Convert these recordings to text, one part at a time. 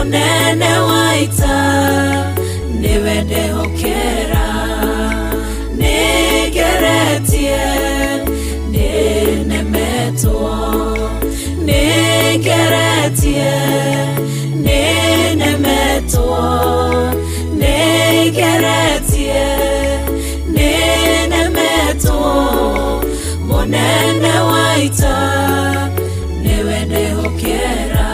Mũnene wa ita nĩwe ndehokera. Nĩngeretie, nĩnemetwo. Nĩngeretie, nĩnemetwo. Nĩngeretie, nĩnemetwo. Mũnene wa ita nĩwe ndehokera.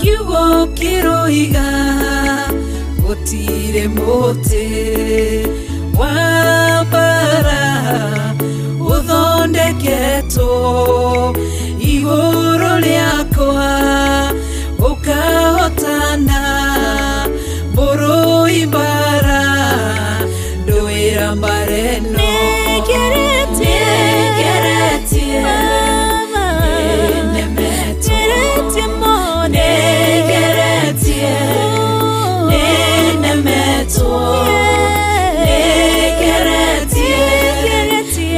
Kiugo kĩroiga gũtirĩ mũtĩ wa mbara ũthondeketwo igũrũ rĩakwa ũkahotana. Mũrũi mbara ndũĩra mbara ĩno. Nĩngeretie. Nĩngeretie, nĩnemetwo. Nĩngeretie, nĩnemetwo. Nĩngeretie,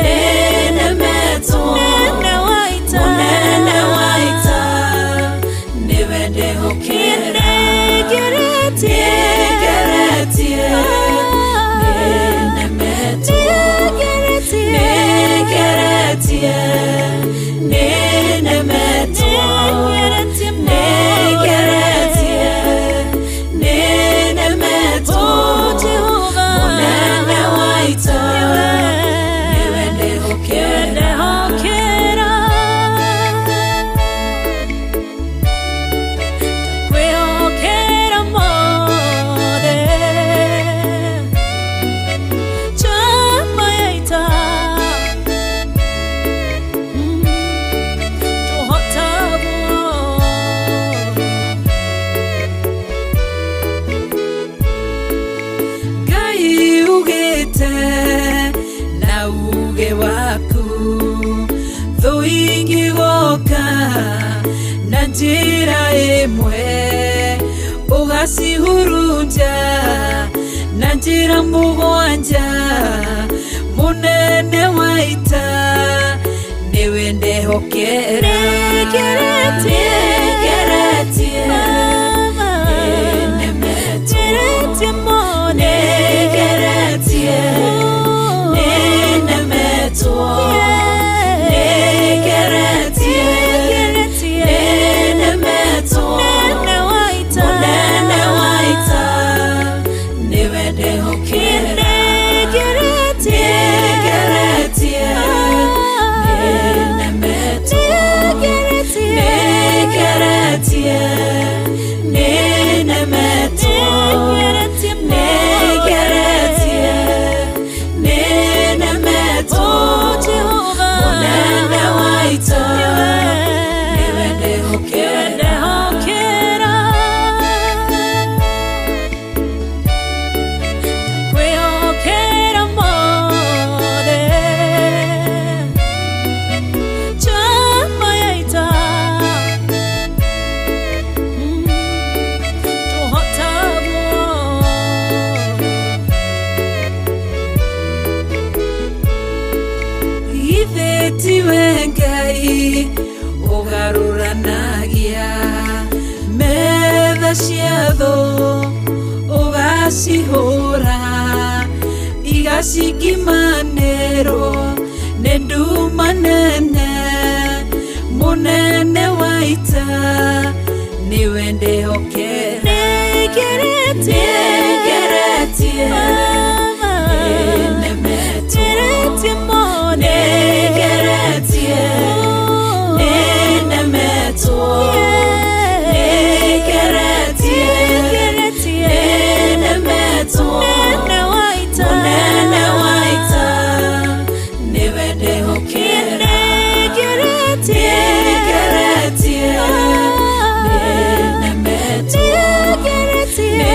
nĩnemetwo. Mũnene wa ita nĩwe ndehokera. Nĩngeretie, nĩnemetwo. Nĩngeretie, nĩnemetwo. Nĩngeretie, nĩnemetwo. Mũnene wa ita nĩwe ndehokera. Kwĩhokera mothe njamba ya ita tũhotagwo. Ngai ugĩte na uge waku thũ ingĩgoka na njĩra ĩmwe ũgacihurunja na njĩra mũgwanja. Mũnene wa ita nĩwe ndehokera. Nĩngeretie. Nĩngeretie, nĩnemetwo. Nĩngeretie, nĩnemetwo. Nĩngeretie, nĩnemetwo. Mũnene wa ita nĩwe ndehokera. Nĩngeretie, nĩnemetwo. Nĩngeretie, nĩnemetwo. Nĩngeretie, nĩnemetwo. Mũnene wa ita nĩwe ndehokera. Kwĩhokera mothe njamba ya ita tũhotagwo. Githĩ tiwe Ngai ũgarũranagia metha cia thũ, ũgacihũra igacingimanĩrwo nĩ nduma nene. Mũnene wa ita nĩwe ndehokera. Nĩngeretie. Nĩngeretie, nĩnemetwo. Nĩngeretie, nĩnemetwo. Nĩngeretie, nĩnemetwo. Mũnene wa ita nĩwe ndehokera. Nĩngeretie, nĩnemetwo. Nĩngeretie,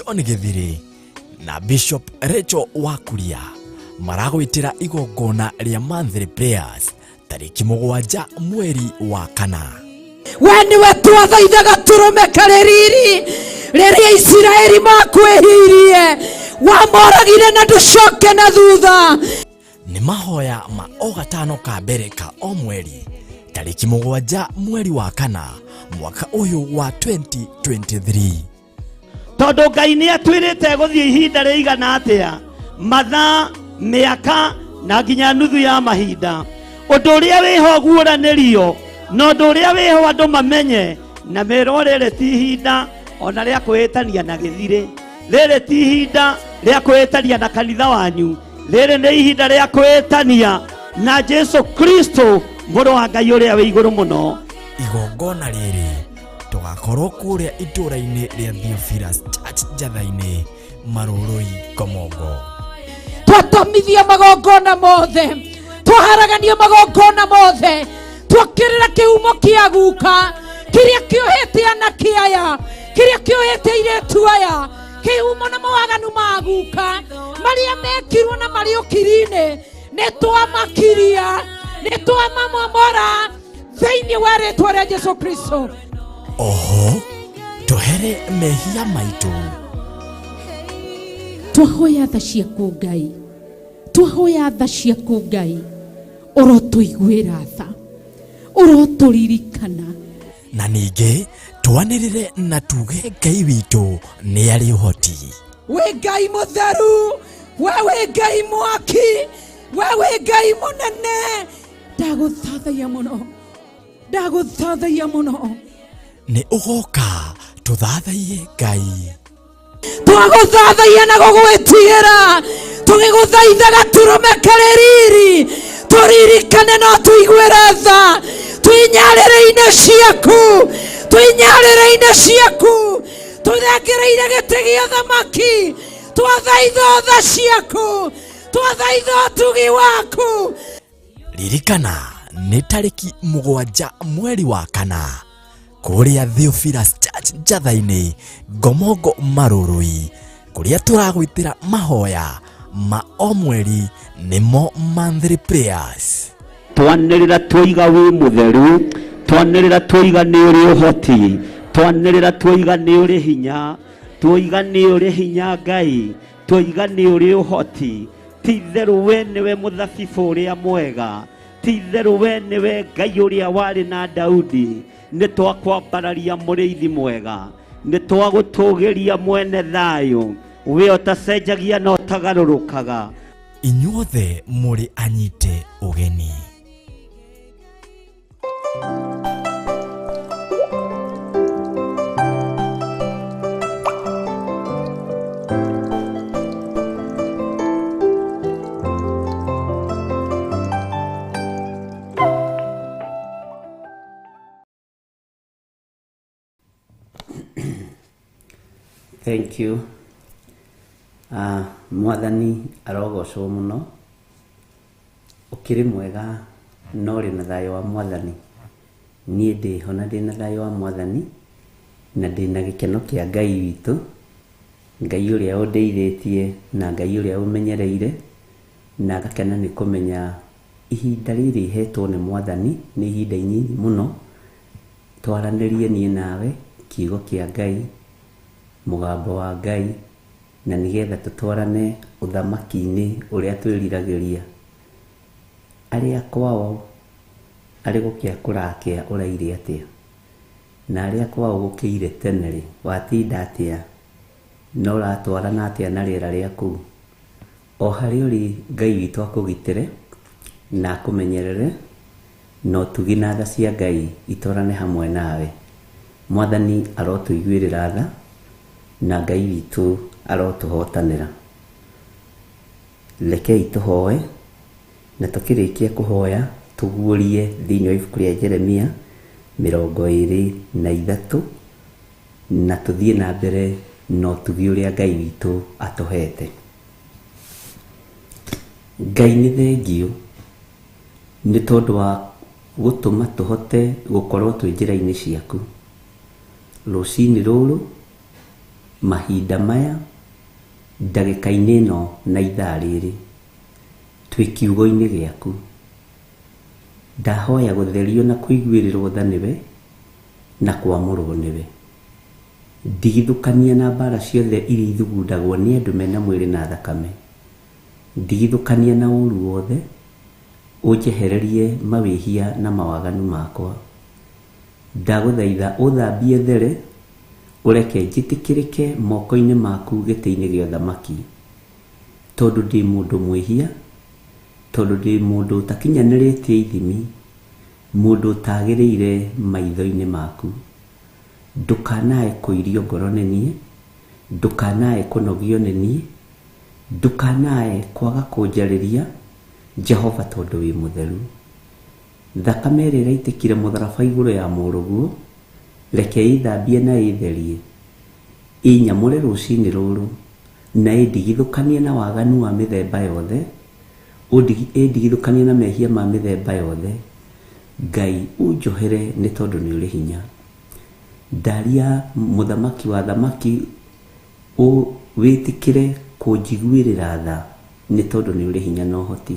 John Gĩthirĩ na Bishop Rachel Wakuria maragwĩtĩra igongona rĩa monthly prayers tarĩki 7 mweri wa 4. We nĩwe twathaithaga tũrũme karĩ riri rĩrĩa Isiraeli makwĩhirie, wamoragire na ndũcoke na thutha. Nĩ mahoya ma o gatano ka mbere ka o mweri tarĩki 7 mweri wa 4 mwaka ũyũ wa 2023. Tondũ Ngai nĩ atwĩrĩte gũthiĩ ihinda rĩigana atĩa, mathaa, mĩaka na nginya nuthu ya mahinda. Ũndũ ũrĩa wĩho guũranĩrio na ũndũ ũrĩa wĩho andũ mamenye na merwo rĩrĩ ti ihinda ona rĩa kwĩhĩtania na gĩthirĩ, rĩrĩ ti ihinda rĩa kwĩhĩtania na kanitha wanyu, rĩrĩ nĩ ihinda rĩa kwĩhĩtania na Jesu Kristo mũrũ wa Ngai ũrĩa wĩ igũrũ mũno. Igongona rĩrĩ tũgakorwo kũrĩa itũũra-inĩ rĩa Theophilus Church Njatha-inĩ, Marũrũi, Komongo. Twatomithia magongona mothe, twaharagania magongona mothe, twokĩrĩra kĩhumo kĩa guka kĩrĩa kĩohete anake aya, kĩrĩa kĩohete airĩtu aya, kĩhumo na mawaganu ma guka marĩa mekirwo na marĩ ũkiri-inĩ, nĩ twamakiria, nĩ twamamomora thĩinĩ wa rĩtwa rĩa Jesu Kristo. Oho tũhere mehia maitũ. Twahoya tha ciaku Ngai, twahoya tha ciaku Ngai, ũrotũiguĩra tha, ũrotũririkana. Na ningĩ twanĩrĩre na tuge Ngai witũ nĩ arĩ ũhoti. Wĩ Ngai mũtheru, we wĩ Ngai mwaki, we wĩ Ngai mũnene. Ndagũthathaiya mũno, ndagũthathaiya mũno. Nĩ ũgoka tũthathaiye Ngai. Twagũthathaiya na gũgwĩtigĩra, tũgĩgũthaithaga tũrũme karĩ riri, tũririkane no tũiguĩre tha, twĩnyarĩrĩ-inĩ ciaku, twĩnyarĩrĩ-inĩ ciaku, tũthengereire gĩtĩ gĩa thamaki, twathaitha tha ciaku, twathaitha ũtugi waku. Ririkana nĩ tarĩki 7 mweri wa 4 kũrĩa Theophilus Church Njatha-inĩ, Ngomongo, Marũrũi, kũrĩa tũragwĩtĩra mahoya ma o mweri nĩmo monthly prayers. Twanĩrĩra twoiga wĩ mũtheru, twanĩrĩra twoiga nĩ ũrĩ ũhoti, twanĩrĩra twoiga nĩ ũrĩ hinya, twoiga nĩ ũrĩ hinya Ngai, twoiga nĩ ũrĩ ũhoti. Ti itherũ we nĩwe mũthabibũ ũrĩa mwega, ti itherũ we nĩwe Ngai ũrĩa warĩ na Daudi. Nĩ twakwambararia mũrĩithi mwega, nĩ twagũtũgĩria mwene thayũ, we ũtacenjagia na ũtagarũrũkaga. Inyuothe mũrĩ anyite ũgeni. Thank you. Mwathani arogocwo mũno, ũkĩrĩ mwega na ũrĩ na thayũ wa mwathani. Niĩ ndĩho na ndĩna thayũ wa mwathani na ndĩna gĩkeno kĩa Ngai witũ, Ngai ũrĩa ũndeithĩtie na Ngai ũrĩa ũmenyereire, na ngakena nĩ kũmenya ihinda rĩrĩ hetwo nĩ mwathani nĩ ihinda inyinyi mũno. Twaranĩrie niĩ nawe kiugo kĩa Ngai, mũgambo wa Ngai, na nĩgetha tũtwarane ũthamaki-inĩ ũrĩa twĩriragĩria. Arĩa kwao arĩ gũkĩa kũrakĩa ũraire atĩa, na arĩa kwao gũkĩire tene rĩ, watinda atĩa, na ũratwarana atĩa na rĩera rĩa kũu. O harĩa ũrĩ Ngai witũ akũgitĩre na akũmenyerere, na ũtugi na tha cia Ngai itwarane hamwe nawe. Mwathani arotũiguĩrĩra tha na Ngai witũ arotũhotanĩra. Rekei tũhoe, na tũkĩrĩkia kũhoya tũguũrie thĩinĩ wa ibuku rĩa Jeremia 23, na tũthiĩ na mbere na ũtugi ũrĩa Ngai witũ atũhete. Ngai nĩ thengiũ nĩ tondũ wa gũtũma tũhote gũkorwo twĩ njĩra-inĩ ciaku. Rũcinĩ rũrũ Mahinda maya, ndagĩka-inĩ ĩno na ithaa rĩrĩ, twĩ kiugo-inĩ gĩaku. Ndahoya gũtherio na kũiguĩrĩrwo tha nĩwe na kwamũrwo nĩwe. Ndigithũkania na mbara ciothe iria ithugundagwo nĩ andũ mena mwĩrĩ na thakame. Ndigithũkania na ũru wothe, ũnjehererie mawĩhia na mawaganu makwa. Ndagũthaitha ũthambie there, ũreke njĩtĩkĩrĩke moko-inĩ maku gĩtĩ-inĩ gĩa ũthamaki. Tondũ ndĩ mũndũ mwĩhia, tondũ ndĩ mũndũ ũtakinyanĩrĩtie ithimi, mũndũ ũtagĩrĩire maitho-inĩ maku. Ndũkanae kũirio ngoro nĩ niĩ, ndũkanae kũnogio nĩ niĩ, ndũkanae kwaga kũnjarĩria, Jehova tondũ wĩ mũtheru. Thakame ĩrĩa ĩraitĩkire mũtharaba igũrũ ya mũrũguo, reke ĩthambie na ĩtherie, ĩnyamũre rũcinĩ rũrũ, na ĩndigithũkanie na waganu wa mĩthemba yothe, ĩndigithũkanie na mehia ma mĩthemba yothe. Ngai ũnjohere nĩ tondũ nĩ ũrĩ hinya. Ndaria mũthamaki wa thamaki wĩtĩkĩre kũnjiguĩrĩra tha nĩ tondũ nĩ ũrĩ hinya na ũhoti.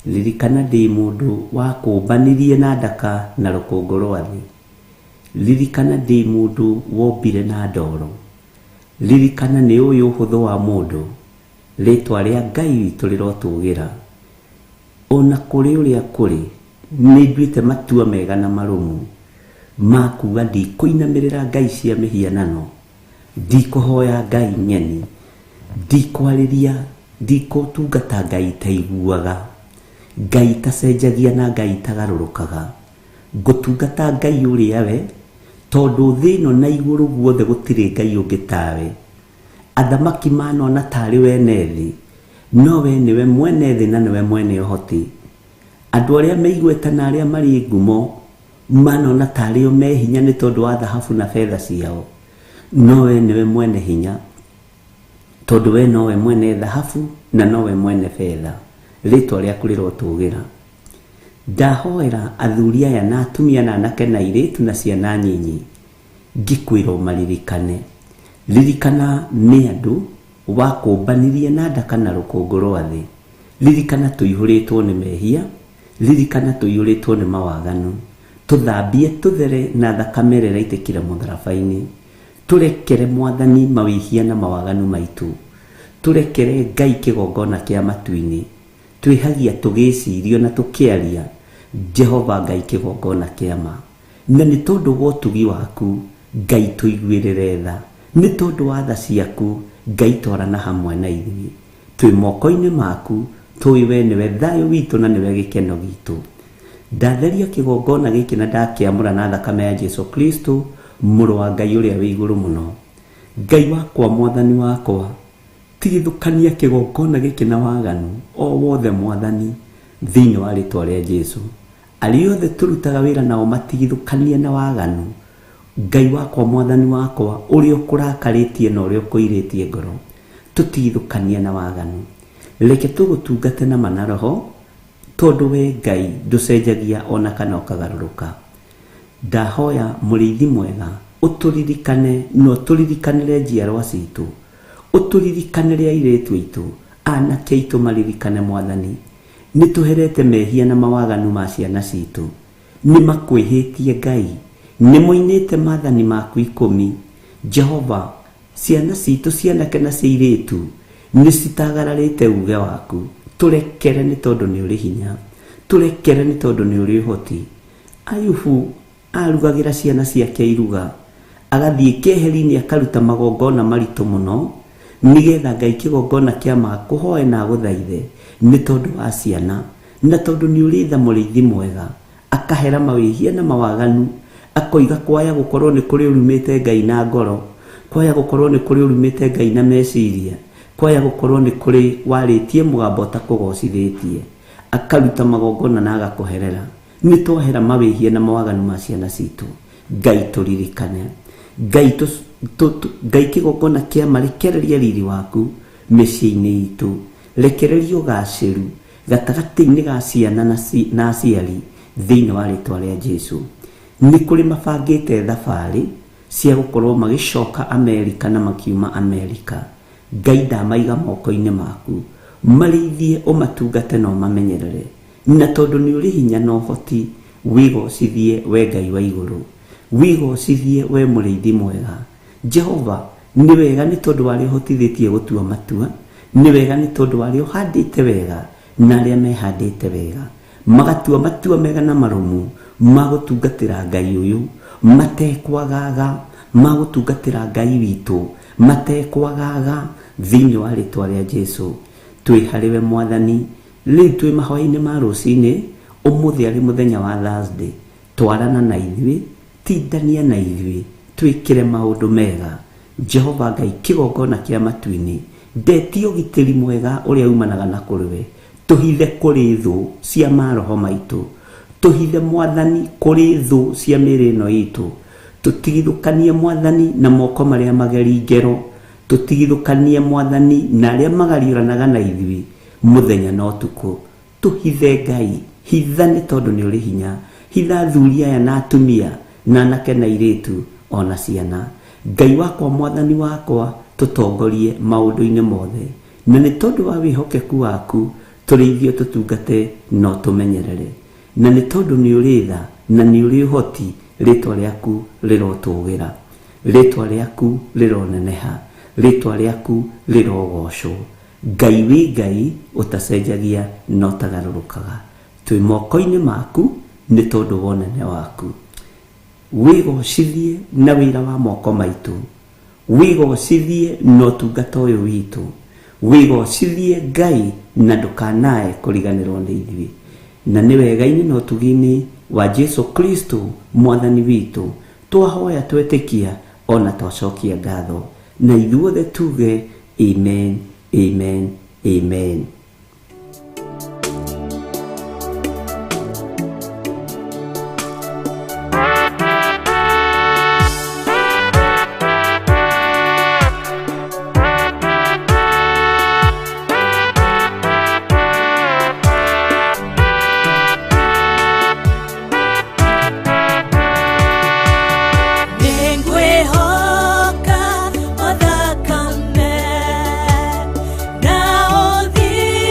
Ririkana ndĩ mũndũ wakũmbanirie na ndaka na rũkũngũ rwa thĩ. Ririkana ndĩ mũndũ wombire na ndoro. Ririkana nĩ ũĩ ũhũthũ wa mũndũ, rĩtwa rĩa Ngai witũ rĩrotũgĩra. Ona kũrĩ ũrĩa kũrĩ, nĩ nduĩte matua mega na marũmu ma kuga ndikũinamĩrĩra ngai cia mĩhianano, ndikũhoya ngai ng'eni, ndikwarĩria, ndikũtungata ngai itaiguaga, ngai itacenjagia na ngai itagarũrũkaga. Ngũtungata Ngai ũrĩa we, tondũ thĩ ĩno na igũrũ guothe gũtirĩ Ngai ũngĩ tawe. Athamaki manona tarĩ wene thĩ, no we nĩwe mwene thĩ na nĩwe mwene ũhoti. Andũ arĩa me igweta na arĩa marĩ ngumo manona tarĩ o me hinya nĩ tondũ wa thahabu na betha ciao, no we nĩwe mwene hinya, tondũ we nowe mwene thahabu na nowe mwene betha. Rĩtwa rĩaku rĩrotũgĩra. Ndahoera athuri aya na atumia na anake na airĩtu na ciana nyinyi, ngĩkwĩra ũmaririkane. Ririkana nĩ andũ wakũmbanirie na ndaka na rũkũngũ rwa thĩ. Ririkana tũihũrĩtwo nĩ mehia, ririkana tũihũrĩtwo nĩ mawaganu. Tũthambie tũthere na thakame ĩrĩa ĩraitĩkire mũtharaba-inĩ. Tũrekere Mwathani mawĩhia na mawaganu maitũ. Tũrekere Ngai kĩgongona kĩa matu-inĩ. Twĩhagia tũgĩciria na tũkĩaria, Jehova Ngai kĩgongona kĩa ma. Na nĩ tondũ wa ũtugi waku, Ngai tũiguĩrĩre tha. Nĩ tondũ wa tha ciaku, Ngai twarana hamwe na ithuĩ. Twĩ moko-inĩ maku, tũĩ we nĩwe thayũ witũ na nĩwe gĩkeno gitũ. Ndatheria kĩgongona gĩkĩ na ndakĩamũra na thakame ya Jesu Kristo, mũrũ wa Ngai ũrĩa wĩ igũrũ mũno. Ngai wakwa, Mwathani wakwa, tigithũkania kĩgongona gĩkĩ na waganu o wothe Mwathani, thĩinĩ wa rĩtwa rĩa Jesu. Arĩa othe tũrutaga wĩra nao matigithũkanie na waganu. Ngai wakwa, Mwathani wakwa, ũrĩa ũkũrakarĩtie na ũrĩa ũkũirĩtie ngoro, tũtigithũkanie na waganu. Reke tũgũtungate na ma na roho, tondũ we Ngai ndũcenjagia ona kana ũkagarũrũka. Ndahoya mũrĩithi mwega ũtũririkane na ũtũririkanĩre njiarwa citũ, ũtũririkanĩre airĩtu aitũ, anake aitũ maririkane Mwathani. Nĩ tũherete mehia na mawaganu ma ciana citũ. Nĩ makwĩhĩtie Ngai, nĩ moinĩte maathani maku 10. Jehova, ciana citũ cianake na cia airĩtu nĩ citagararĩte uge waku. Tũrekere nĩ tondũ nĩ ũrĩ hinya, tũrekere nĩ tondũ nĩ ũrĩ ũhoti. Ayubu arugagĩra ciana ciake iruga, agathiĩ keheri-inĩ akaruta magongona maritũ mũno, nĩgetha Ngai kĩgongona kĩa ma akũhoe na agũthaithe nĩ tondũ wa ciana, na tondũ nĩ ũrĩ tha mũrĩithi mwega. Akahera mawĩhia na mawaganu, akoiga kwaya gũkorwo nĩ kũrĩ ũrumĩte Ngai na ngoro, kwaya gũkorwo nĩ kũrĩ ũrumĩte Ngai na meciria, kwaya gũkorwo nĩ kũrĩ warĩtie mũgambo ũtakũgocithĩtie. Akaruta magongona na agakũherera. Nĩ twahera mawĩhia na mawaganu ma ciana citũ. Ngai tũririkane. Ngai Ngai kĩgongona kĩa ma rekereria riri waku mĩciĩ-inĩ itũ. Rekereria ũgacĩru gatagatĩ-inĩ ga ciana na aciari thĩinĩ wa rĩtwa rĩa Jesu. Nĩ kũrĩ mabangĩte thabarĩ Cia gũkorwo magĩcoka Amerika na makiuma Amerika. Ngai ndamaiga moko-inĩ maku, marĩithie, ũmatungate na ũmamenyerere, na tondũ nĩ ũrĩ hinya na ũhoti, wĩgocithie we Ngai wa igũrũ, wĩgocithie we mũrĩithi mwega. Jehova, nĩ wega nĩ tondũ wa arĩa ũhotithĩtie gũtua matua, nĩ wega nĩ tondũ wa arĩa ũhandĩte wega na arĩa mehandĩte wega magatua matua mega na marũmu ma gũtungatĩra Ngai ũyũ matekwagaga, ma gũtungatĩra Ngai witũ matekwagaga, thĩinĩ wa rĩtwa rĩa Jesu. Twĩ harĩ we Mwathani rĩu, twĩ mahoya-inĩ ma rũcinĩ ũmũthĩ, arĩ mũthenya wa Thursday. Twarana na ithuĩ, tindania na ithuĩ, twĩkĩre maũndũ mega. Jehova Ngai, kĩgongona kĩa matu-inĩ, ndetie ũgitĩri mwega ũrĩa umanaga na kũrĩ we. Tũhithe kũrĩ thũ cia maroho maitũ, tũhithe Mwathani kũrĩ thũ cia mĩĩrĩ ĩno itũ, tũtigithũkanie Mwathani na moko marĩa mageri ngero, tũtigithũkanie Mwathani na arĩa magariũranaga na ithuĩ mũthenya na ũtukũ. Tũhithe Ngai, hitha nĩ tondũ nĩ ũrĩ hinya. Hitha athuri aya na atumia na anake na airĩtu ona ciana. Ngai wakwa, Mwathani wakwa, tũtongorie maũndũ-inĩ mothe, na nĩ tondũ wa wĩhokeku waku tũrĩithio, tũtungate na ũtũmenyerere, na nĩ tondũ nĩ ũrĩ tha na nĩ ũrĩ ũhoti, rĩtwa rĩaku rĩrotũgĩra, rĩtwa rĩaku rĩroneneha, rĩtwa rĩaku rĩrogocwo. Ngai wĩ Ngai ũtacenjagia na ũtagarũrũkaga, twĩ moko-inĩ maku nĩ tondũ wa ũnene waku. Wĩgocithie na wĩra wa moko maitũ, wĩgocithie na ũtungata ũyũ witũ, wĩgocithie Ngai, na ndũkanae kũriganĩrwo nĩ ithuĩ. Na nĩ wega-inĩ na ũtugi-inĩ wa Jesu Kristo Mwathani witũ twahoya, twetĩkia ona twacokia ngatho, na ithuothe tuge amen, amen, amen. Nĩngwĩhoka o thakame na ũthingu.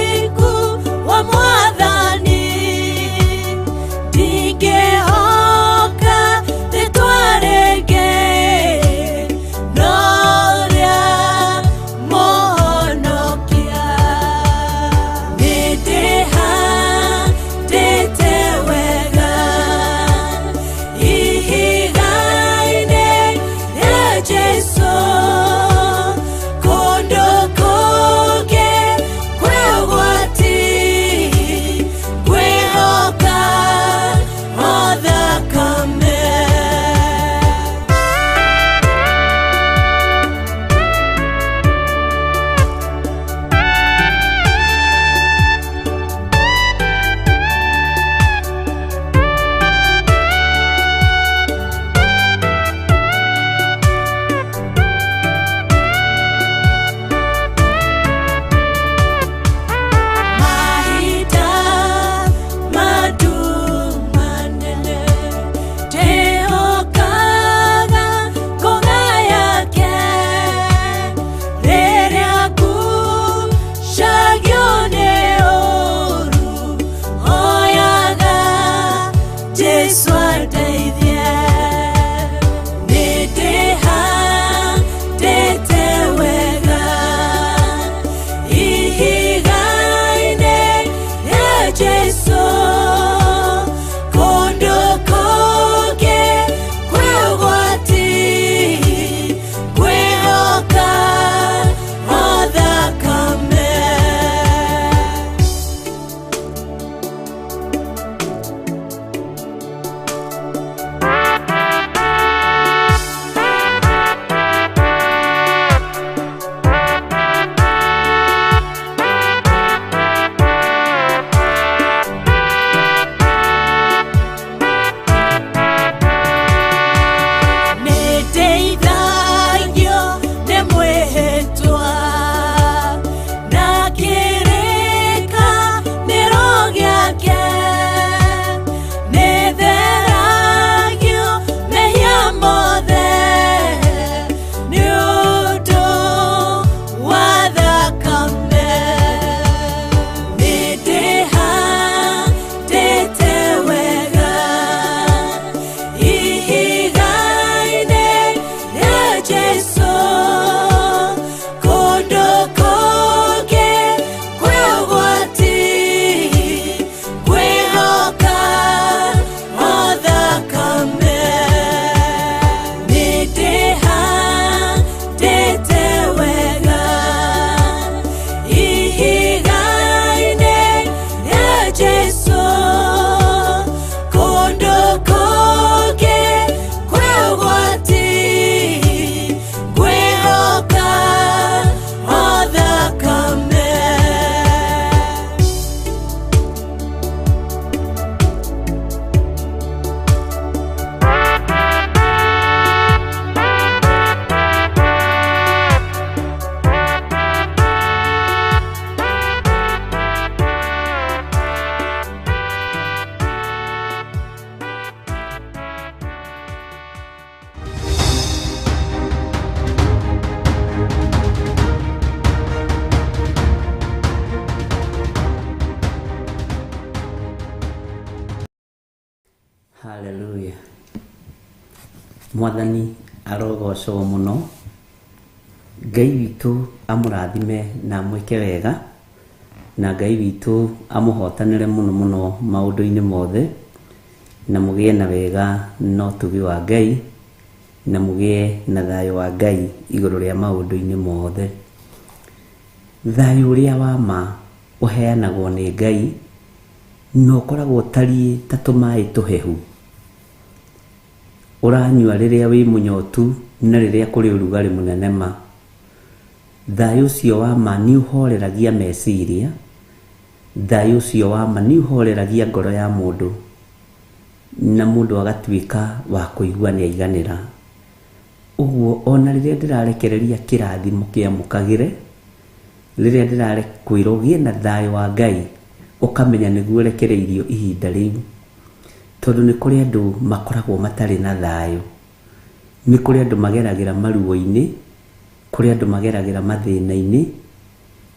Mwathani arogocwo mũno. Ngai witũ amũrathime na amwĩke wega, na Ngai witũ amũhotanĩre mũno mũno maũndũ-inĩ mothe, na mũgĩe na wega na ũtugi wa Ngai, na mũgĩe na thayũ wa Ngai igũrũ rĩa maũndũ-inĩ mothe. Thayũ ũrĩa wa ma ũheanagwo nĩ Ngai, na ũkoragwo ũtariĩ ta tũmaĩ tũhehu ũranyua rĩrĩa wĩ mũnyotu na rĩrĩa kũrĩ ũrugarĩ mũnene ma. Thayũ ũcio wa ma nĩ ũhoreragia meciria, thayũ ũcio wa ma nĩ ũhoreragia ngoro ya mũndũ, na mũndũ agatuĩka wa kũigua nĩ aiganĩra. Ũguo ona rĩrĩa ndĩrarekereria kĩrathimo kĩamũkagĩre, rĩrĩa ndĩrakwĩra ũgĩe na thayũ wa Ngai, ũkamenya nĩguo ũrekereirio ihinda rĩu. Tondũ nĩ kũrĩ andũ makoragwo matarĩ na thayũ, nĩ kũrĩ andũ mageragĩra maruo-inĩ, kũrĩ andũ mageragĩra mathĩna-inĩ,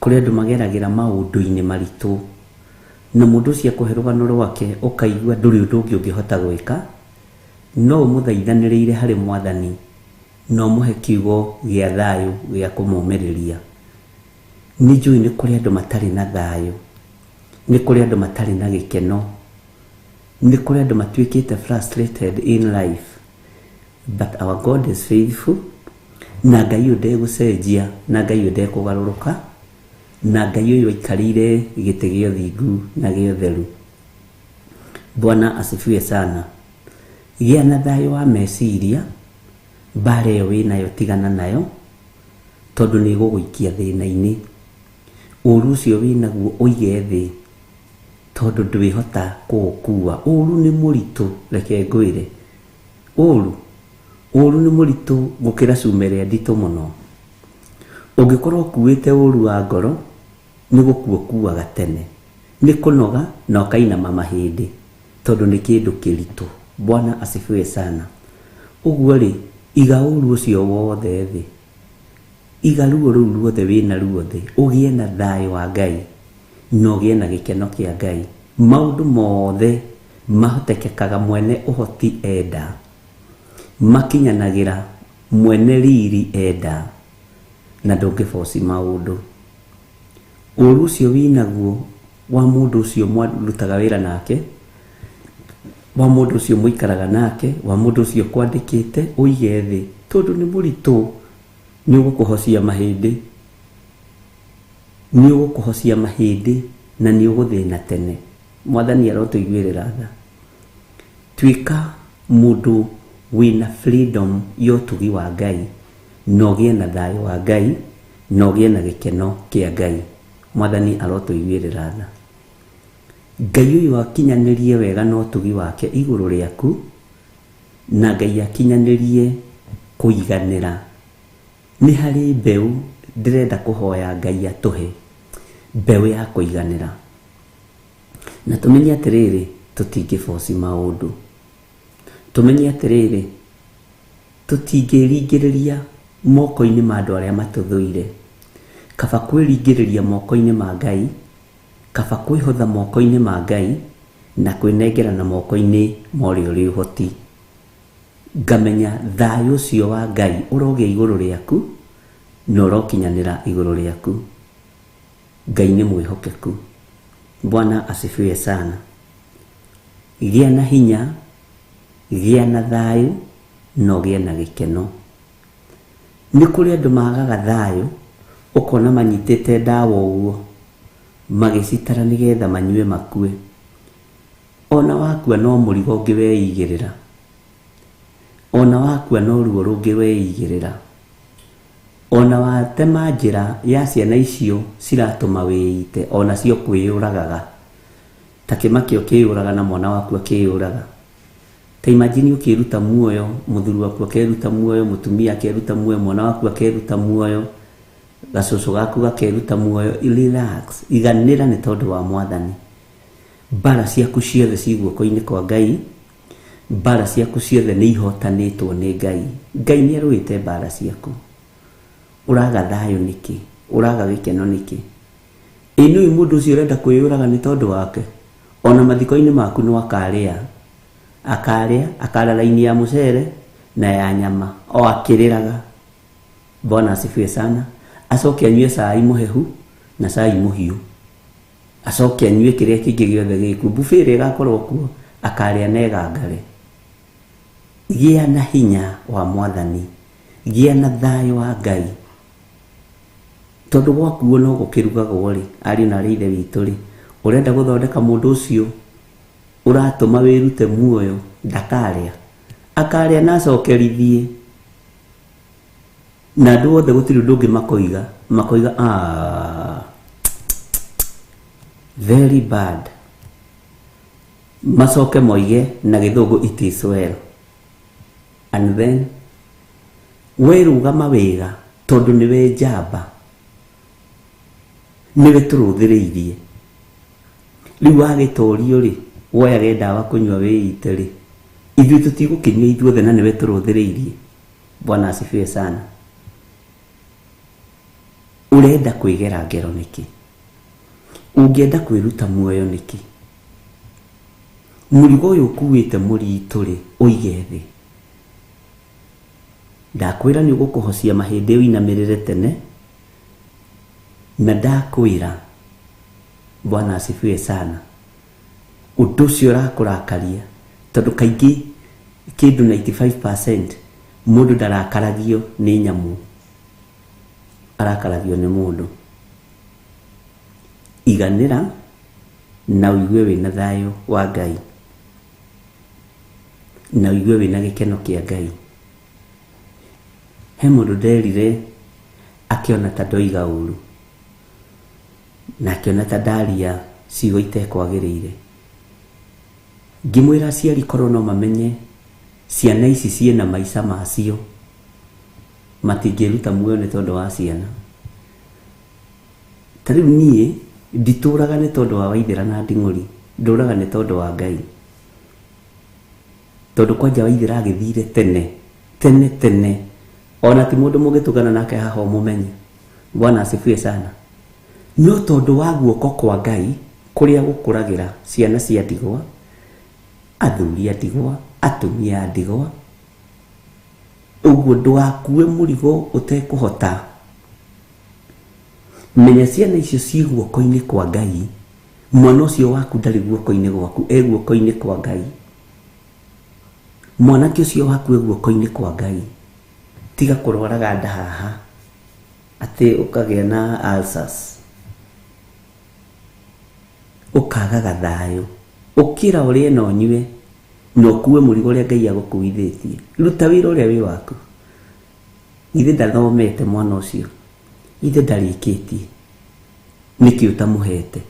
kũrĩ andũ mageragĩra maũndũ-inĩ maritũ. Na mũndũ ũcio akũhe rũgano rwake ũkaigua ndũrĩ ũndũ ũngĩ ũngĩhota gwĩka, no ũmũthaithanĩrĩire harĩ Mwathani na ũmũhe kiugo gĩa thayũ gĩa kũmũmĩrĩria. Nĩ njũĩ nĩ kũrĩ andũ matarĩ na thayũ, nĩ kũrĩ andũ matarĩ na gĩkeno, nĩ kũrĩ andũ matuĩkĩte frustrated in life, but our God is faithful, na Ngai ũyũ ndegũcenjia, na Ngai ũyũ ndekũgarũrũka, na Ngai ũyũ aikarĩire gĩtĩ gĩa ũthingu na gĩa ũtheru. Bwana asifiwe sana. Gĩa na thayũ wa meciria, mbara ĩyo wĩnayo tigana nayo, tondũ nĩ ĩgũgũikia thĩna-inĩ. Ũru ũcio wĩnaguo ũige thĩ, tondũ ndwĩhota kũũkua. Ũru nĩ mũritũ, reke ngwĩre. Ũru, ũru nĩ mũritũ gũkĩra cuma ĩrĩa nditũ mũno. Ũngĩkorwo ũkuĩte ũru wa ngoro, nĩ gũkua ũkuaga tene. Nĩ kũnoga na ũkainama mahĩndĩ, tondũ nĩ kĩndũ kĩritũ. Bwana asifiwe sana. Ũguo rĩ, iga ũru ũcio wothe thĩ. Iga ruo rũu ruothe wĩna ruo thĩ, ũgĩe na thayũ wa Ngai, na ũgĩe na gĩkeno kĩa Ngai. Maũndũ mothe mahotekekaga mwene ũhoti enda, makinyanagĩra mwene riri enda, na ndũngĩboci maũndũ. Ũru ũcio wĩnaguo wa mũndũ ũcio mwarutaga wĩra nake, wa mũndũ ũcio mũikaraga nake, wa mũndũ ũcio ũkwandĩkĩte, ũige thĩ, tondũ nĩ mũritũ, nĩ ũgũkũhocia mahĩndĩ, nĩ ũgũkũhocia mahĩndĩ na nĩ ũgũthĩna tene. Mwathani arotũiguĩrĩra tha. Tuĩka mũndũ wĩna freedom ya ũtugi wa Ngai, na ũgĩe na thayũ wa Ngai, na ũgĩe na gĩkeno kĩa Ngai. Mwathani arotũiguĩrĩra tha. Ngai ũyũ akinyanĩrie wega na ũtugi wake igũrũ rĩaku, na Ngai akinyanĩrie kũiganĩra. Nĩ harĩ mbeũ ndĩrenda kũhoya Ngai atũhe, mbeũ ya kũiganĩra. Na tũmenye atĩrĩrĩ, tũtingĩboci maũndũ. Tũmenye atĩrĩrĩ, tũtingĩringĩrĩria moko-inĩ ma andũ arĩa matũthũire. Kaba kwĩringĩrĩria moko-inĩ ma Ngai, kaba kwĩhotha moko-inĩ ma Ngai, na kwĩnengerana moko-inĩ ma ũrĩa ũrĩ ũhoti. Ngamenya thayũ ũcio wa Ngai ũrogĩa igũrũ rĩaku, na ũrokinyanĩra igũrũ rĩaku. Ngai nĩ mwĩhokeku. Bwana asifiwe sana. Gĩa na hinya, gĩa na thayũ, na ũgĩe na gĩkeno. Nĩ kũrĩ andũ magaga thayũ, ũkona manyitĩte ndawa ũguo, magĩcitara nĩgetha manyue makue. Ona wakua no mũrigo ũngĩ weigĩrĩra. Ona wakua no ruo rũngĩ weigĩrĩra. Ona watema njĩra ya ciana icio ciratũma wĩite, ona cio kwĩyũragaga. Ta kĩmakĩ ũkĩyũraga na mwana waku akĩyũraga. Ta imagine ũkĩruta muoyo, mũthuri waku akeruta muoyo, mũtumia akeruta muoyo, mwana waku akeruta muoyo, gacũcũ gaku gakeruta muoyo. Relax, iganĩra nĩ tondũ wa Mwathani. Mbara ciaku ciothe ci guoko-inĩ kwa Ngai, mbara ciaku ciothe nĩ ihotanĩtwo nĩ Ngai. Ngai nĩ arũĩte mbara ciaku. Ũraga thayũ nĩkĩ? Ũraga gĩkeno nĩkĩ? Ĩ nĩũĩ mũndũ ũcio ũrenda kwĩyũraga nĩ tondũ wake? Ona mathiko-inĩ maku no akarĩa. Akarĩa, akara raini ya mũcere, Na ya nyama o akĩrĩraga. Bwana asifiwe sana. Acoke anyue cai mũhehu na cai mũhiũ, acoke anyue kĩrĩa kĩngĩ gĩothe gĩkuo, buffet ĩrĩa ĩgakorwo kuo akarĩa na ĩgangare. Gĩa na hinya wa Mwathani, gĩa na thayũ wa Ngai, tondũ gwakuo no gũkĩrugagwo rĩ, ariũ na arĩ ithe witũ rĩ, ũrenda gũthondeka mũndũ ũcio ũratũma wĩrute muoyo ndakarĩa, akarĩa na acokerithie. Na andũ othe gũtirĩ ũndũ ũngĩ makoiga, makoiga ah, very bad, macoke moige na Gĩthũngũ, "It is well." And then werũgama wega, tondũ nĩwe njamba, nĩwe tũrũthĩrĩirie. Rĩu wagĩtorio rĩ, woyage ndawa kũnyua wĩite rĩ, ithuĩ tũtigũkĩnyua ithuothe, na nĩwe tũrũthĩrĩirie. Bwana asifiwe sana. Ũrenda kwĩgera ngero nĩkĩ? Ũngĩenda kwĩruta muoyo nĩkĩ? Mũrigo ũyũ ũkuĩte mũritũ rĩ, ũige thĩ. Ndakwĩra nĩ ũgũkũhocia mahĩndĩ ũinamĩrĩre tene, na ndakwĩra, Bwana asifiwe sana, ũndũ ũcio ũrakũrakaria, tondũ kaingĩ kĩndũ 95% mũndũ ndarakaragio nĩ nyamũ, arakaragio nĩ mũndũ. Iganĩra na ũigue wĩna thayũ wa Ngai, na ũigue wĩna gĩkeno kĩa Ngai. He mũndũ nderire akĩona ta ndoiga ũru, na akĩona ta ndaria ciugo itekwagĩrĩire. Ngĩmwĩra aciari korwo no mamenye ciana ici ciĩna maica macio, matingĩruta muoyo nĩ tondũ wa ciana. Ta rĩu niĩ nditũraga nĩ tondũ wa Waithĩra na Nding'ũri, ndũraga nĩ tondũ wa Ngai, tondũ kwanja Waithĩra agĩthire tene tene tene, ona ti mũndũ mũngĩtũngana nake haha ũmũmenye. Bwana asifiwe sana. No tondũ wa guoko kwa Ngai kũrĩa gũkũragĩra ciana cia ndigwa, athuri a ndigwa, atumia a ndigwa, ũguo ndũgakue mũrigo ũtekũhota. Menya ciana icio ciĩ guoko-inĩ kwa Ngai. Mwana ũcio waku ndarĩ guoko-inĩ gwaku, e guoko-inĩ kwa Ngai. Mwanake ũcio waku e guoko-inĩ kwa Ngai. Tiga kũrwaraga nda haha atĩ ũkagĩa na ulcers, ũkagaga thayũ. Ũkĩra ũrĩe na ũnyue na ũkue mũrigo ũrĩa Ngai agũkuithĩtie. Ruta wĩra ũrĩa wĩ waku. Githĩ ndathomete mwana ũcio? Githĩ ndarĩkĩtie? Nĩkĩ ũtamũhete?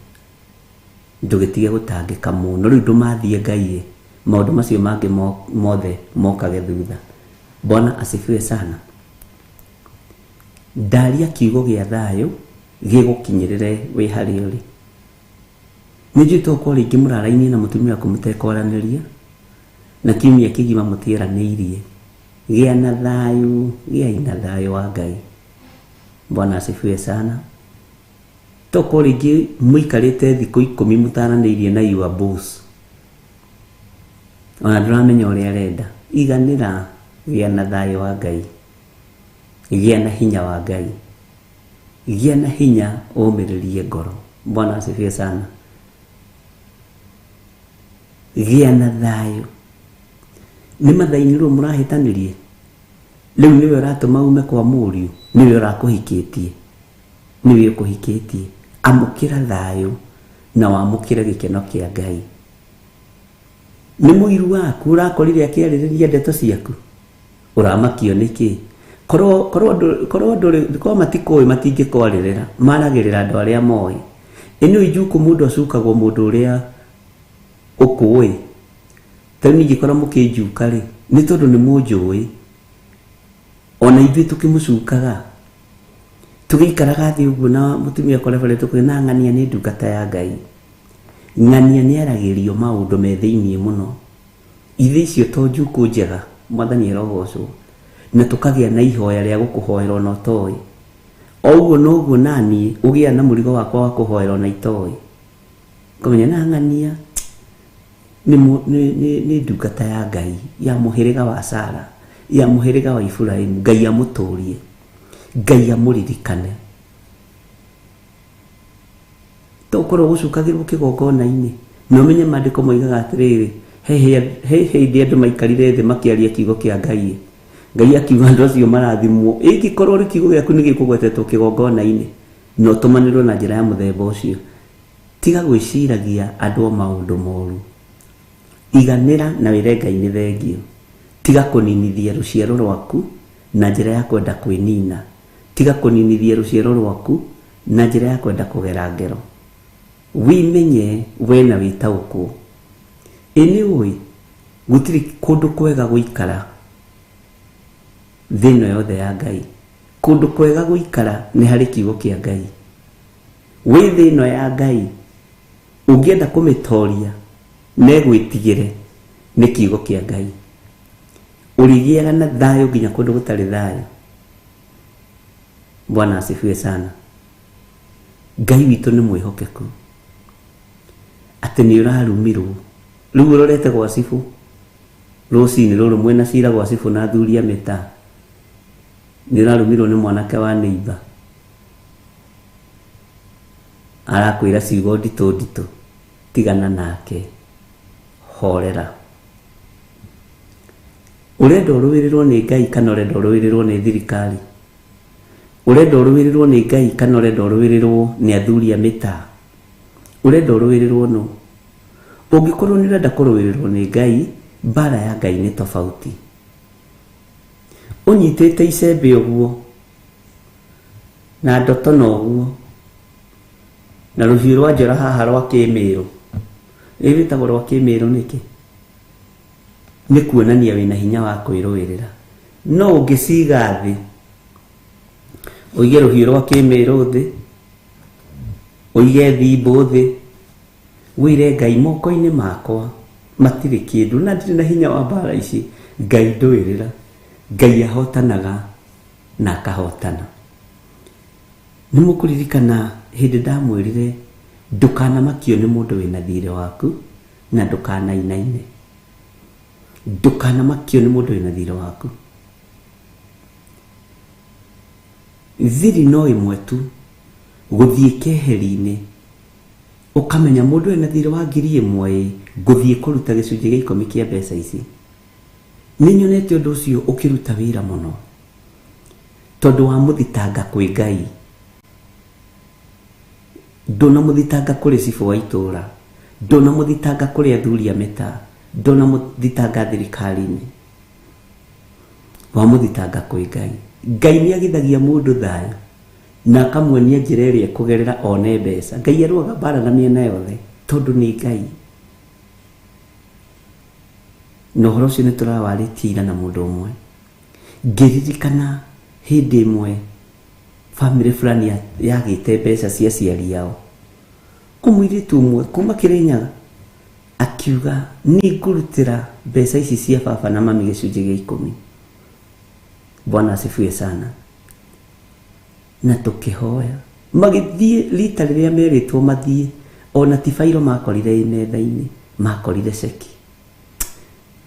Ndũgĩtige gũtangĩka mũno rĩu, ndũmathie Ngai ĩ, maũndũ macio mangĩ mothe mokage thutha. Bwana asifiwe sana. Ndaria kiugo gĩa thayũ gĩgũkinyĩrĩre wĩ harĩa ũrĩ. Nĩ njũĩ tokorwo rĩngĩ mũrarainie na mũtumia waku mũtekwaranĩria, na kiumia kĩgima mũtieranĩirie. Gĩa na thayũ, gĩai na thayũ wa Ngai. Bwana asifiwe sana. Tokorwo rĩngĩ mũikarĩte thikũ 10 mũtaranĩirie na your boss, ona ndũramenya ũrĩa arenda. Iganĩra, gĩa na thayũ wa Ngai, gĩa na hinya wa Ngai, gĩa na hinya ũmĩrĩrie ngoro. Bwana asifiwe sana. Gĩa na thayũ. Nĩ mathaa-inĩ rĩu mũrahĩtanĩrie, rĩu nĩwe ũratũma ume kwa mũriũ, nĩwe ũrakũhikĩtie, nĩwe ũkũhikĩtie. Amũkĩra thayũ na wamũkĩre gĩkeno kĩa Ngai. Nĩ mũiru waku ũrakorire akĩarĩrĩria ndeto ciaku, ũramakio nĩkĩ? Korwo korwo korwo ndũrĩ, korwo matikũĩ, matingĩkwarĩrĩra. Maragĩrĩra andũ arĩa moĩ. Ĩ nĩ injuku mũndũ acukagwo mũndũ ũrĩa ũkũĩ. Ta rĩu ningĩkorwo mũkĩnjuka rĩ, nĩ tondũ nĩ mũnjũĩ. Ona ithuĩ tũkĩmũcukaga, tũgĩikaraga thĩ ũguo na mũtumia korebore, tũkauga na ng'ania nĩ ndungata ya Ngai, ng'ania nĩ aragĩrio maũndũ me thĩiniĩ mũno. Ithe icio to njukũ njega. Mwathani arogocwo. Na tũkagĩa na ihoya rĩa gũkũhoera ona ũtoĩ. O ũguo noguo naniĩ ũgĩa na mũrigo wakwa wa kũhoera ona itoĩ, kũmenya na ng'ania nĩ ndungata ya Ngai ya mũhĩrĩga wa Sara. Ya mũhĩrĩga wa Iburahĩmu. Ngai amũtũrie, Ngai amũririkane. Tokorwo gũcukagĩrwo kĩgongona-inĩ, na ũmenye maandĩko moigaga atĩrĩrĩ, he hĩndĩ andũ maikarire thĩ makĩaria kiugo kĩa Ngai, Ngai akiuga andũ acio marathimwo. Ĩngĩkorwo rĩ kiugo gĩaku nĩ gĩkũgwetetwo kĩgongona-inĩ na ũtũmanĩrwo na njĩra ya mũthemba ũcio, tiga gwĩciragia andũ o maũndũ moru. Iganĩra na wĩre Ngai nĩ thengio. Tiga kũninithia rũciaro rwaku na njĩra ya kwenda kwĩnina. Tiga kũninithia rũciaro rwaku na njĩra ya kwenda kũgera ngero. Wĩmenye we na wĩtaũkwo. Ĩ nĩ ũĩ gũtirĩ kũndũ kwega gũikara thĩ ĩno yothe ya Ngai. Kũndũ kwega gũikara nĩ harĩ kiugo kĩa Ngai. Wĩ thĩ ĩno ya Ngai ũngĩenda kũmĩtoria na ĩgwĩtigĩre nĩ kiugo kĩa Ngai. Ũrĩgĩaga na thayũ nginya kũndũ gũtarĩ thayũ. Bwana asifiwe sana. Ngai witũ nĩ mwĩhokeku atĩ nĩ ũrarumirwo. Rĩu ũrorete gwa cibũ rũcinĩ rũrũ mwĩna cira gwa cibũ na athuri a mĩtaa, nĩ ũrarumirwo nĩ mwanake wa neighbor, arakwĩra ciugo nditũ nditũ, tigana nake, horera. Ũrenda ũrũĩrĩrwo nĩ Ngai kana ũrenda ũrũĩrĩrwo nĩ thirikari? Ũrenda ũrũĩrĩrwo nĩ Ngai kana ũrenda ũrũĩrĩrwo nĩ athuri a mĩtaa? Ũrenda ũrũĩrĩrwo nũ? Ũngĩkorwo nĩ ũrenda kũrũĩrĩrwo nĩ Ngai, mbara ya Ngai nĩ tofauti. Ũnyitĩte icembe ũguo na ndotono ũguo na rũhiũ rwa njora haha rwa kĩmĩrũ. Ĩ rwĩtagwo rwa kĩmĩrũ nĩkĩ? Nĩ kuonania wĩna hinya wa kwĩrũĩrĩra. No ũngĩciga thĩ, ũige rũhiũ rwa kĩmĩrũ thĩ, ũige thimbũ thĩ, wĩre Ngai moko-inĩ makwa matirĩ kĩndũ na ndirĩ na hinya wa mbara ici, Ngai ndũĩrĩra. Ngai ahotanaga na akahotana. Nĩ mũkũririkana hĩndĩ ndamwĩrire ndũkanamakio nĩ mũndũ wĩna thirĩ waku na ndũkanainaine. Ndũkanamakio nĩ mũndũ wĩna thirĩ waku. Thiri no ĩmwe tu, gũthiĩ keheri-inĩ ũkamenya mũndũ ena thirĩ wa 1000 ĩ, ngũthiĩ kũruta gĩcunjĩ gĩa 10 kĩa mbeca ici. Nĩ nyonete ũndũ ũcio ũkĩruta wĩra mũno tondũ wa mũthitanga kwĩ Ngai. Ndũnamũthitanga kũrĩ cibũ wa itũũra, ndũnamũthitanga kũrĩ athuri a mĩtaa, ndũnamũthitanga thirikari-inĩ, wamũthitanga kwĩ Ngai. Ngai nĩ agithagia mũndũ thayũ na akamuonia njĩra ĩrĩa ekũgerera one mbeca. Ngai arũaga mbara na mĩena yothe tondũ nĩ Ngai. Na ũhoro ũcio nĩ tũrawarĩtie ira na mũndũ ũmwe. Ngĩririkana hĩndĩ ĩmwe family fulani yagĩte mbeca cia aciari ao. Mũirĩtu ũmwe kuma Kĩrĩnyaga akiuga nĩ ngũrutĩra mbeca ici cia baba na mami gĩcunjĩ gĩa 10. Bwana asifiwe sana. Na tũkĩhoya magĩthiĩ rita rĩrĩa merĩtwo mathiĩ, ona ti bairo makorire ĩ metha-inĩ, makorire ceki.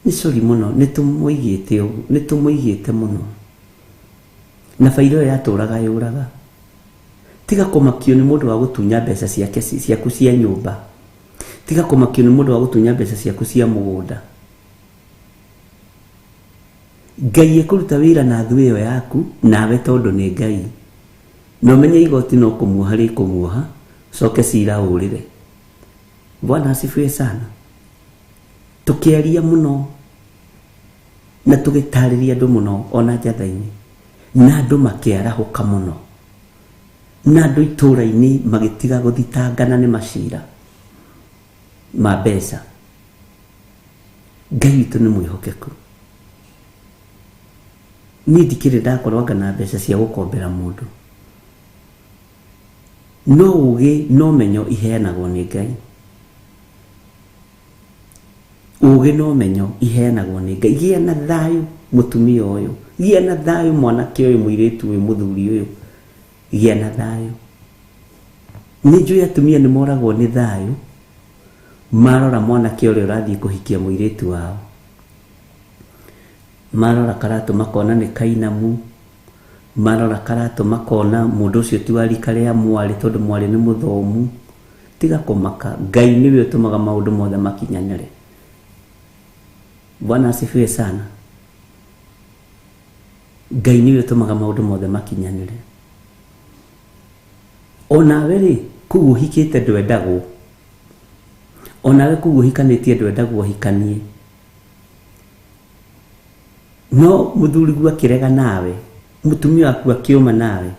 Nĩ sorry mũno, nĩ tũmũigĩte ũguo, nĩ tũmũigĩte mũno. Na bairo ĩyo yatũraga yũraga. Tiga kũmakio nĩ mũndũ wa gũtunya mbeca ciake ciaku cia nyũmba. Tiga kũmakio nĩ mũndũ wa gũtunya mbeca ciaku cia mũgũnda. Ngai ekũruta wĩra na thu ĩyo yaku nawe tondũ nĩ Ngai. Na ũmenye igoti no kũmuoha rĩkũmuoha, coke cira ũrĩre. Bwana asifiwe sana. Tũkĩaria mũno na tũgĩtarĩria andũ mũno ona njatha-inĩ, na andũ makĩarahũka mũno, na andũ itũũra-inĩ magĩtiga gũthitangana nĩ macira ma mbeca. Ngai witũ nĩ mwĩhokeku. Niĩ ndikĩrĩ ndakorwo anga na mbeca cia gũkombera mũndũ, no ũgĩ no menyo iheanagwo nĩ Ngai. Ũgĩ no menyo iheanagwo nĩ Ngai. Gĩa na thayũ mũtumia ũyũ, gĩa na thayũ mwanake ũyũ, mũirĩtu ũyũ, mũthuri ũyũ, gĩa na thayũ. Nĩ njũĩ atumia nĩ moragwo nĩ thayũ marora mwanake ũrĩa ũrathiĩ kũhikia mũirĩtu wao. Marora karatũ makona nĩ kainamu, marora karatũ makona mũndũ ũcio ti wa rika rĩa mwarĩ tondũ mwarĩ nĩ mũthomu. Tiga kũmaka, Ngai nĩwe ũtũmaga maũndũ mothe makinyanĩre. Bwana asifiwe sana. Ngai nĩwe ũtũmaga maũndũ mothe makinyanĩre. Onawe rĩ, kũu ũhikĩte ndwendagwo, onawe kũu ũhikanĩtie ndwendagwo ũhikanie, no mũthuriguo akĩrega nawe, mũtumia waku akĩũma nawe,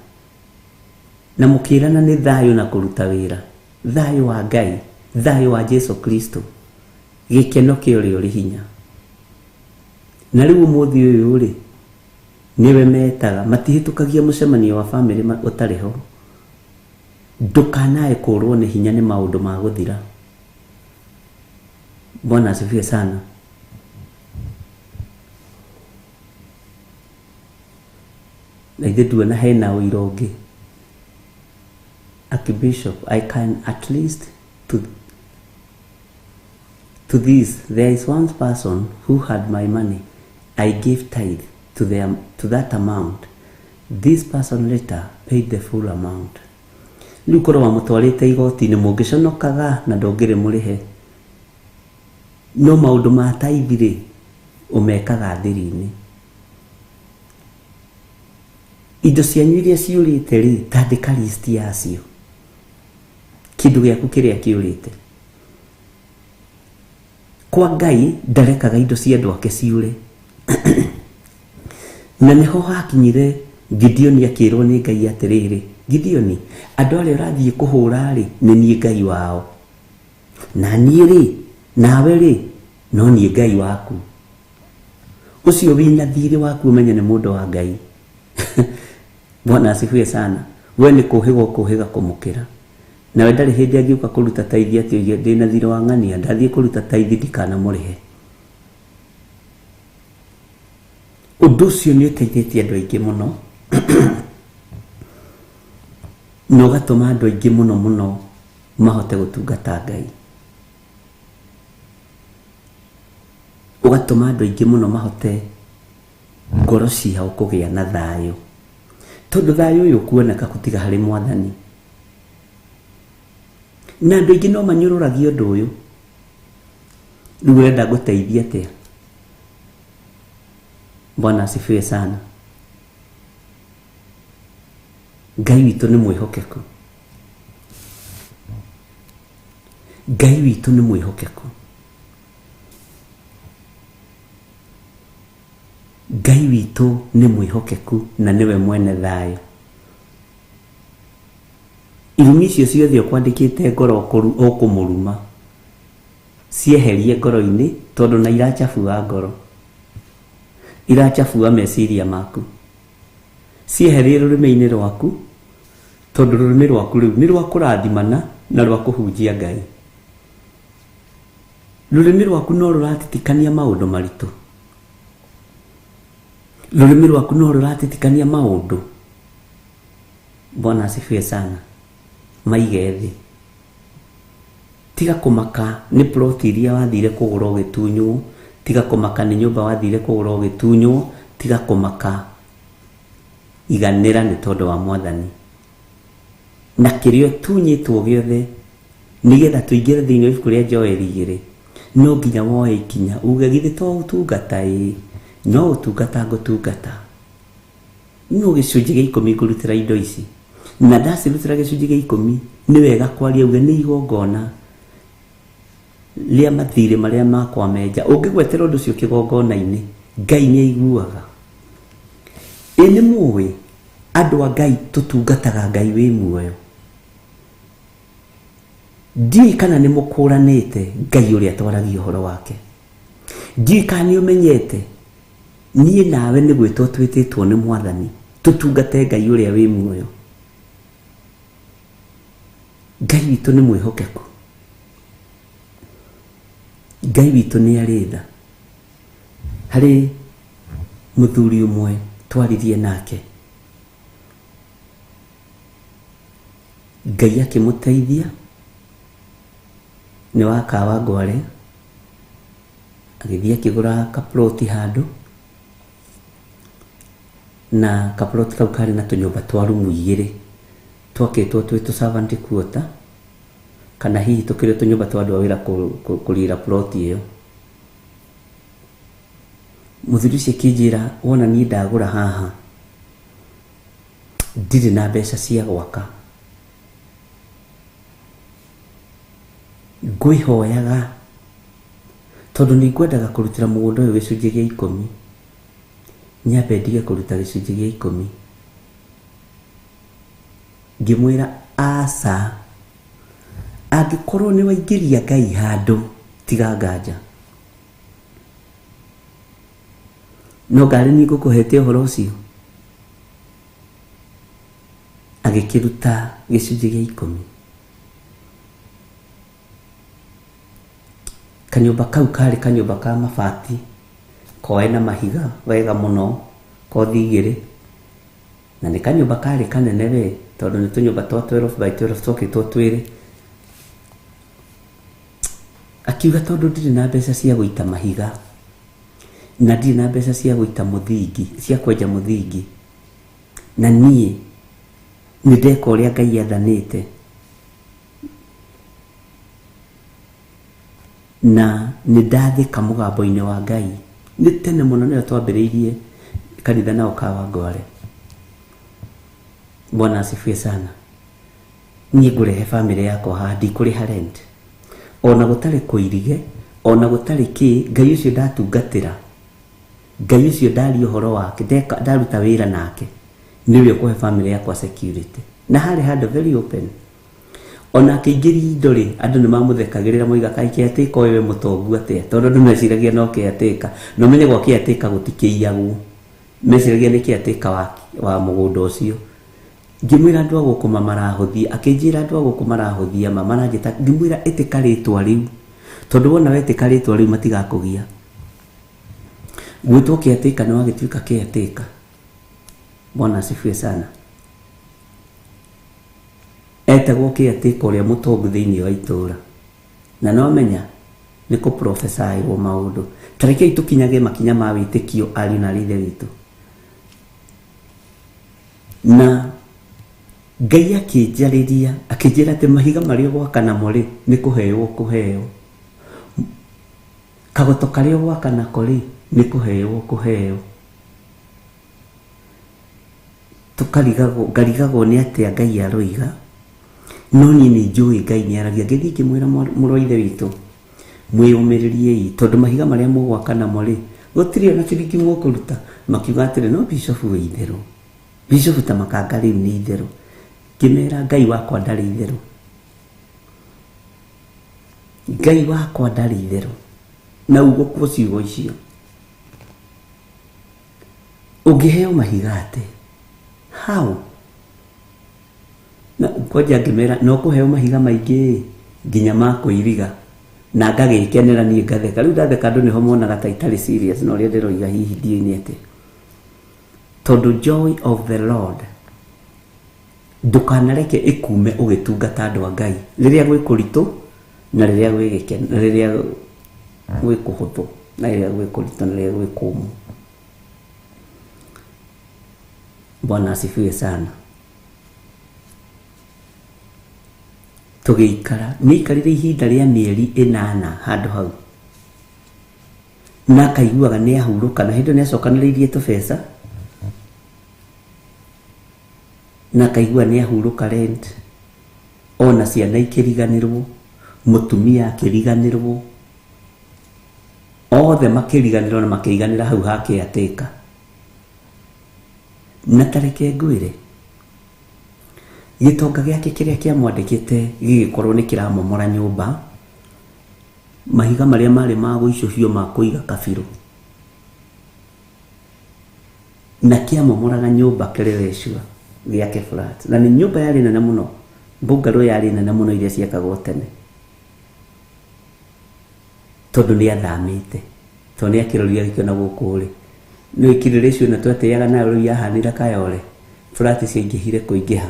na mũkĩrana nĩ thayũ na kũruta wĩra, thayũ wa Ngai, thayũ wa Jesu Kristo, gĩkeno kĩa ũrĩa ũrĩ hinya. Na rĩu ũmũthĩ ũyũ rĩ, nĩwe metaga, matihĩtũkagia mũcemanio wa bamĩrĩ ũtarĩ ho. Ndũkanae kũrwo nĩ hinya nĩ maũndũ ma gũthira. Bwana asifiwe sana. Na ithuĩ nduona hena ũira ũngĩ. Archbishop, I can at least to this, there is one person who had my money. I gave tithe to that amount. This person later paid the full amount. Rĩu korwo wamũtwarĩte igoti-inĩ mũngĩconokaga na ndũngĩrĩ mũrĩhe. No maũndũ ma tithe rĩ, ũmekaga thiri-inĩ. Indo cianyu iria ciũrĩte rĩ, tandĩka list yacio. Kĩndũ gĩaku kĩrĩa kĩũrĩte. Kwa Ngai ndarekaga indo cia andũ ake ciũre. Na nĩho hakinyire Gideoni akĩrwo nĩ Ngai atĩrĩrĩ, Gideoni, andũ arĩa ũrathiĩ kũhũra rĩ, nĩ niĩ Ngai wao. Na niĩ rĩ, nawe rĩ, no niĩ Ngai waku. Ũcio wĩna thiirĩ waku ũmenye nĩ mũndũ wa Ngai. Bwana asifiwe sana. We nĩ kũhĩga ũkũhĩga kũmũkĩra. Nawe ndarĩ hĩndĩ angĩũka kũruta taithi atĩ oige ndĩna thiirĩ wa ng'ania, ndathiĩ kũruta taithi ndikanamũrĩhe. Ũndũ ũcio nĩ ũteithĩtie andũ aingĩ mũno na ũgatũma andũ aingĩ mũno mũno mahote gũtungata Ngai. Ũgatũma andũ aingĩ mũno mahote ngoro ciao kũgĩa na thayũ. Tondũ thayũ ũyũ ũkuoneka gũtiga harĩ Mwathani. Na andũ aingĩ no manyũrũragia ũndũ ũyũ. Rĩu ũrenda ngũteithie atĩa? Bwana asifiwe sana. Ngai witũ nĩ mwĩhokeku. Ngai witũ nĩ mwĩhokeku. Ngai witũ nĩ mwĩhokeku na nĩwe mwene thayũ. Irumi icio ciothe ũkwandĩkĩte ngoro ũkũmũruma, cieherie ngoro-inĩ tondũ na irachabua ngoro, irachabua meciria maku. Cieherie rũrĩmĩ-inĩ rwaku tondũ rũrĩmĩ rwaku rĩu nĩ rwa kũrathimana na rwa kũhunjia Ngai. Rũrĩmĩ rwaku no rũratitikania maũndũ maritũ. Rũrĩmĩ rwaku no rũratitikania maũndũ. Bwana asifiwe sana. Maige thĩ. Tiga kũmaka nĩ plot iria wathire kũgũra ũgĩtunywo, tiga kũmaka nĩ nyũmba wathire kũgũra ũgĩtunywo, tiga kũmaka. Iganĩra nĩ tondũ wa Mwathani. Na kĩrĩa ũtunyĩtwo gĩothe nĩgetha tũingĩre thĩinĩ wa ibuku rĩa Joeli 2, no nginya woe ikinya uge githĩ to ũtungata ĩĩ, no ũtungata ngũtungata. No gĩcunjĩ gĩa 10 ngũrutĩra indo ici. Na ndacirutĩra gĩcunjĩ gĩa 10, nĩ wega kwaria uge nĩ igongona rĩa mathirĩ marĩa makwa menja. Ũngĩgwetera ũndũ ũcio kĩgongona-inĩ, Ngai nĩ aiguaga. Ĩ nĩ mũĩ andũ a Ngai tũtungataga Ngai wĩ muoyo. Ndiũĩ kana nĩ mũkũranĩte Ngai ũrĩa twaragia ũhoro wake. Ndiũĩ kana nĩ ũmenyete niĩ nawe nĩ gwĩtwo twĩtĩtwo nĩ Mwathani tũtungate Ngai ũrĩa wĩ muoyo. Ngai witũ nĩ mwĩhokeku. Ngai witũ nĩ arĩ tha. Harĩ mũthuri ũmwe twaririe nake, Ngai akĩmũteithia nĩ wa Kawangware, agĩthiĩ akĩgũra kaploti handũ. Na kaplot kau karĩ na tũnyũmba twa rumu igĩrĩ twakĩtwo twĩ tũ servant quarter, kana hihi tũkĩrĩ tũnyũmba twa andũ a wĩra kũrira plot ĩyo. Mũthuri ũcio akĩnjĩra, wona niĩ ndagũra haha ndirĩ na mbeca cia gwaka, ngwĩhoyaga tondũ nĩ ngwendaga kũrutĩra mũgũnda ũyũ gĩcunjĩ gĩa 10, nyambe ndige kũruta gĩcunjĩ gĩa 10. Ngĩmwĩra aca, angĩkorwo nĩ waingĩria Ngai handũ tiga nganja. No ngarĩ niĩ ngũkũhete ũhoro ũcio. Agĩkĩruta gĩcunjĩ gĩa 10. Kanyũmba kau karĩ kanyũmba ka mabati koe na mahiga wega mũno, kothi igĩrĩ, na nĩ kanyũmba karĩ kanene we, tondũ nĩ tũnyũmba twa 12 by 12 twakĩtwo twĩrĩ. Akiuga tondũ ndirĩ na mbeca cia gũita mahiga na ndirĩ na mbeca cia gũita mũthingi, cia kwenja mũthingi, na niĩ nĩ ndeka ũrĩa Ngai athanĩte na nĩ ndathĩka mũgambo-inĩ wa Ngai. Nĩ tene mũno nĩyo twambĩrĩirie kanitha nao Kawangware. Bwana asifiwe sana. Niĩ ngũrehe bamĩrĩ yakwa haha, ndikũrĩha rent, ona gũtarĩ kũirige, ona gũtarĩ kĩ. Ngai ũcio ndatungatĩra, Ngai ũcio ndaria ũhoro wake, ndaruta wĩra nake, nĩwe ũkũhe bamĩrĩ yakwa security. Na harĩ handũ very open. Ona akĩingĩria indo rĩ, andũ nĩ mamũthekagĩrĩra moiga kaĩ caretaker ũyũ we mũtongu atĩa, tondũ andũ meciragia no caretaker. Na ũmenye gwa caretaker gũtikĩiyagwo, meciragia nĩ caretaker wa mũgũnda ũcio. Ngĩmwĩra andũ a gũkũ ma marahũthia, akĩnjĩra andũ a gũkũ marahũthia ma maranjĩta, ngĩmwĩra ĩtĩka rĩtwa rĩu, tondũ wona wetĩka rĩtwa rĩu matigakũgia. Gwĩtwo caretaker nĩ wagĩtuĩka caretaker. Bwana asifiwe sana. Etagwo caretaker ũrĩa mũtongu thĩinĩ wa itũũra. Na no menya nĩ kũprofesaĩrwo maũndũ. Ta rekei tũkinyage makinya ma wĩtĩkio ariũ na ithe witũ. Na Ngai akĩnjarĩria, akĩnjĩra atĩ mahiga marĩa ũgwaka namo rĩ, nĩ kũheo ũkũheo. Kagoto karĩa ũgwaka nako rĩ, nĩ kũheo ũkũheo. Tũkarigagwo, ngarigagwo nĩ atĩa Ngai aroiga, no niĩ nĩ njũĩ Ngai nĩ aragia. Ngĩthiĩ ngĩmwĩra mũrũ wa ithe witũ, mwĩyũmĩrĩriei, tondũ mahiga marĩa mũgwaka namo rĩ, gũtirĩ ona ciringi mũkũruta. Makiuga atĩrĩ, no bishop wĩ itherũ, bishop ta makanga rĩu nĩ itherũ. Ngĩmera Ngai wakwa ndarĩ itherũ, Ngai wakwa ndarĩ itherũ. Na ugũkwo ciugo icio, ũngĩheo mahiga atĩ how? Na kwanja ngĩmera no kũheo mahiga maingĩ nginya ma kũiriga, na ngagĩkenera niĩ ngatheka. Rĩu ndatheka andũ nĩho monaga ta itarĩ serious na ũrĩa ndĩroiga hihi ndiũĩ nĩ atĩa. Tondũ joy of the Lord ndũkanareke ĩkume ũgĩtungata andũ a Ngai rĩrĩa gwĩ kũritũ na rĩrĩa gwĩ gĩkeno, na rĩrĩa gwĩ kũhũthũ, na rĩrĩa gwĩ kũritũ, na rĩrĩa gwĩ kũmũ. Bwana asifiwe sana. Tũgĩikara, nĩaikarire ihinda rĩa mĩeri 8 handũ hau, na akaiguaga nĩ ahurũka, na hĩndĩ ĩyo nĩ acokanĩrĩirie tũbeca, na akaigua nĩ ahurũka rent, ona ciana ikĩriganĩrwo, mũtumia akĩriganĩrwo, othe makĩriganĩrwo na makĩiganĩra hau ha caretaker. Na ta reke ngwĩre, gĩtonga gĩake kĩrĩa kĩamwandĩkĩte gĩgĩkorwo nĩ kĩramomora nyũmba, mahiga marĩa marĩ ma gũicũhio ma kũiga kabirũ, na kĩamomoraga nyũmba Kĩrĩrĩcua gĩake flat, na nĩ nyũmba yarĩ nene mũno, bungalow yarĩ nene mũno iria ciakagwo tene, tondũ nĩ athamĩte, tondũ nĩ akĩrorire agĩkĩona gũkũ rĩ, nĩ Kĩrĩrĩcua ĩno twatĩaga nayo rĩu yahanire Kayole, flat ciaingĩhire kũingĩha.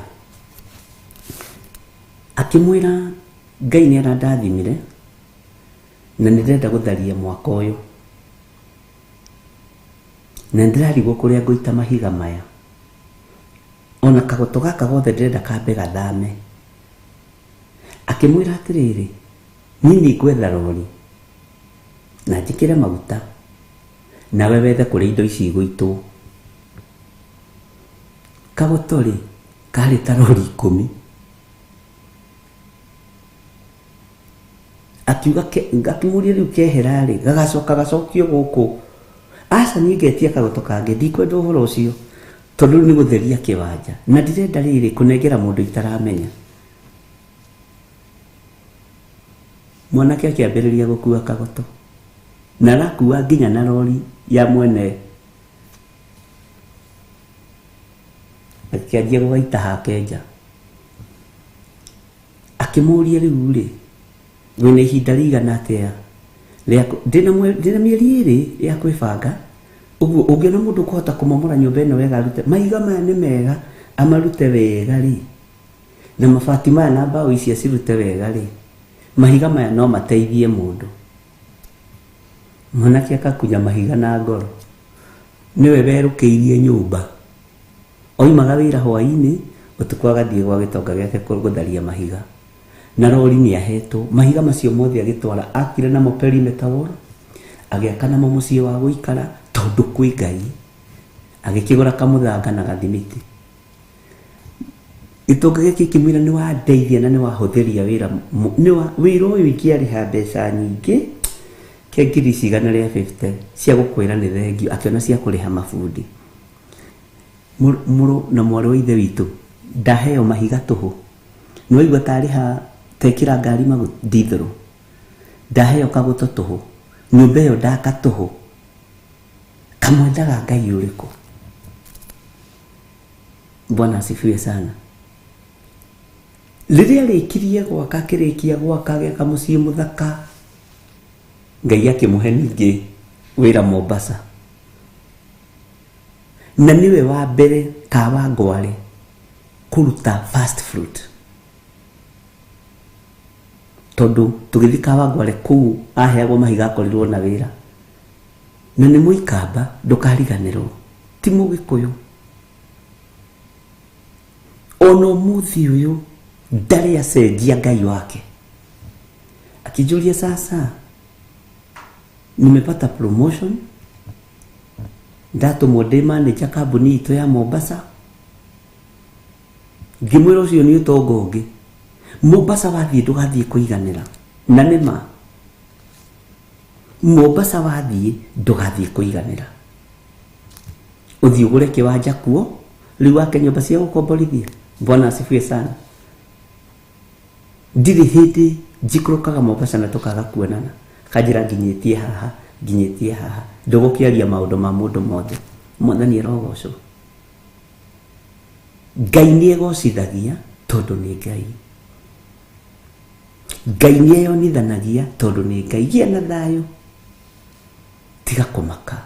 Akĩmwĩra Ngai nĩ arandathimire na nĩ ndĩrenda gũtharia mwaka ũyũ, na ndĩrarigwo kũrĩa ngũita mahiga maya. Ona kagoto gaka gothe ndĩrenda kambe gathame. Akĩmwĩra atĩrĩrĩ, niĩ nĩ ngwetha rori na njĩkĩre maguta, nawe wethe kũrĩa indo ici igũitwo. Kagoto rĩ, karĩ ta rori 10. Akiuga akĩmũria rĩu kehera rĩ, gagacoka gacokio gũkũ. Aca niĩ ngetia kagoto kangĩ, ndikwenda ũhoro ũcio, tondũ rĩu nĩ gũtheria kĩwanja na ndirenda rĩrĩ kũnengera mũndũ itaramenya. Mwanake akĩambĩrĩria gũkua kagoto na arakua nginya na rori ya mwene, akĩanjia gũgaita hake nja. Akĩmũria rĩu rĩ, wĩna ihinda rĩigana atĩa rĩa ndĩna mĩeri 2 ya kwĩbanga, ũguo ũngĩona mũndũ ũkũhota kũmomora nyũmba ĩno wega, arute mahiga maya nĩ mega, amarute wega rĩ, na mabati maya na mbaũ ici acirute wega rĩ, mahiga maya no mateithie mũndũ. Mwanake akakunya mahiga na ngoro, nĩwe werũkĩirie nyũmba. Oimaga wĩra hwaĩ-inĩ, ũtukũ agathiĩ gwa gĩtonga gĩake gũtharia mahiga. Na rori nĩ ahetwo mahiga macio mothe, agĩtwara akire namo perimeter wall, agĩaka namo mũciĩ wa gũikara, tondũ kwĩ Ngai. Agĩkĩgũra kamũthanga na gathimiti. Gĩtonga gĩake kĩmwĩra nĩ wandeithia na nĩ wahũthĩria wĩra, wĩra ũyũ ingĩarĩha mbeca nyingĩ ke ngiri ici 150 cia gũkwĩra nĩ thengio, akĩona cia kũrĩha mabundi. Mũrũ na mwarĩ wa ithe witũ, ndaheo mahiga tũhũ. Nĩ waigua tarĩha tekĩra ngari ndithũrũ. Ndaheo kagoto tũhũ, nyũmba ĩyo ndaka tũhũ. Kamwendaga Ngai ũrĩkũ? Bwana asifiwe sana. Rĩrĩa arĩkirie gwaka, akĩrĩkia gwaka, agĩaka mũciĩ mũthaka, Ngai akĩmũhe ningĩ wĩra Mombasa. Na nĩwe wa mbere Kawangware kũruta first fruit. Tondũ tũgĩthiĩ Kawangware kũu aheagwo mahiga akorirwo na wĩra. Na nĩ mũikamba, ndũkariganĩrwo, ti mũgĩkũyũ. Ona ũmũthĩ ũyũ ndarĩ acenjia Ngai wake. Akijũria sasa, nimepata promotion, ndatũmwo ndĩ manager kambuni itũ ya Mombasa. Ngĩmwĩra ũcio nĩ ũtonga ũngĩ. Mombasa wathiĩ ndũgathiĩ kũiganĩra. Na nĩ ma. Mombasa wathiĩ ndũgathiĩ kũiganĩra. Ũthiĩ ũgũre kĩwanja kuo, rĩu wake nyũmba cia gũkomborithia. Bwana asifiwe sana. Ndirĩ hĩndĩ njikũrũkaga Mombasa na tũkaga kuonana. Akanjĩra nginyĩtie haha, nginyĩtie haha. Ndũgũkĩaria maũndũ ma mũndũ mothe. Mwathani arogocwo. Ngai nĩ egocithagia tondũ nĩ Ngai. Ngai nĩ eyonithanagia tondũ nĩ Ngai. Gĩa na thayũ, tiga kũmaka,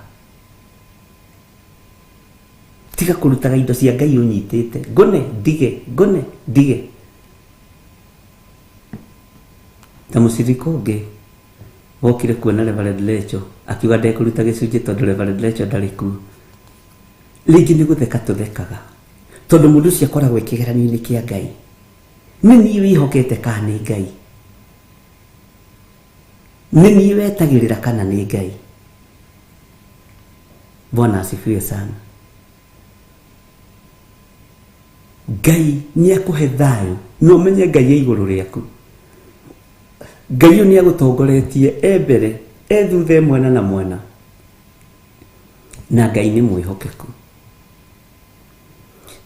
tiga kũrutaga indo cia Ngai ũnyitĩte. Ngone ndige, ngone ndige. Ta mũcirika ũngĩ wokire kuona Reverend Lecho, akiuga ndekũruta gĩcunjĩ tondũ Reverend Lecho ndarĩ kuo. Rĩngĩ nĩ gũtheka tũthekaga tondũ mũndũ ũcio akoragwo e kĩgeranio-inĩ kĩa Ngai. Nĩ niĩ wĩhokete kana nĩ Ngai? Nĩ niĩ wetagĩrĩra kana nĩ Ngai? Bwana asifiwe sana. Ngai nĩ akũhe thayũ na ũmenye Ngai e igũrũ rĩaku. Ngai ũyũ nĩ agũtongoretie e mbere, e thutha, e mwena na mwena. Na Ngai nĩ mwĩhokeku.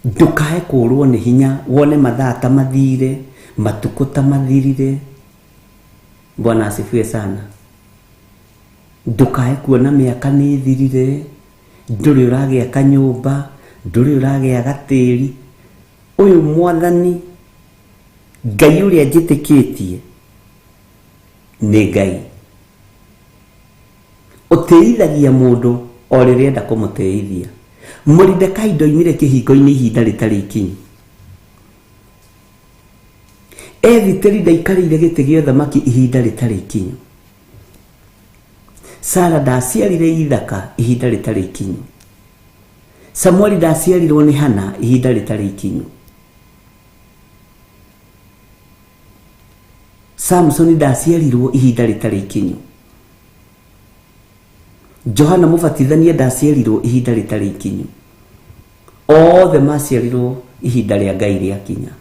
Ndũkae kũrwo nĩ hinya wone mathaa ta mathire, matukũ ta mathirire. Bwana asifiwe sana. Ndũkae kuona mĩaka nĩ ĩthirire, ndũrĩ ũragĩa kanyũmba, ndũrĩ ũragĩa gatĩri. Ũyũ Mwathani Ngai ũrĩa njĩtĩkĩtie nĩ Ngai ũtĩithagia mũndũ o rĩrĩa enda kũmũtĩithia. Moridekai ndoimire kĩhingo-inĩ ihinda rĩtarĩ ikinyu. Ethiteri ndaikarĩire gĩtĩ gĩa ũthamaki ihinda rĩtarĩ ikinyu. Sara ndaciarire Ithaka ihinda rĩtarĩ ikinyu. Samueli ndaciarirwo nĩ Hana ihinda rĩtarĩ ikinyu. Samsoni ndaciarirwo ihinda rĩtarĩ ikinyu. Johana Mũbatithania ndaciarirwo ihinda rĩtarĩ ikinyu. Othe maciarirwo ihinda rĩa Ngai rĩakinya.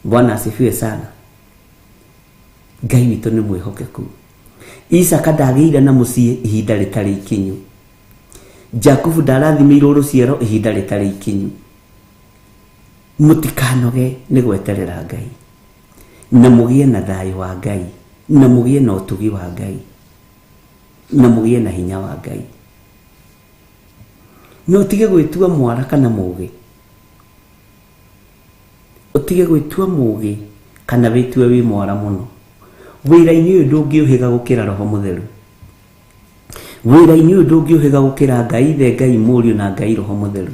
Bwana asifiwe sana. Ngai witũ nĩ mwĩhokeku. Isaka ndagĩire na mũciĩ ihinda rĩtarĩ ikinyu. Jakubu ndarathimĩirwo rũciaro ihinda rĩtarĩ ikinyu. Mũtikanoge nĩ gweterera Ngai, na mũgĩe na thayũ wa Ngai, na mũgĩe na ũtugi wa Ngai, na mũgĩe na hinya wa Ngai. Na ũtige gwĩtua mwara kana mũgĩ, ũtige gwĩtua mũgĩ kana wĩtue wĩ mwara mũno. Wĩra-inĩ ũyũ ndũngĩũhĩga gũkĩra Roho Mũtheru. Wĩra-inĩ ũyũ ndũngĩũhĩga gũkĩra Ngai Ithe, Ngai Mũriũ na Ngai Roho Mũtheru.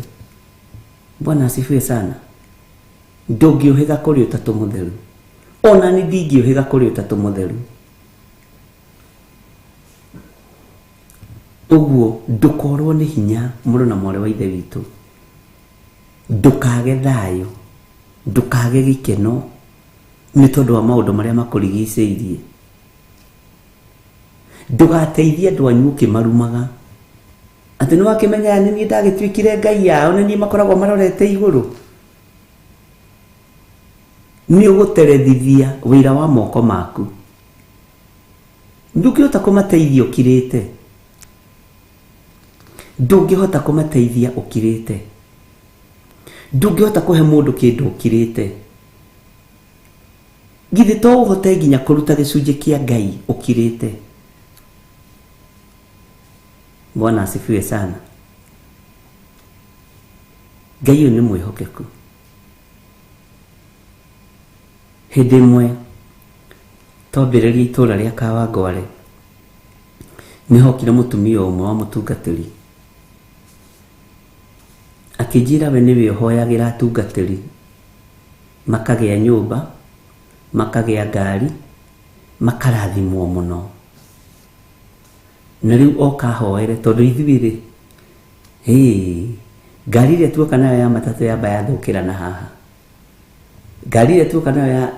Bwana asifiwe sana. Ndũngĩũhĩga kũrĩ Ũtatũ Mũtheru. Ona ni ndingĩũhĩga kũrĩ Ũtatũ Mũtheru. Ũguo ndũkorwo nĩ hinya mũrũ na mwarĩ wa Ithe witũ. Ndũkage thayũ, ndũkage gĩkeno nĩ tondũ wa maũndũ marĩa makũrigicĩirie. Ndũgateithie andũ anyu ũkĩmarumaga. Atĩ nĩ wakĩmenya nĩ niĩ ndagĩtuĩkire Ngai yao, nĩ niĩ makoragwo marorete igũrũ. Nĩ ũgũterethithia wĩra wa moko maku. Ndũngĩhota kũmateithia ũkirĩte. Ndũngĩhota kũmateithia ũkirĩte. Ndũngĩhota kũhe mũndũ kĩndũ ũkirĩte. Githĩ to ũhote nginya kũruta gĩcunjĩ kĩa Ngai ũkirĩte? Bwana asifiwe sana. Ngai ũyũ nĩ mwĩhokeku. Hĩndĩ ĩmwe twambĩrĩria itũũra rĩa Kawangware, nĩ hokire mũtumia ũmwe wa mũtungatĩri akĩnjĩra we nĩwe ũhoyagĩra atungatĩri makagĩa nyũmba, makagĩa ngari, makarathimwo mũno. Na rĩu oka ahoere tondũ ithuĩ rĩ, hĩ, ngari ĩrĩa tuoka nayo ya matatũ yamba yathũkĩra na haha. Ngari ĩrĩa tuoka nayo ya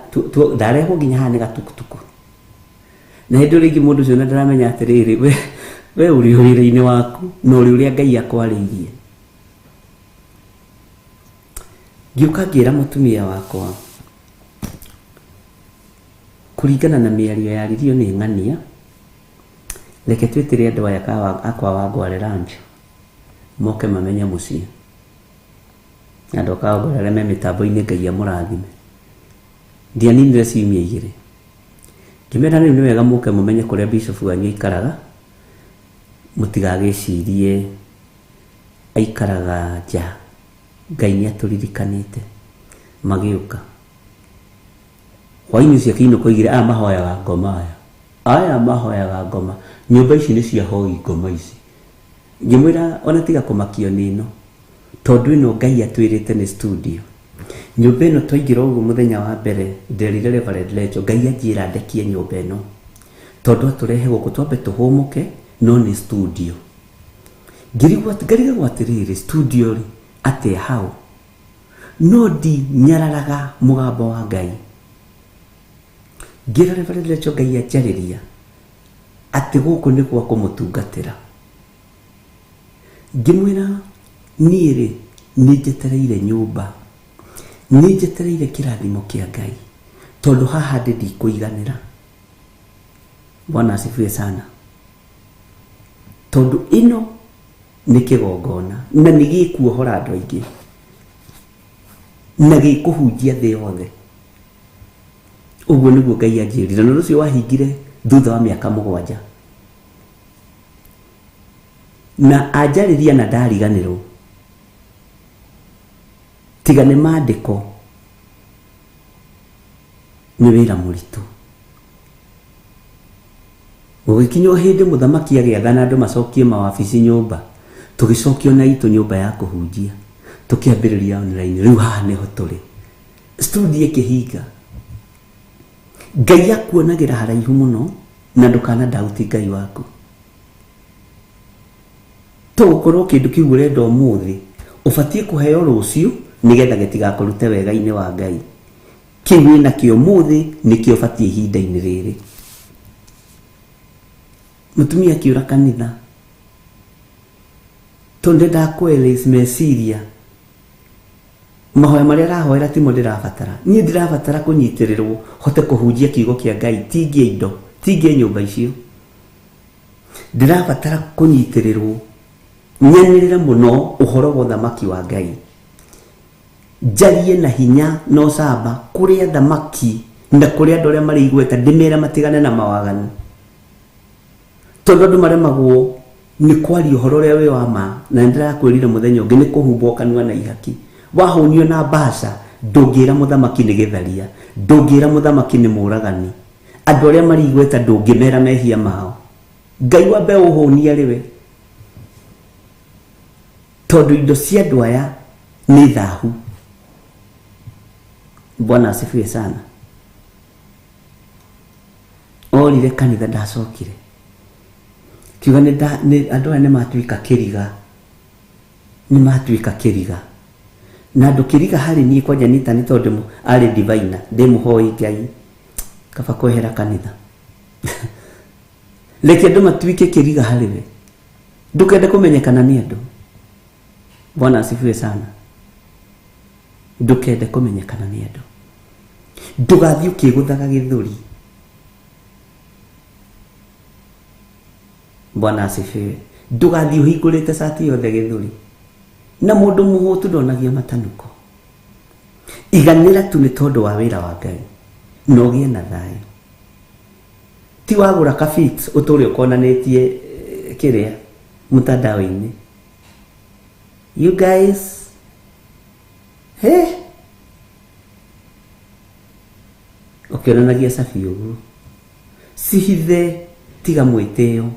ndarehwo nginya haha nĩ gatukutuku. Na hĩndĩ ĩyo rĩngĩ mũndũ ũcio ona ndaramenya atĩrĩrĩ, we ũrĩ o wĩra-inĩ waku na ũrĩ ũrĩa Ngai akwarĩirie. Ngĩũka ngĩra mũtumia wakwa, kũringana na mĩario yaririo nĩ ng'ania, reke twĩtĩre andũ aya akwa Wangware lunch, moke mamenye mũciĩ. Na andũ a Kawangware arĩa me mĩtambo-inĩ Ngai amũrathime. Ndianinire ciumia igĩrĩ. Ngĩmera rĩu nĩ wega mũke mũmenye kũrĩa bishop wanyu aikaraga, mũtigagĩcirie aikaraga nja. Ngai nĩ atũririkanĩte. Magĩũka. Hwainĩ ũcio akĩinũka oigire aya mahoyaga ngoma aya. Aya mahoyaga ngoma. Nyũmba ici nĩ cia hoi ngoma ici. Ngĩmwĩra ona tiga kũmakio nĩ ĩno. Tondũ ĩno Ngai atwĩrĩte nĩ studio. Nyũmba ĩno twaingĩra ũguo mũthenya wa mbere nderire Reverend Lecho Ngai anjĩra ndekie nyũmba ĩno. Tondũ atũrehe gũkũ twambe tũhũmũke no nĩ studio. Ngĩrigwo ngarigagwo atĩrĩrĩ studio rĩ atĩa hau. No ndinyararaga mũgambo wa Ngai. Ngĩra Reverend Lecho Ngai anjarĩria atĩ gũkũ nĩ gwa kũmũtungatĩra. Ngĩmwĩra niĩ rĩ nĩ njetereire nyũmba, nĩ njetereire kĩrathimo kĩa Ngai tondũ haha ndĩ ndikũiganĩra. Bwana asifiwe sana. Tondũ ĩno nĩ kĩgongona na nĩ gĩkuohora andũ aingĩ na gĩkũhunjia thĩ yothe. Ũguo nĩguo Ngai anjĩrire, na ũndũ ũcio wahingire thutha wa mĩaka 7. Na anjarĩria na ndariganĩrwo. Tiga nĩ maandĩko nĩ wĩra mũritũ. Gũgĩkinya o hĩndĩ mũthamaki agĩathana andũ macokie mawabici nyũmba, tũgĩcokio na itũ nyũmba ya kũhunjia, tũkĩambĩrĩria online. Rĩu haha nĩho tũrĩ. Studio ĩkĩhinga. Ngai akuonagĩra haraihu mũno na ndũkana doubt Ngai waku. To gũkorwo kĩndũ kĩu ũrenda ũmũthĩ Ũbatiĩ kũheo rũciũ nĩgetha gĩtigakũrute wega-inĩ wa Ngai. Kĩu wĩnakĩo ũmũthĩ nĩkĩo ũbatiĩ ihinda-inĩ rĩrĩ. Mũtumia akĩũra kanitha tondũ ndendaga kũ meciria mahoya marĩa arahoera timo ndĩrabatara. Niĩ ndĩrabatara kũnyitĩrĩrwo hote kũhunjia kiugo kĩa Ngai, tingie indo, tingie nyũmba icio. Ndĩrabatara kũnyitĩrĩrwo nyanĩrĩre mũno ũhoro wa ũthamaki wa Ngai, njarie na hinya na ũcamba kũrĩ athamaki na kũrĩ andũ arĩa marĩ igweta, ndĩmere matigane na mawaganu, tondũ andũ maremagwo nĩ kwaria ũhoro ũrĩa wĩ wa ma. Na nĩndĩrakwĩrire mũthenya ũngĩ nĩ kũhumbwo kanua na ihaki. Wahũnio na mbaca ndũngĩra mũthamaki nĩ gĩtharia, ndũngĩra mũthamaki nĩ mũragani. Andũ arĩa marĩ igweta ndũngĩmera mehia mao. Ngai wambe ũhũnie arĩ we, tondũ indo cia andũ aya nĩ thahu. Bwana asifiwe sana. Orire kanitha ndacokire, kiuga nĩ andũ aya nĩ matuĩka kĩriga, nĩ matuĩka kĩriga. Na andũ kĩriga harĩ niĩ kwanja nita nĩ tondũ arĩ divina, ndĩmũhoi Ngai kaba kwehera kanitha. Reke andũ matuĩke kĩriga harĩ we, ndũkende kũmenyekana nĩ andũ. Bwana asifiwe sana. Ndũkende kũmenyekana nĩ andũ, ndũgathiĩ ũkĩgũthaga gĩthũri. Bwana asifiwe. Ndũgathiĩ ũhingũrĩte cati yothe gĩthũri, na mũndũ mũhũtu ndonagia matanuko. Iganĩra tu nĩ tondũ wa wĩra wa Ngai na ũgĩe na thayũ. Ti wagũra ka fit ũtũre ũkonanĩtie kĩrĩa mtandao-inĩ. You guys, hey, ũkĩonanagia cabi ũguo, cihithe, tiga mwĩtĩo.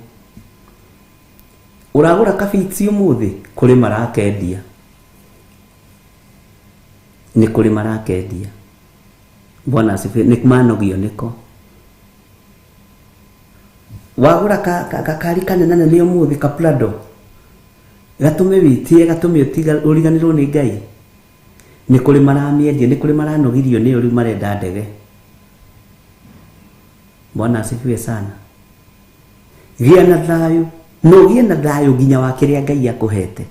Ũragũra kabiti ũmũthĩ, kũrĩ marakendia, nĩ kũrĩ marakendia. Bwana asifiwe. Nĩ manogio nĩko. Wagũra gakari kanene nĩ ũmũthĩ, ka Prado, gatũme wĩtĩe, gatũme ũriganĩrwo nĩ Ngai. Nĩ kũrĩ maramĩendia, nĩ kũrĩ maranogirio nĩyo, rĩu marenda ndege. Bwana asifiwe sana. Gĩa na thayũ, na ũgĩe na thayũ nginya wa kĩrĩa Ngai akũhete.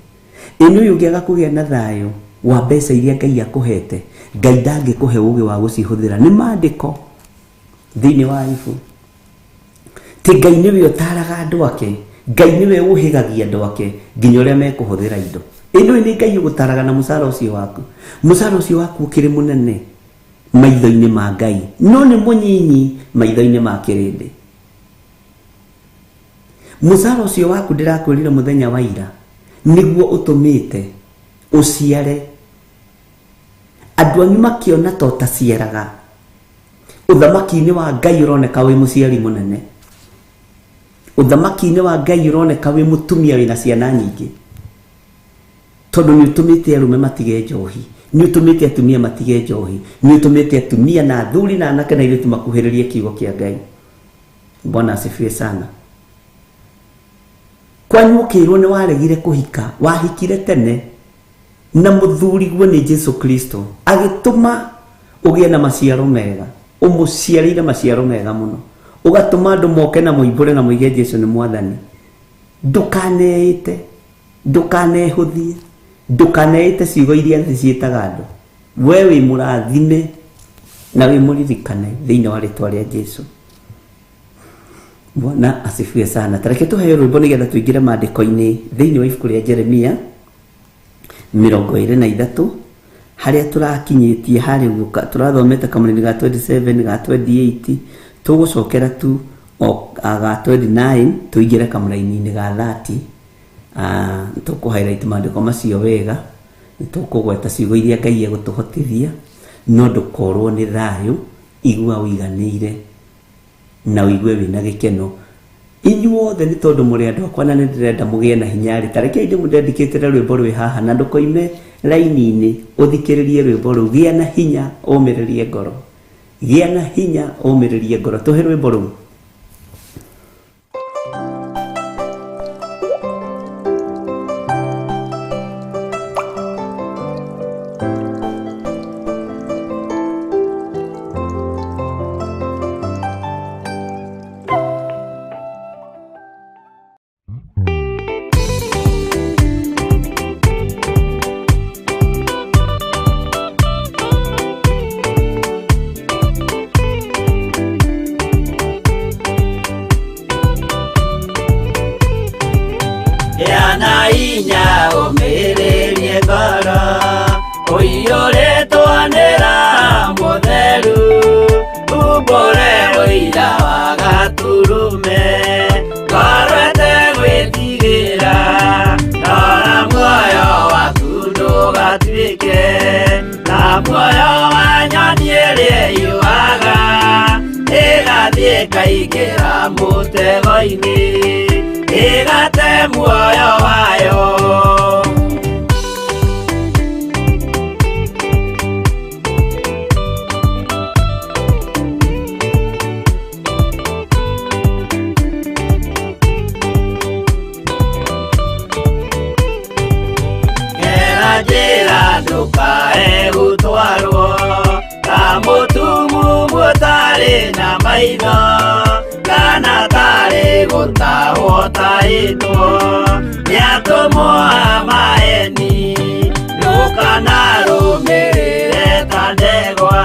Ĩno ũyũ ũngĩaga kũgĩa na thayũ wa mbeca iria Ngai akũhete, Ngai ndangĩkũhe ũũgĩ wa gũcihũthĩra. Nĩ maandĩko thĩinĩ wa ibu ti Ngai nĩwe ũtaraga andũ ake, Ngai nĩwe ũhĩgagia andũ ake nginya ũrĩa mekũhũthĩra indo. Ĩno nĩ Ngai ũgũtaraga na mũcara ũcio waku. Mũcara ũcio waku ũkĩrĩ mũnene maitho-inĩ ma Ngai, no nĩ mũnyinyi maitho-inĩ ma kĩrĩndĩ. Mũcara ũcio waku ndĩrakwĩrire mũthenya wa ira nĩguo ũtũmĩte ũciare andũ anyu makĩona ta ũtaciaraga. Ũthamaki-inĩ wa Ngai ũroneka wĩ mũciari mũnene, ũthamaki-inĩ wa Ngai ũroneka wĩ mũtumia wĩna ciana nyingĩ, tondũ nĩ ũtũmĩte arũme matige njohi, nĩ ũtũmĩte atumia matige njohi, nĩ ũtũmĩte atumia na athuri na anake na airĩtu makuhĩrĩrie kiugo kĩa Ngai. Bwana asifiwe sana. Kwanyu ũkĩrwo nĩ waregire kũhika, wahikire tene na mũthuriguo nĩ Jesu Kristo, agĩtũma ũgĩe na maciaro mega, ũmũciarĩire maciaro mega mũno, ũgatũma andũ moke na moimbũre na moige Jesu nĩ mwathani. Ndũkaneĩte, ndũkanehũthie, ndũkaneĩte ciugo iria thĩ ciĩtaga andũ. We wĩ mũrathime na wĩ mũririkane thĩinĩ wa rĩtwa rĩa Jesu. Bwana asifiwe sana. Tareke tũheo rwĩmbo nĩgetha tũingĩre maandĩko-inĩ thĩinĩ wa ibuku rĩa Jeremia 23, harĩa tũrakinyĩtie harĩ ũguo tũrathomete kamũrĩni ga 27 ga 28, tũgũcokera tu o ga 29 tũingĩre kamũraini-inĩ ga 30. Tũkũ highlight maandĩko macio wega, tũkũgweta ciugo iria Ngai egũtũhotithia, no ndũkorwo nĩ thayũ, igua ũiganĩire na ũigue wĩna gĩkeno. Inyuothe nĩ tondũ mũrĩ andũ akwa na nĩ ndĩrenda mũgĩe na hinya rĩ, ta rekei ndĩmũndendikĩtĩre rwĩmbo rwĩ haha, na ndũkoime raini-inĩ ũthikĩrĩrie rwĩmbo rũu. Gĩa na hinya ũmĩrĩrie ngoro, gĩa na hinya ũmĩrĩrie ngoro. Tũhe rwĩmbo rũu. hinya ũmĩrĩrie ngoro ũiyũrĩtwo nĩ Roho Mũtheru umbũre ũira wa Gatũrũme ngoro ĩtegwĩtigĩra rora muoyo waku ndũgatuĩke na muoyo wa nyoni ĩrĩa ĩyũaga ĩgathiĩ ĩkaingĩra mũtego-inĩ ĩgate muoyo wayo. Njĩra ndũkae gũtwarwo ta mũtumumu ũtarĩ na maitho kana tarĩ gũtahwo tahĩtwo nĩ atũmwo a maeni ndũkanarũmĩrĩre ta ndegwa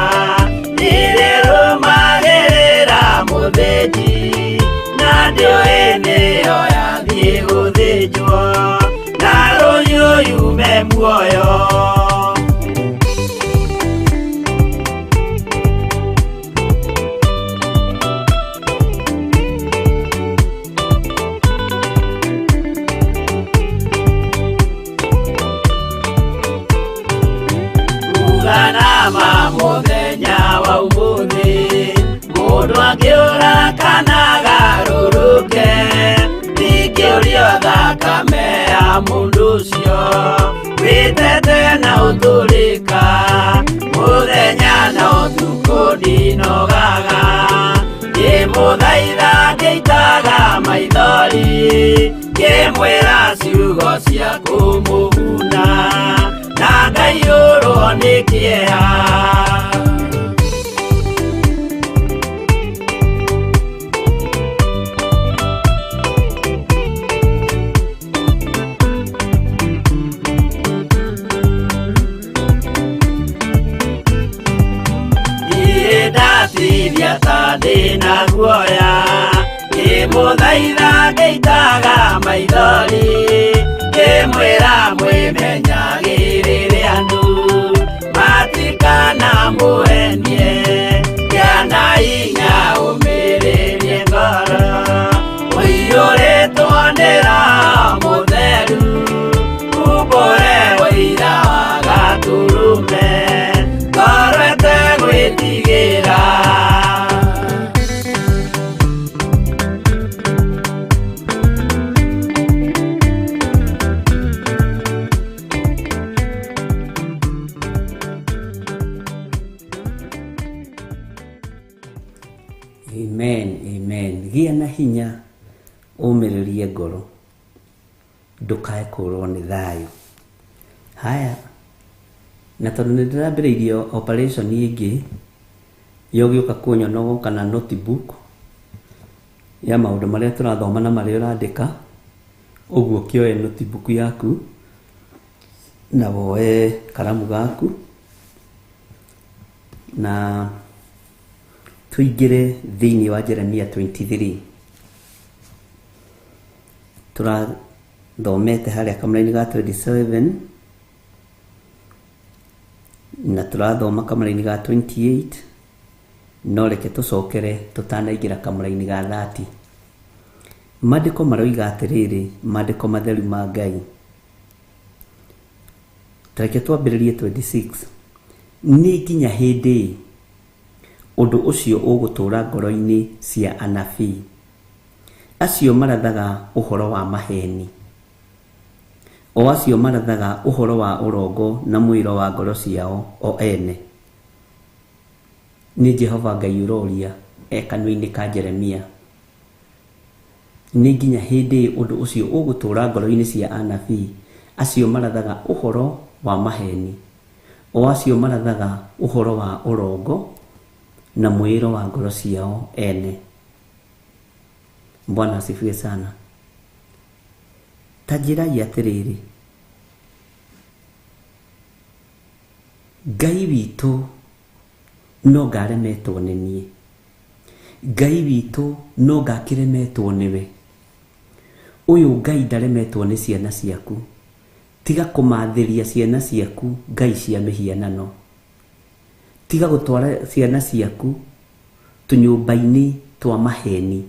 nĩrĩrũmagĩrĩra mũthĩnji na ndĩũĩ nĩyo yathiĩ gũthĩnjwo na rũhiũ yume muoyo. Uganama mũthenya wa ũmũthĩ mũndũ angĩũra kana agarũrũke ndingĩũrio thakame ya mũndũ ũcio wĩtete na ũtũrĩka mũthenya na ũtukũ ndinogaga ngĩmũthaitha ngĩitaga maithori ngĩmwĩra ciugo cia kũmũguna na ngaiyũrwo nĩ kĩeha. Ndatithia ta ndĩna guoya ngĩmũthaitha ngĩitaga maithori ngĩmwĩra mwĩmenyagĩrĩre andũ matikanamũhenie gĩa na hinya ũmĩrĩrie ngoro ũiyũrĩtwo nĩ Roho Mũtheru umbũre ũira wa Gatũrũme ngoro ĩtegwĩtigĩra. Amen, amen. Gĩa na hinya ũmĩrĩrie ngoro ndũkae kũrwo nĩ thayũ. Haya, na tondũ nĩ ndĩrambĩrĩirie operation ĩngĩ ya ũgĩũka kũnyona ũgoka na notebook ya maũndũ marĩa tũrathoma na marĩa ũrandĩka, ũguo kĩoe notebook yaku na woe karamu gaku na tũingĩre thĩinĩ wa Jeremia 23. Tũrathomete harĩa kamũraini ga 27 na tũrathoma kamũraini ga 28, no reke tũcokere tũtanaingĩra kamũraini ga 30. Maandĩko maroiga atĩrĩrĩ, maandĩko matheru ma Ngai. Tareke twambĩrĩrie 26. Nĩ nginya hĩndĩ ũndũ ũcio ũgũtũũra ngoro-inĩ cia anabii acio marathaga ũhoro wa maheni, o acio marathaga ũhoro wa ũrongo na mwĩro wa ngoro ciao o ene. Nĩ Jehova Ngai ũroria e kanua-inĩ ka Jeremia. Nĩ nginya hĩndĩ ũndũ ũcio ũgũtũũra ngoro-inĩ cia anabii acio marathaga ũhoro wa maheni, o acio marathaga ũhoro wa ũrongo na mwĩro wa ngoro ciao ene. Bwana asifiwe sana. Ta njĩrai atĩrĩrĩ, Ngai witũ no ngaremetwo nĩ niĩ, Ngai witũ no ngakĩremetwo nĩwe. Ũyũ Ngai ndaremetwo nĩ ciana ciaku. Tiga kũmathĩria ciana ciaku ngai cia mĩhianano. Tiga gũtwara ciana ciaku tũnyũmba-inĩ twa maheni.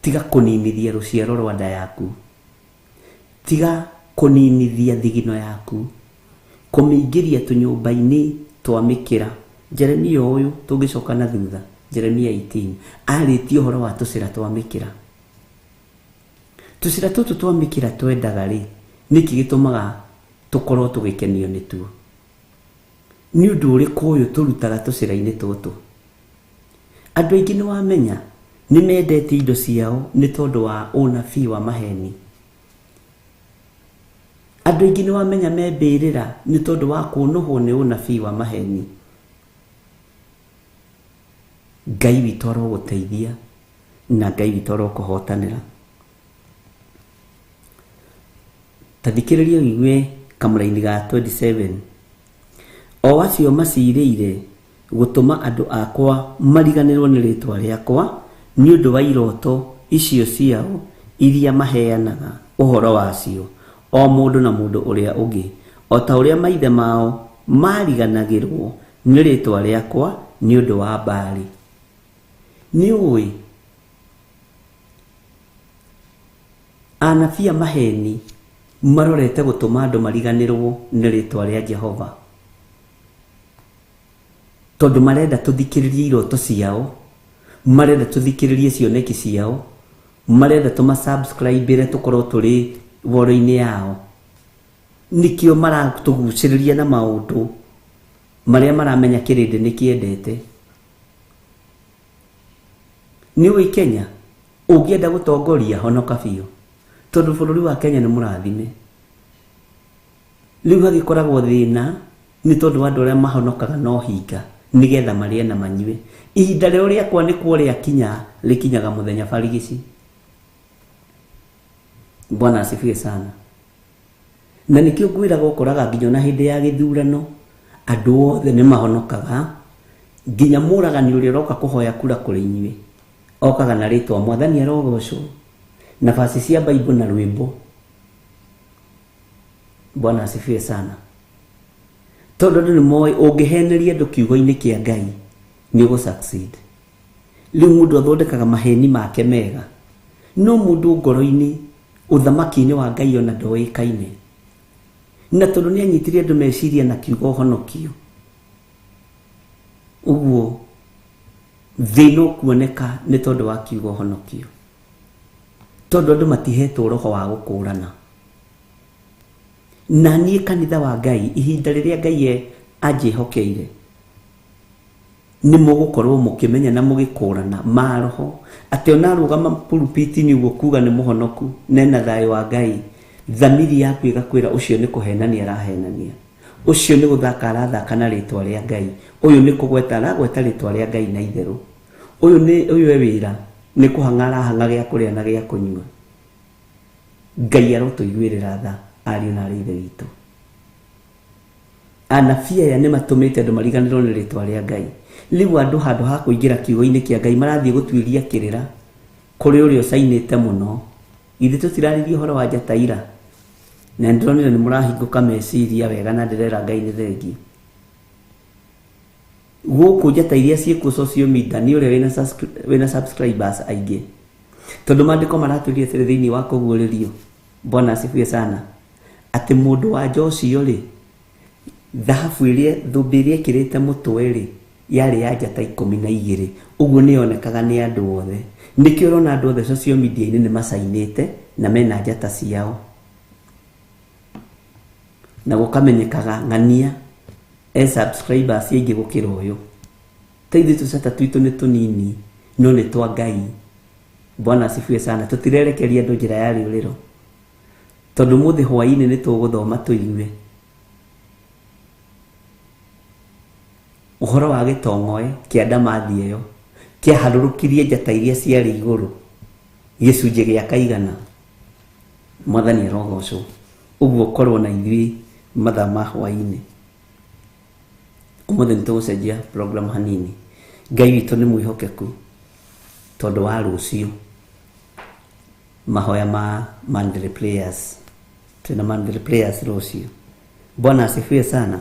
Tiga kũninithia rũciaro rwa nda yaku. Tiga kũninithia thigino yaku. Kũmĩingĩria tũnyũmba-inĩ twa mĩkĩra. Jeremia ũyũ tũngĩcoka na thutha, Jeremia 18, arĩtie ũhoro wa tũcĩra twa mĩkĩra. Tũcĩra tũtũ twa mĩkĩra twendaga rĩ, nĩkĩ gĩtũmaga tũkorwo tũgĩkenio nĩtuo? Nĩ ũndũ ũrĩkũ ũyũ tũrutaga tũcĩra-inĩ tũtũ? Andũ aingĩ nĩ wamenya nĩ mendete indo ciao nĩ tondũ wa ũnabii wa maheni. Andũ aingĩ nĩ wamenya me mbĩrĩra nĩ tondũ wa kũnũhwo nĩ ũnabii wa maheni. Ngai witũ arogũteithia na Ngai witũ arokũhotanĩra. Ta thikĩrĩria ũigue kamũraini ga 27. O acio macirĩire gũtũma andũ akwa mariganĩrwo nĩ rĩtwa rĩakwa nĩ ũndũ wa iroto icio ciao iria maheanaga ũhoro wacio, o mũndũ na mũndũ ũrĩa ũngĩ, o ta ũrĩa maithe mao mariganagĩrwo nĩ rĩtwa rĩakwa nĩ ũndũ wa Baali. Nĩ ũĩ anabii a maheni marorete gũtũma andũ mariganĩrwo nĩ rĩtwa rĩa Jehova, tondũ marenda tũthikĩrĩrie iroto ciao, marenda tũthikĩrĩrie cioneki ciao, marenda tũma-subscribe-ĩre tũkorwo tũrĩ woro-inĩ yao. Nĩkĩo maratũgucĩrĩria na maũndũ marĩa maramenya kĩrĩndĩ nĩ kĩendete. Nĩ ũĩ Kenya ũngĩenda gũtongoria honoka biũ, tondũ bũrũri wa Kenya nĩ mũrathime. Rĩu hagĩkoragwo thĩna nĩ tondũ wa andũ arĩa mahonokaga no hinga nĩgetha marĩe na manyue. Ihinda rĩao rĩakwa nĩkuo rĩakinya, rĩkinyaga mũthenya barigici. Bwana asifiwe sana. Na nĩkĩo ngwĩraga ũkoraga nginya ona hĩndĩ ya gĩthurano andũ othe nĩ mahonokaga, nginya mũragani ũrĩa ũroka kũhoya kura kũrĩ inyuĩ okaga na rĩtwa Mwathani arogocwo, nafasi cia Bible na rwĩmbo. Bwana asifiwe sana. Tondũ andũ nĩ moĩ ũngĩheneria andũ kiugo-inĩ kĩa Ngai nĩ ũgũ succeed. Rĩu mũndũ athondekaga maheni make mega, no mũndũ ngoro-inĩ ũthamaki-inĩ wa Ngai ona ndoĩkaine. Na tondũ nĩ anyitire andũ meciria na kiugo ũhonokio, ũguo thĩna ũkuoneka nĩ tondũ wa kiugo ũhonokio, tondũ andũ matihetwo roho wa gũkũrana. Na niĩ kanitha wa Ngai ihinda rĩrĩa Ngai anjĩhokeire nĩ mũgũkorwo mũkĩmenya na mũgĩkũrana maroho atĩ ona arũgama pulpiti-inĩ ũguo kuga nĩ mũhonoku nena thayũ wa Ngai, thamiri yaku ĩgakwĩra ũcio nĩ kũhenania arahenania, ũcio nĩ gũthaka arathaka na rĩtwa rĩa Ngai, ũyũ nĩ kũgweta aragweta rĩtwa rĩa Ngai na itherũ, ũyũ nĩ ũyũ e wĩra nĩ kũhang'a arahang'a gĩa kũrĩa na gĩa kũnyua. Ngai arotũiguĩrĩra tha ariũ na arĩ ithe witũ. Anabii aya nĩ matũmĩte andũ mariganĩrwo nĩ rĩtwa rĩa Ngai. Rĩu andũ handũ ha kũingĩra kiugo-inĩ kĩa Ngai marathiĩ gũtuĩria kĩrĩra kũrĩ ũrĩa ũcainĩte mũno. Ithuĩ tũtirarĩria ũhoro wa njata ira, na nĩndĩronire nĩ mũrahingũka meciria wega na ndĩrera Ngai nĩ thengiũ. Gũkũ njata iria ciĩkuo social media nĩ ũrĩa wĩna subscribers aingĩ, tondũ maandĩko maratwĩrire atĩrĩ thĩinĩ wa kũguũrĩrio, Bwana asifiwe sana, atĩ mũndũ wa nja ũcio rĩ, thahabu ĩrĩa thũmbĩ ĩrĩa ĩkĩrĩte mũtwe rĩ, yarĩ ya njata 12, ũguo nĩ yonekaga nĩ andũ othe. Nĩkĩo ũrona andũ othe social media-inĩ nĩ macainĩte na mena njata ciao, na gũkamenyekaga ng'ania e subscribers aingĩ gũkĩra ũyũ. Ta ithuĩ tũcata twitũ nĩ tũnini no nĩ twa Ngai. Bwana asifiwe sana. Tũtirerekeria andũ njĩra ya rĩũrĩro, tondũ mũthĩ hwaĩ-inĩ nĩ tũgũthoma tũigue ũhoro wa gĩtong'oe kĩa ndamathi ĩyo kĩaharũrũkirie njata iria ciarĩ igũrũ gĩcunjĩ gĩa kaigana. Mwathani arogocwo. Ũguo korwo na ithuĩ mathaa ma hwaĩ-inĩ. Ũmũthĩ nĩ tũgũcenjia program hanini. Ngai witũ nĩ mwĩhokeku tondũ wa rũciũ. Mahoya ma Monday prayers. Twĩna Monday prayers rũciũ. Bwana asifiwe sana.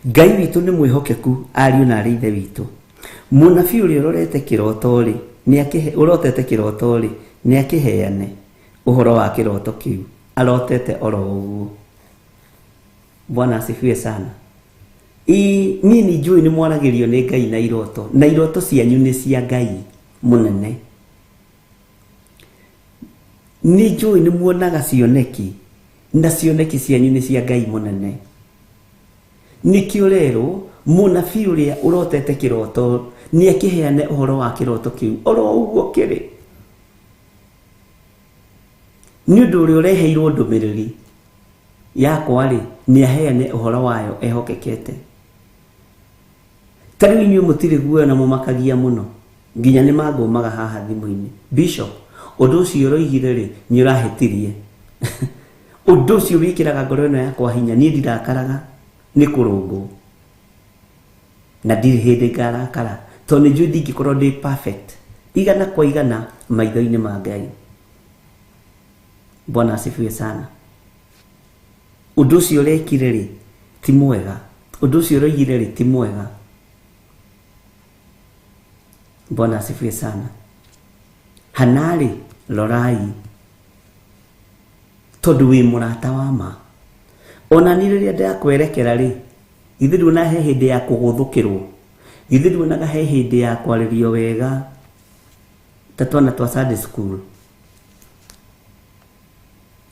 Ngai witũ nĩ mwĩhokeku ariũ na arĩ ithe witũ. Mũnabii ũrĩa ũrorete kĩroto rĩ, nĩ ũrotete kĩroto rĩ, nĩ akĩheane ũhoro wa kĩroto kĩu arotete oro ũguo. Bwana asifiwe sana. Ĩ niĩ nĩ njũĩ nĩ mwaragĩrio nĩ Ngai na iroto, na iroto cianyu nĩ cia Ngai mũnene. Nĩ njũĩ nĩ muonaga cioneki, na cioneki cianyu nĩ cia Ngai mũnene. Nĩkĩo rero mũnabii ũrĩa ũrotete kĩroto nĩ akĩheane ũhoro wa kĩroto kĩu oro ũguo kĩrĩ. Nĩ ũndũ ũrĩa ũreheirwo ndũmĩrĩri yakwa rĩ, nĩ aheane ũhoro wayo ehokekete. Ta rĩu inyuĩ mũtirĩ guoya na mũmakagia mũno, nginya nĩ mangũmaga haha thimũ-inĩ. Bishop, ũndũ ũcio ũroigire rĩ, nĩ ũrahĩtirie. Ũndũ ũcio wĩkĩraga ngoro ĩno yakwa hinya, niĩ ndirakaraga nĩ kũrũngwo. Na ndirĩ hĩndĩ ngarakara, tondũ nĩ njũĩ ndingĩkorwo ndĩ perfect igana kwa igana maitho-inĩ ma Ngai. Bwana asifiwe sana. Ũndũ ũcio ũrekire rĩ, ti mwega. Ũndũ ũcio ũroigire rĩ, ti mwega. Bwana asifiwe sana. Hanarĩ, rorai, tondũ wĩ mũrata wa ma. Ona niĩ rĩrĩa ndakwerekera rĩ, githĩ nduona he hĩndĩ ya kũgũthũkĩrwo, githĩ nduonaga he hĩndĩ ya kwarĩrio wega ta twana twa Sunday school.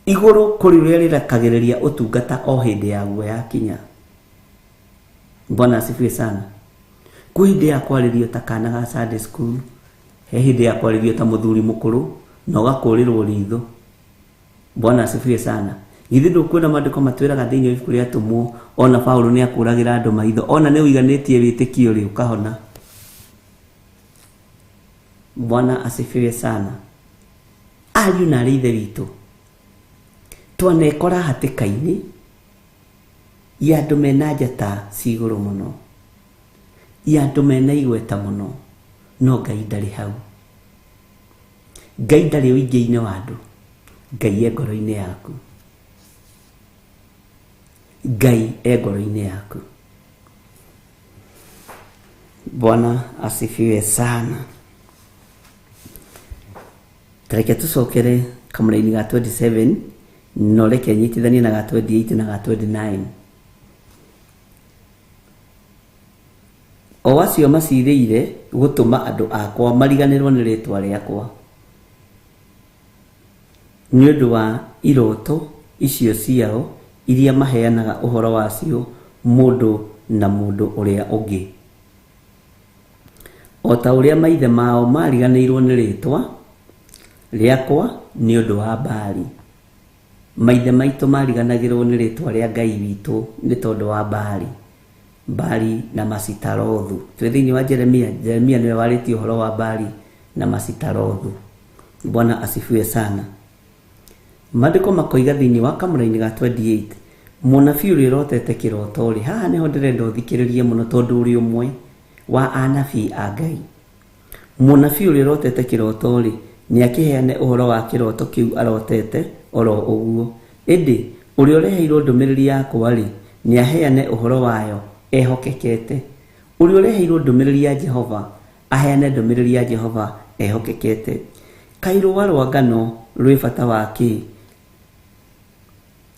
Igũrũ kũrĩ ũrĩa rĩrekagĩrĩria ũtungata o hĩndĩ yaguo yakinya. Bwana asifiwe sana. Kwĩ hĩndĩ ya kwarĩrio ta kana ga Sunday school, he hĩndĩ ya kwarĩrio ta mũthuri mũkũrũ na ũgakũrĩrwo ritho. Bwana asifiwe sana. Githĩ ndũkuona maandĩko matwĩraga thĩinĩ wa ibuku rĩa Atũmwo, ona Paũlũ nĩ akũragĩra andũ maitho, ona nĩ ũiganĩtie wĩtĩkio rĩ, ũkahona. Bwana asifiwe sana. Ariũ na arĩ ithe witũ, twanekora hatĩka-inĩ ya andũ mena njata ci igũrũ mũno, ya andũ mena igweta mũno, no Ngai ndarĩ hau. Ngai ndarĩ ũingĩ-inĩ wa andũ, Ngai e ngoro-inĩ yaku. Ngai e ngoro-inĩ yaku. Bwana asifiwe sana. Tareke tũcokere kamũraini ga 27, no reke nyitithanie na ga 28 na ga 29. O acio macirĩire gũtũma andũ akwa mariganĩrwo nĩ rĩtwa rĩakwa, nĩ ũndũ wa iroto icio ciao iria maheanaga ũhoro wacio mũndũ na mũndũ ũrĩa ũngĩ, o ta ũrĩa maithe mao mariganĩirwo nĩ rĩtwa rĩakwa nĩ ũndũ wa Baali. Maithe maitũ mariganagĩrwo nĩ rĩtwa rĩa Ngai witũ nĩ tondũ wa Baali. Baali na Masitarothu. Twĩ thĩinĩ wa Jeremia. Jeremia nĩwe warĩtie ũhoro wa Baali na Masitarothu. Bwana asifiwe sana. Maandĩko makoiga thĩinĩ wa kamũraini ga 28, mũnabii ũrĩa ũrotete kĩroto rĩ, haha nĩho ndĩrenda ũthikĩrĩrie mũno tondũ ũrĩ ũmwe wa anabii a Ngai. Mũnabii ũrĩa ũrotete kĩroto rĩ, nĩ akĩheane ũhoro wa kĩroto kĩu arotete oro ũguo. Ĩndĩ ũrĩa ũreheirwo ndũmĩrĩri yakwa rĩ, nĩ aheane ũhoro wayo ehokekete. Ũrĩa ũreheirwo ndũmĩrĩri ya Jehova, aheane ndũmĩrĩri ya Jehova ehokekete. Kaĩ rũa rwa ngano rwĩ bata wa kĩ?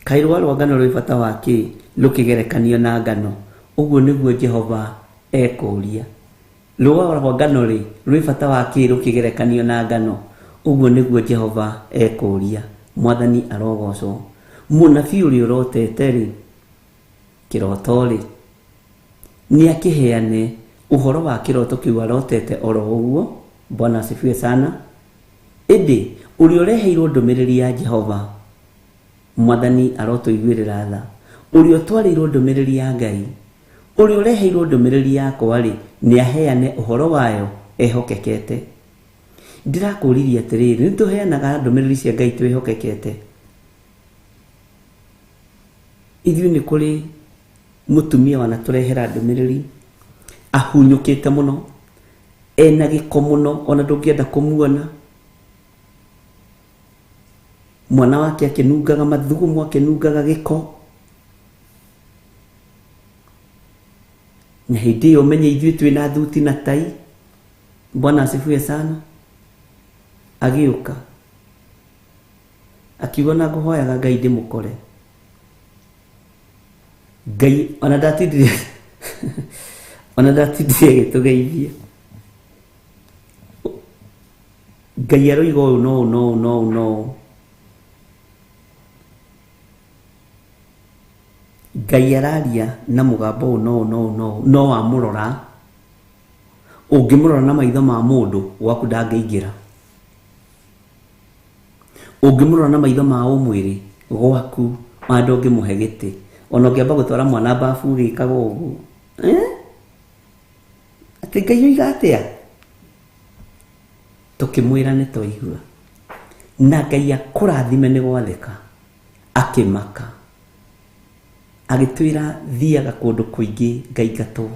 Kaĩ rũa rwa ngano rwĩ bata wa kĩ rũkĩgerekanio na ngano? Ũguo nĩguo Jehova ekũũria. Rũa rwa ngano rĩ, rwĩ bata wa kĩ rũkĩgerekanio na ngano? Ũguo nĩguo Jehova ekũũria. Mwathani arogocwo. Mũnabii ũrĩa ũrotete rĩ, kĩroto rĩ, nĩ akĩheane ũhoro wa kĩroto kĩu arotete oro ũguo. Bwana asifiwe sana. Ĩndĩ ũrĩa ũreheirwo ndũmĩrĩri ya Jehova, Mwathani arotũiguĩrĩra tha. Ũrĩa ũtwarĩirwo ndũmĩrĩri ya Ngai, ũrĩa ũreheirwo ndũmĩrĩri yakwa rĩ, nĩ aheane ũhoro wayo ehokekete. Ndĩrakũũririe atĩrĩrĩ, nĩ tũheanaga ndũmĩrĩri cia Ngai twĩhokekete? Ithuĩ nĩ kũrĩ mũtumia wanatũrehera ndũmĩrĩri ahunyũkĩte mũno, ena gĩko mũno, ona ndũngĩenda kũmuona. Mwana wake akĩnungaga mathugumo, akĩnungaga gĩko. Na hĩndĩ ĩyo menye ithuĩ twĩna thuti na tai. Bwana asifiwe sana. Agĩũka akiuga na ngũhoyaga Ngai ndĩmũkore. Ngai ona ndatindire ona ndatindire agĩtũgeithia. Ngai aroiga ũũ no no no no. Ngai araria na mũgambo ũũ no no no no wamũrora. Ũngĩmũrora na maitho ma mũndũ gwaku ndangĩingĩra. Ũngĩmũrora na maitho ma ũmwĩrĩ gwaku ona ndũngĩmũhe gĩtĩ. Ona ũngĩamba gũtwara mwana babu gĩkaga ũguo. Atĩ Ngai oiga atĩa? Tũkĩmwĩra nĩ twaigua. Na Ngai akũrathime nĩ gwathĩka. Akĩmaka. Agĩtwĩra thiaga kũndũ kũingĩ ngaingatwo.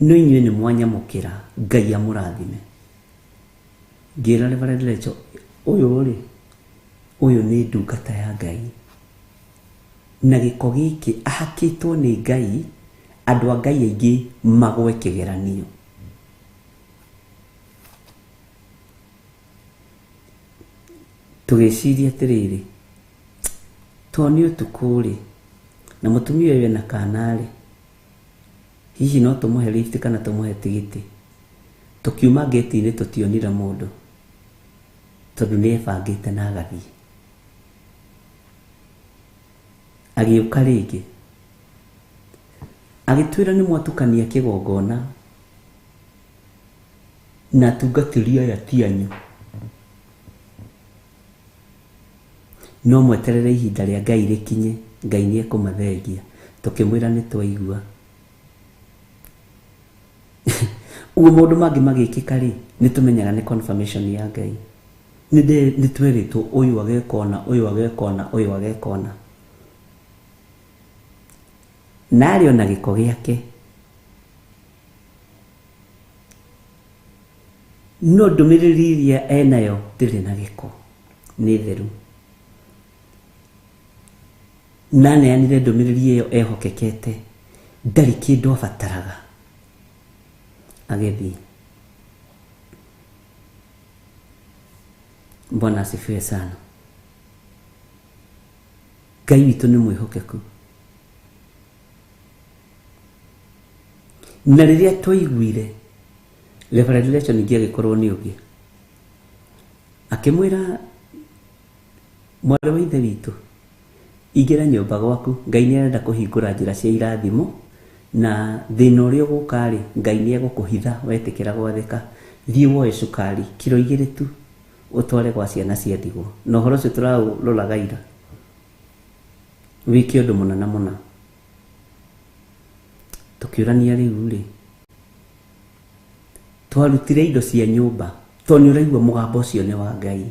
No inyuĩ nĩ mwanyamũkĩra, Ngai amũrathime. Ngĩra Reverend Rachel, ũyũ rĩ, ũyũ nĩ ndungata ya Ngai. Na gĩko gĩkĩ ahakĩtwo nĩ Ngai, andũ a Ngai aingĩ magwe kĩgeranio. Tũgĩciria atĩrĩrĩ, to nĩ ũtukũ rĩ, na mũtumia ũyũ ena kana rĩ, hihi no tũmũhe lift kana tũmũhe tigiti. Tũkiuma ngĩti-inĩ tũtionire mũndũ, tondũ nĩ ebangĩte na agathiĩ. Agĩũka rĩngĩ agĩtwĩra nĩ mwatukania kĩgongona na atungatĩri aya ti anyu. No mweterere ihinda rĩa Ngai rĩkinye, Ngai nĩ ekũmathengia. Tũkĩmwĩra nĩ twaigua. Ũguo maũndũ mangĩ magĩkĩka rĩ, nĩ tũmenyaga nĩ confirmation ya Ngai. Nĩ twerĩtwo ũyũ ageka ũna, ũyũ ageka ũna, ũyũ ageka ũna. Na arĩ ona gĩko gĩake. No ndũmĩrĩri iria enayo ndĩrĩ na gĩko, nĩ theru. Na aneanire ndũmĩrĩri ĩyo ehokekete, ndarĩ kĩndũ abataraga. Agĩthiĩ. Bwana asifiwe sana. Ngai witũ nĩ mwĩhokeku. Na rĩrĩa twaiguire Reverend Rachel ningĩ agĩkorwo nĩ ũngĩ. Akĩmwĩra mwarĩ wa ithe witũ, ingĩra nyũmba gwaku, Ngai nĩ arenda kũhingũra njĩra cia irathimo, na thĩna ũrĩa ũgũka rĩ, Ngai nĩ egũkũhitha wetĩkĩra gwathĩka. Thiĩ woe cukari kiro 2 tu ũtware gwa ciana cia ndigwa. Na ũhoro ũcio tũraũroraga ira. Wĩke ũndũ mũna na mũna. Tũkĩũrania rĩu rĩ, twarutire indo cia nyũmba tondũ nĩ ũraigua mũgambo ũcio nĩ wa Ngai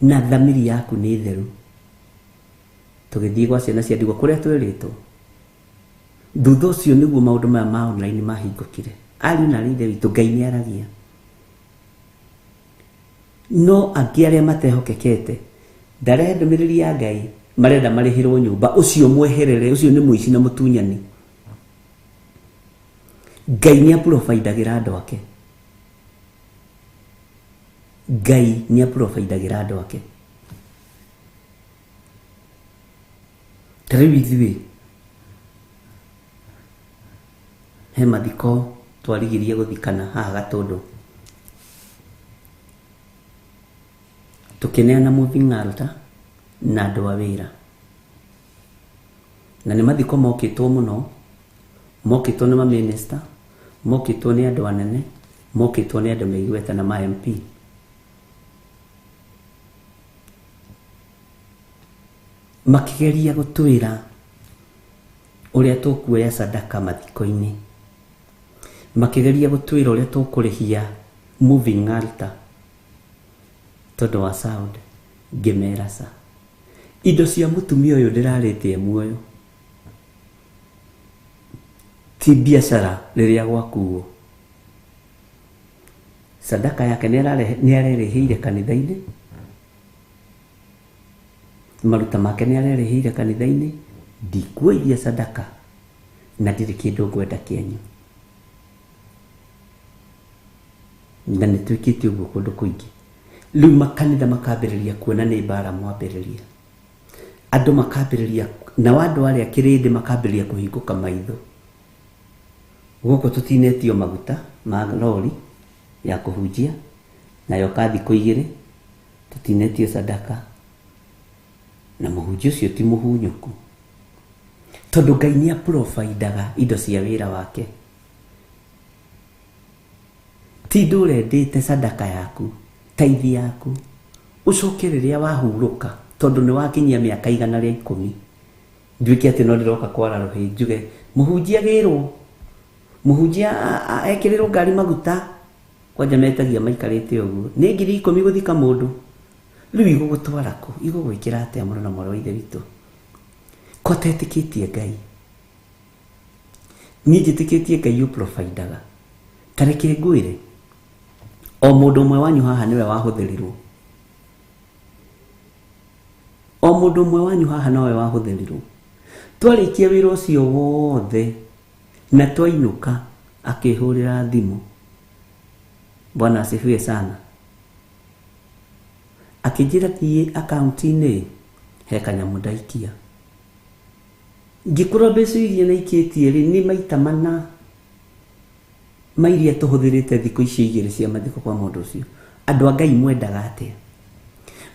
na thamiri yaku nĩ theru. Tũgĩthiĩ gwa ciana cia ndigwa kũrĩa twerĩtwo. Thutha ũcio nĩguo maũndũ maya ma online mahingũkire. Ariũ na aarĩ a ithe witũ, Ngai nĩ aragia. No angĩ arĩa matehokekete, ndarehe ndũmĩrĩri ya Ngai, marenda marĩhĩrwo nyũmba, ũcio mweherere, ũcio nĩ mũici na mũtunyani. Ngai nĩ aprovidagĩra andũ ake. Ngai nĩ aprovidagĩra andũ ake. Ta rĩu ithuĩ he mathiko twarigirie gũthikana haha Gatũndũ. Tũkĩneana moving altar na andũ a wĩra. Na nĩ mathiko mokĩtwo mũno, mokĩtwo nĩ maminista, mokĩtwo nĩ andũ anene, mokĩtwo nĩ andũ me igweta na ma MP. Makĩgeria gũtwĩra ũrĩa tũkuoya sadaka mathiko-inĩ. Makĩgeria gũtwĩra ũrĩa tũkũrĩhia moving altar tondũ wa sound. Ngĩmera ca. Indo cia mũtumia ũyũ ndĩrarĩte muoyo. Ti biacara rĩrĩa gwakuo. Sadaka yake nĩ arerĩhĩire kanitha-inĩ. Maruta make nĩ arerĩhĩire kanitha-inĩ, ndikuoirie sadaka na ndirĩ kĩndũ ngwenda kĩanyu. Na nĩ twĩkĩte ũguo kũndũ kũingĩ. Rĩu makanitha makambĩrĩria kuona nĩ mbara mwambĩrĩria. Andũ makambĩrĩria, nao andũ arĩa kĩrĩndĩ makambĩrĩria kũhingũka maitho. Gũkũ tũtinetio maguta ma lori ya kũhunjia, nayo ka thikũ igĩrĩ, tũtinetio sadaka, na mũhunjia ũcio ti mũhunyũku. Tondũ Ngai nĩ aprovidaga indo cia wĩra wake. Ti ndũrendete sadaka yaku, taithi yaku, ũcoke rĩrĩa wahurũka, tondũ nĩ wakinyia mĩaka 110, nduĩke atĩ no ndĩroka kwara rũhĩ njuge mũhunjia agĩrwo, mũhunjia ekĩrĩrwo ngari maguta, kwanja metagia maikarĩte ũguo, nĩ 10,000 gũthika mũndũ. Rĩu igũgũtwara kũ? Igũgwĩkĩra atĩa mũno na mwarĩ wa ithe witũ? Ko ũtetĩkĩtie Ngai? Niĩ njĩtĩkĩtie Ngai ũprovidaga. Ta reke ngwĩre, o mũndũ ũmwe wanyu haha nĩwe wahũthĩrirwo. O mũndũ ũmwe wanyu haha nowe wahũthĩrirwo. Twarĩkia wĩra ũcio wothe na twainũka akĩhũrĩra thimũ. Bwana asifiwe sana. Akĩnjĩra thiĩ akaunti-inĩ he kanyamũ ndaikia. Ngĩkũra mbeca iria naikĩtie rĩ, nĩ maita mana ma iria tũhũthĩrĩte thikũ icio igĩrĩ cia mathiko kwa mũndũ ũcio. Andũ a Ngai mwendaga atĩa?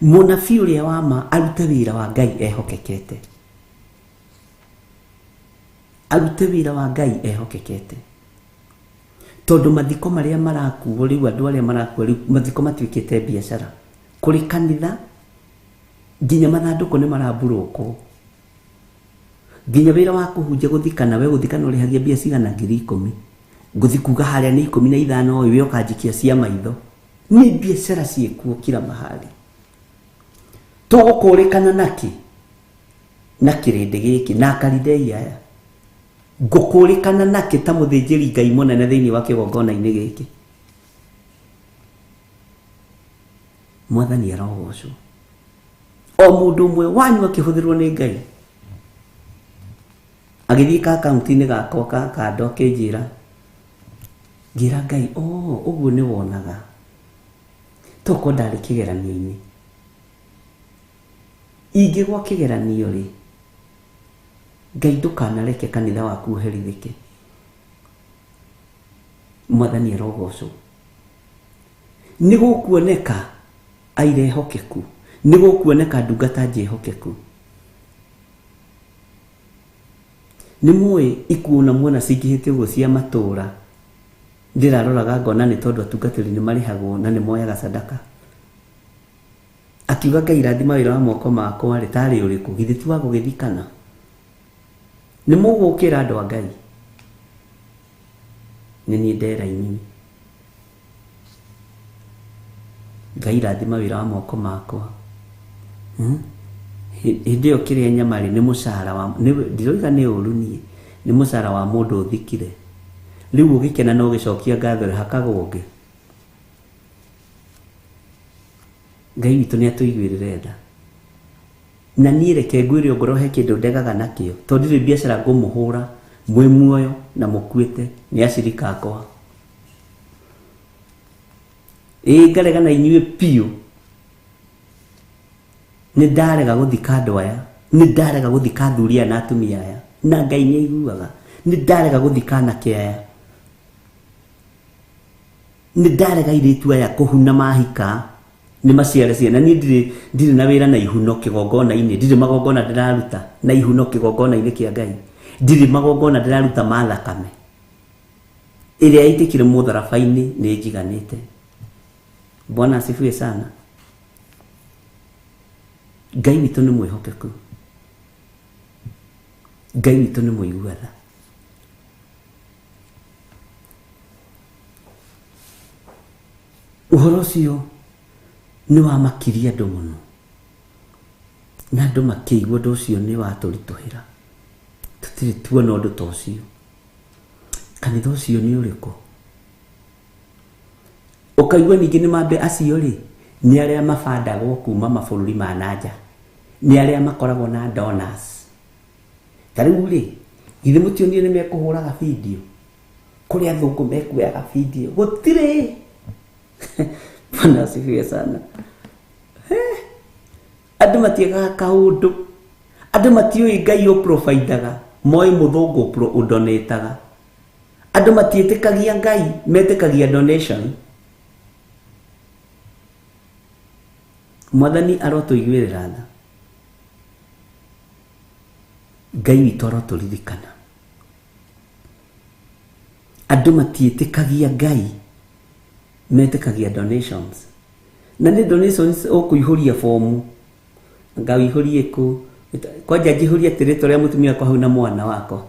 Mũnabii ũrĩa wa ma arute wĩra wa Ngai ehokekete. Arute wĩra wa Ngai ehokekete. Tondũ mathiko marĩa marakuo rĩu, andũ arĩa marakuo rĩu, mathiko matuĩkĩte biacara. Kũrĩ kanitha, nginya mathandũkũ nĩ maraburũkwo. Nginya wĩra wa kũhunjia gũthikana, we gũthikana ũrĩhagia mbia cigana? 10,000. Ngũthi kuga harĩa nĩ 15, we ũkanjikia cia maitho. Nĩ biacara ciĩkuo kila mahali. Tũgũkũrĩkana nakĩ? Na kĩrĩndĩ gĩkĩ, na akaridei aya. Ngũkũrĩkana nakĩ ta mũthĩnjĩri Ngai mũnene thĩinĩ wa kĩgongona-inĩ gĩkĩ? Mwathani arogocwo. O mũndũ ũmwe wanyu akĩhũthĩrwo nĩ Ngai. Agĩthiĩ ka akaunti-inĩ gakwa ka kando akĩnjĩra, ngĩra Ngai, oh, ũguo nĩ wonaga. Tokorwo ndarĩ kĩgeranio-inĩ. Ingĩgwa kĩgeranio rĩ, Ngai ndũkanareke kanitha waku ũherithĩke. Mwathani arogocwo. Nĩ gũkuoneka aira ehokeku, nĩ gũkuoneka ndungata njĩhokeku. Nĩ mũĩ ikuũ na muona cingĩhĩte ũguo cia matũũra, ndĩraroraga ngona nĩ tondũ atungatĩri nĩ marĩhagwo na nĩ moyaga sadaka. Akiuga Ngai rathima wĩra wa moko makwa rĩ, tarĩ ũrĩkũ? Githĩ ti wa gũgĩthikana? Nĩ mũgũkĩra andũ a Ngai? Nĩ niĩ ndera inyuĩ. Ngai rathima wĩra wa moko makwa. Hĩndĩ ĩyo kĩrĩa nyama rĩ, nĩ mũcara wa, ndiroiga nĩ ũru niĩ, nĩ mũcara wa mũndũ ũthikire. Rĩu ũgĩkena na ũgĩcokia ngatho rĩ, hakagwo ũngĩ. Ngai witũ nĩ atũiguĩrĩre tha. Na niĩ reke ngwĩre ongorwo he kĩndũ ndegaga nakĩo, tondũ ndirĩ biacara ngũmũhũra mwĩ muoyo na mũkuĩte, nĩ acirika akwa. Ĩĩ ngarega na inyuĩ biũ. Nĩ ndarega gũthika andũ aya, nĩ ndarega gũthika athuri aya na atumia aya, na Ngai nĩ aiguaga. Nĩ ndarega gũthika anake aya. Nĩ ndarega airĩtu aya kũhuna mahika, nĩ maciare ciana. Niĩ ndirĩ na wĩra na ihuno kĩgongona-inĩ, ndirĩ magongona ndĩraruta na ihuno kĩgongona-inĩ kĩa Ngai. Ndirĩ magongona ndĩraruta ma thakame. Ĩrĩa yaitĩkire mũtharaba-inĩ nĩ njiganĩte. Bwana asifiwe sana. Ngai witũ nĩ mwĩhokeku. Ngai witũ nĩ mũigua tha. Ũhoro ũcio nĩ wamakirie andũ mũno. Na andũ makĩigua ũndũ ũcio nĩ watũritũhĩra. Tũtirĩ tuona ũndũ ta ũcio. Kanitha ũcio nĩ ũrĩkũ? Ũkaigua ningĩ nĩ mambe acio rĩ, nĩ arĩa mabandagwo kuma mabũrũri ma na nja. Nĩ arĩa makoragwo na donors. Ta rĩu rĩ, githĩ mũtionire nĩ mekũhũraga video? Kũrĩ athũngũ mekuoyaga video. Gũtirĩ. Bwana asifiwe sana. Andũ matiĩkaga kaũndũ. Andũ matiũĩ Ngai ũprovidaga, moĩ mũthũngũ ũdonataga. Andũ matiĩtĩkagia Ngai, metĩkagia donation. Mwathani arotũiguĩrĩra tha. Ngai witũ arotũririkana. Andũ matiĩtĩkagia Ngai, metĩkagia donations. Na nĩ donations ũkũihũria fomu. Anga ũihũrie kũ? Kwanja njihũrie atĩ rĩtwa rĩa mũtumia wakwa hau na mwana wakwa.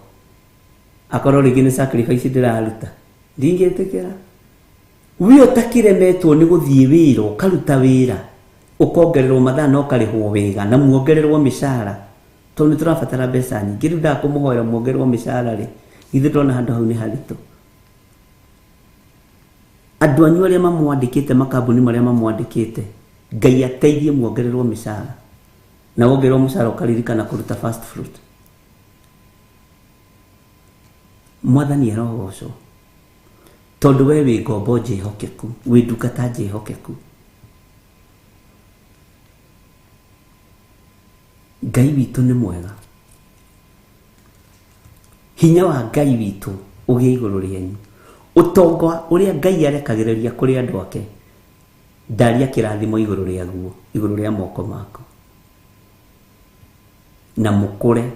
Akorwo rĩngĩ nĩ sacrifice ndĩraruta. Ndingĩtĩkĩra. We ũtakĩremetwo nĩ gũthiĩ wĩra, ũkaruta wĩra, ũkongererwo mathaa na ũkarĩhwo wega, na muongererwo mĩcara. Tondũ nĩ tũrabatara mbeca nyingĩ. Rĩu ndakũmũhoera muongererwo mĩcara rĩ, githĩ ndona handũ hau nĩ haritũ. Andũ anyu arĩa mamwandĩkĩte, makambuni marĩa mamwandĩkĩte, Ngai ateithie muongererwo mĩcara. Na wongererwo mũcara ũkaririkana kũruta first fruit. Mwathani arogocwo. Tondũ we wĩ ngombo njĩhokeku, wĩ ndungata njĩhokeku. Ngai witũ nĩ mwega. Hinya wa Ngai witũ ũgĩe igũrũ rĩanyu. Ũtonga ũrĩa Ngai arekagĩrĩria kũrĩ andũ ake, ndaria kĩrathimo igũrũ rĩaguo, igũrũ rĩa moko maku. Na mũkũre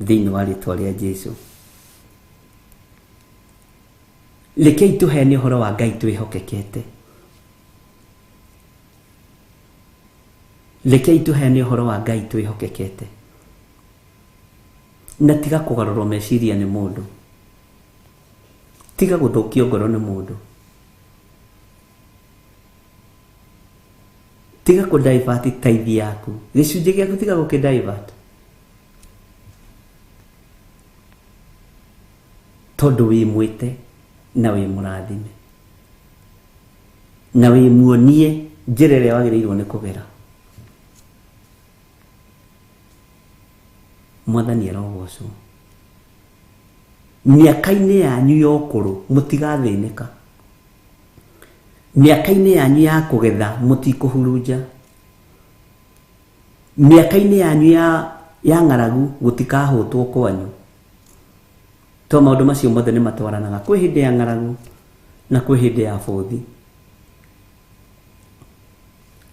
thĩinĩ wa rĩtwa rĩa Jesu. Rekei tũheane ũhoro wa Ngai twĩhokekete. Rekei tũheane ũhoro wa Ngai twĩhokekete. Na tiga kũgarũrwo meciria nĩ mũndũ. Tiga gũthũkio ngoro nĩ mũndũ. Tiga kũ divert tithe yaku. Gĩcunjĩ gĩaku tiga gũkĩ divert. Tondũ wĩ mwĩte na wĩ mũrathime. Na wĩ muonie njĩra ĩrĩa wagĩrĩirwo nĩ kũgera. Mwathani arogocwo. Mĩaka-inĩ yanyu ya ũkũrũ mũtigathĩnĩka. Mĩaka-inĩ yanyu ya kũgetha mũtikũhurunja. Mĩaka-inĩ yanyu ya ng'aragu gũtikahũtwo kwanyu. To maũndũ macio mothe nĩ matwaranaga. Kwĩ hĩndĩ ya ng'aragu na kwĩ hĩndĩ ya bũthi.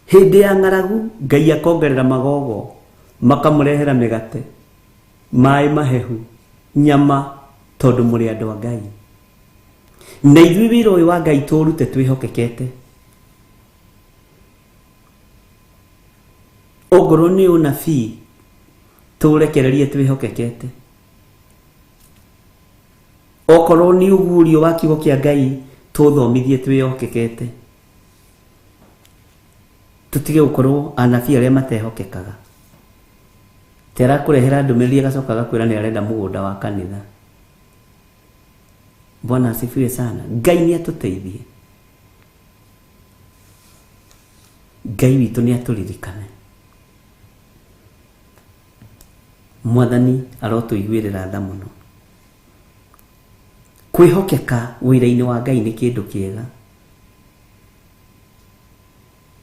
Hĩndĩ ya ng'aragu Ngai akongerera magogo, makamũrehera mĩgate, maĩ mahehu, nyama, tondũ mũrĩ andũ a Ngai. Na ithuĩ wĩra ũyũ wa Ngai tũũrute twĩhokekete. Ongorwo nĩ ũnabii tũũrekererie twĩhokekete. Okorwo nĩ ũguũrio wa kiugo kĩa Ngai tũthomithie twĩhokekete. Tũtige gũkorwo anabii arĩa matehokekaga. Ti arakũrehera ndũmĩrĩri agacoka agakwĩra nĩ arenda mũgũnda wa kanitha. Bwana asifiwe sana. Ngai nĩ atũteithie. Ngai witũ nĩ atũririkane. Mwathani arotũiguĩrĩra tha mũno. Kwĩhokeka wĩra-inĩ wa Ngai nĩ kĩndũ kĩega.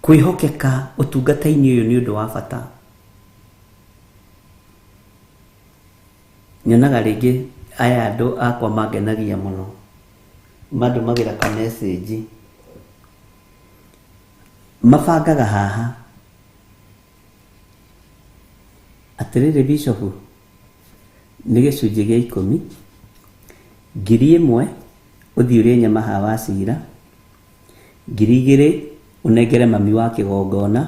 Kwĩhokeka ũtungata-inĩ ũyũ nĩ ũndũ wa bata. Nyonaga rĩngĩ aya andũ akwa mangenagia mũno. Mandũmagĩra ka message. Mabangaga haha. Atĩrĩrĩ Bishop, nĩ gĩcunjĩ gĩa ikũmi, ngiri ĩmwe ũthiĩ ũrĩe nyama haha wacira, ngiri igĩrĩ ũnengere mami wa kĩgongona,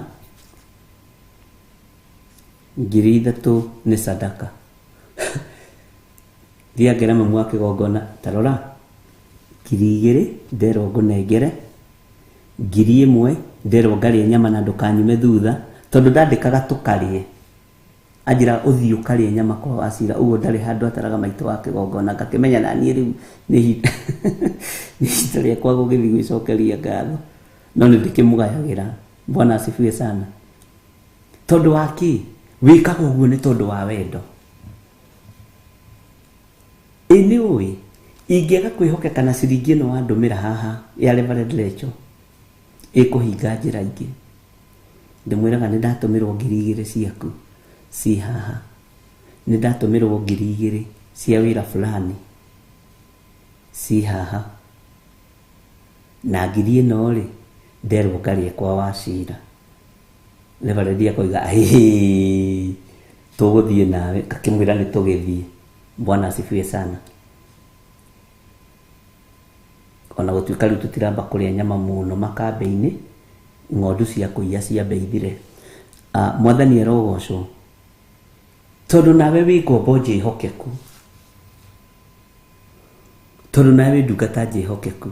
ngiri ithatũ nĩ sadaka. Thiĩ ngere mami wa kĩgongona, ta rora, ngiri igĩrĩ nderwo ngũnengere, ngiri ĩmwe nderwo ngarĩe nyama na ndũkanyume thutha, tondũ ndandĩkaga tũkarĩe. Anjĩra ũthiĩ ũkarĩe nyama kwa wacira, ũguo ndarĩ handũ ataraga maitũ wa kĩgongona, ngakĩmenya na niĩ rĩu nĩ ihinda rĩakwa gũgĩthiĩ gwĩcokeria ngatho. No nĩ ndĩkĩmũgayagĩra. Bwana asifiwe sana. Tondũ wa kĩ? Wĩkaga ũguo nĩ tondũ wa wendo. Ĩ nĩ ũĩ ingĩaga kwĩhokeka na ciringi ĩno wandũmĩra haha ya Reverend Rachel ĩkũhinga njĩra ingĩ. Ndĩmwĩraga nĩ ndatũmĩrwo 2,000 ciaku ci haha, nĩ ndatũmĩrwo 2,000 cia wĩra fulani ci haha, na ngiri ĩno rĩ nderwo ngarĩe kwa Wacira. Reverend akoiga ahĩ tũgũthiĩ nawe, ngakĩmwĩra nĩ tũgĩthiĩ. Bwana asifiwe sana. Ona gũtuĩka rĩu tũtiramba kũrĩa nyama mũno makambĩ-inĩ, ng'ondu cia kũiya ciambe ithire. Mwathani arogocwo tondũ nawe wĩ ngombo njĩhokeku, tondũ nawe wĩ ndungata njĩhokeku.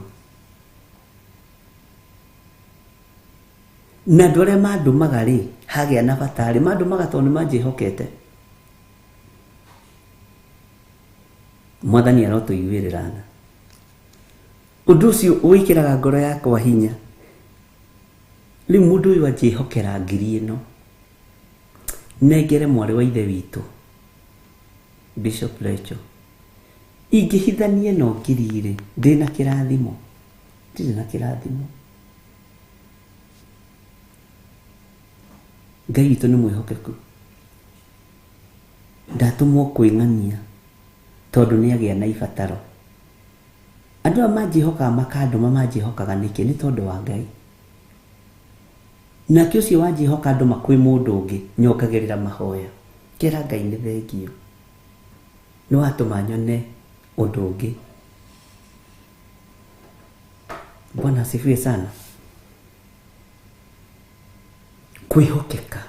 Na andũ arĩa mandũmaga rĩ, hagĩa na bata rĩ, mandũmaga tondũ nĩ manjĩhokete. Mwathani arotũiguĩrĩra tha. Ũndũ ũcio wĩkĩraga ngoro yakwa hinya. Rĩu mũndũ ũyũ anjĩhokera ngiri ĩno, nengere mwarĩ wa ithe witũ Bishop Rachel, ingĩhithania ĩno ngiri rĩ, ndĩna kĩrathimo? Ndirĩ na kĩrathimo. Ngai witũ nĩ mwĩhokeku. Ndatũmwo kwĩng'ania tondũ nĩ agĩa na ibataro. Andũ aya manjĩhokaga makandũma, manjĩhokaga nĩkĩ? Nĩ tondũ wa Ngai. Nake ũcio wanjĩhoka ndũma kwĩ mũndũ ũngĩ, nyongagĩrĩra mahoya, kera Ngai nĩ thengio, nĩ watũma nyone ũndũ ũngĩ. Bwana asifiwe sana. Kwĩhokeka.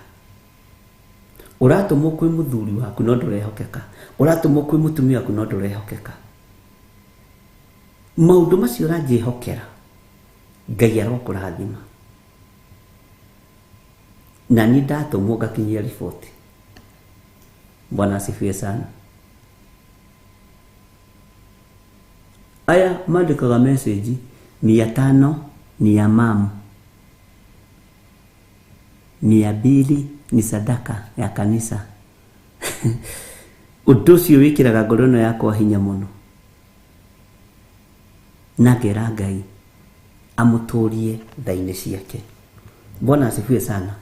Ũratũmwo kwĩ mũthuri waku no ndũrehokeka, ũratũmwo kwĩ mũtumia waku no ndũrehokeka. Maũndũ macio ũranjĩhokera, Ngai arokũrathima. Na niĩ ndatũmwo ngakinyia riboti. Bwana asifiwe sana. Aya mandĩkaga message 500 ni ya mamu, 200 ni sadaka ya kanisa. Ũndũ ũcio wĩkĩraga ngoro ĩno yakwa hinya mũno. Na ngera Ngai amũtũrie tha-inĩ ciake. Bwana asifiwe sana.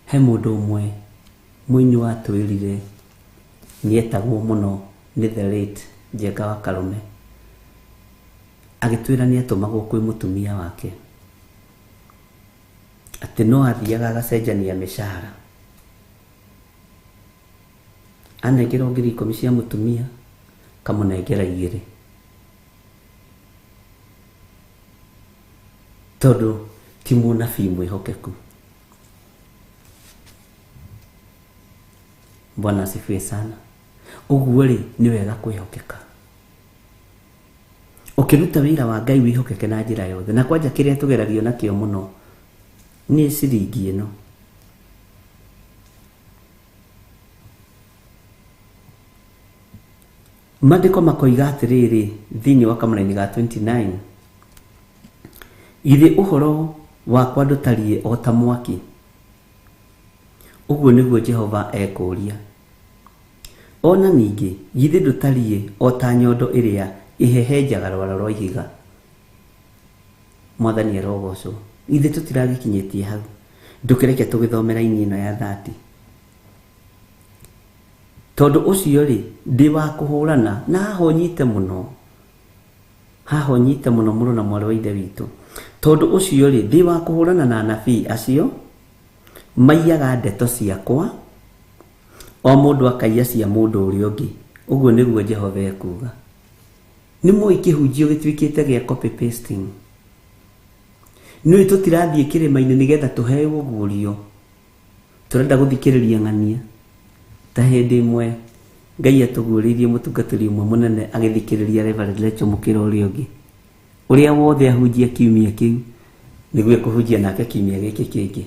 He mũndũ ũmwe mũini watwĩrire nĩetagwo mũno nĩ the late Njenga wa Karume, agĩtwĩra nĩatũmagwo kwĩ mũtumia wake atĩ no athiaga agacenjania mĩcara, anengerwo 10,000 cia mũtumia kamũnengera 2, tondũ ti mũnabii mwĩhokeku. Bwana asifiwe sana. Ũguo rĩ, nĩ wega kwĩhokeka. Ũkĩruta wĩra wa Ngai wĩhokeke na njĩra yothe. Na kwanja kĩrĩa tũgeragio nakĩo mũno nĩ ciringi ĩno. Maandĩko makoiga atĩrĩrĩ thĩinĩ wa kamũraini ga 29, githĩ ũhoro wakwa ndũtariĩ o ta mwaki? Ũguo nĩguo Jehova ekũũria. Ona ningĩ githĩ ndũtariĩ o ta nyondo ĩrĩa ĩhehenjaga rwaro rwa ihiga? Mwathani arogocwo. Ithuĩ tũtiragĩkinyĩtie hau. Ndũkĩreke tũgĩthome raini ĩno ya 30. Tondũ ũcio rĩ, ndĩ wa kũhũrana na haha ũnyite mũno, haha ũnyite mũno mũrũ na mwarĩ wa ithe witũ. Tondũ ũcio rĩ, ndĩ wa kũhũrana na anabii acio maiyaga ndeto ciakwa, o mũndũ akaiya cia mũndũ ũrĩa ũngĩ. Ũguo nĩguo Jehova ekuuga. Nĩ mũĩ kĩhunjio gĩtuĩkĩte gĩa copy pasting. Nĩ tũtirathiĩ kĩrĩma-inĩ nĩgetha tũheo ũguũrio, tũrenda gũthikĩrĩria ng'ania. Ta hĩndĩ ĩmwe Ngai atũguũrĩirie mũtungatĩri ũmwe mũnene agĩthikĩrĩria Reverend Rachel mũkĩra ũrĩa ũngĩ, ũrĩa wothe ahunjia kiumia kĩu nĩguo ekũhunjia nake kiumia gĩkĩ kĩngĩ.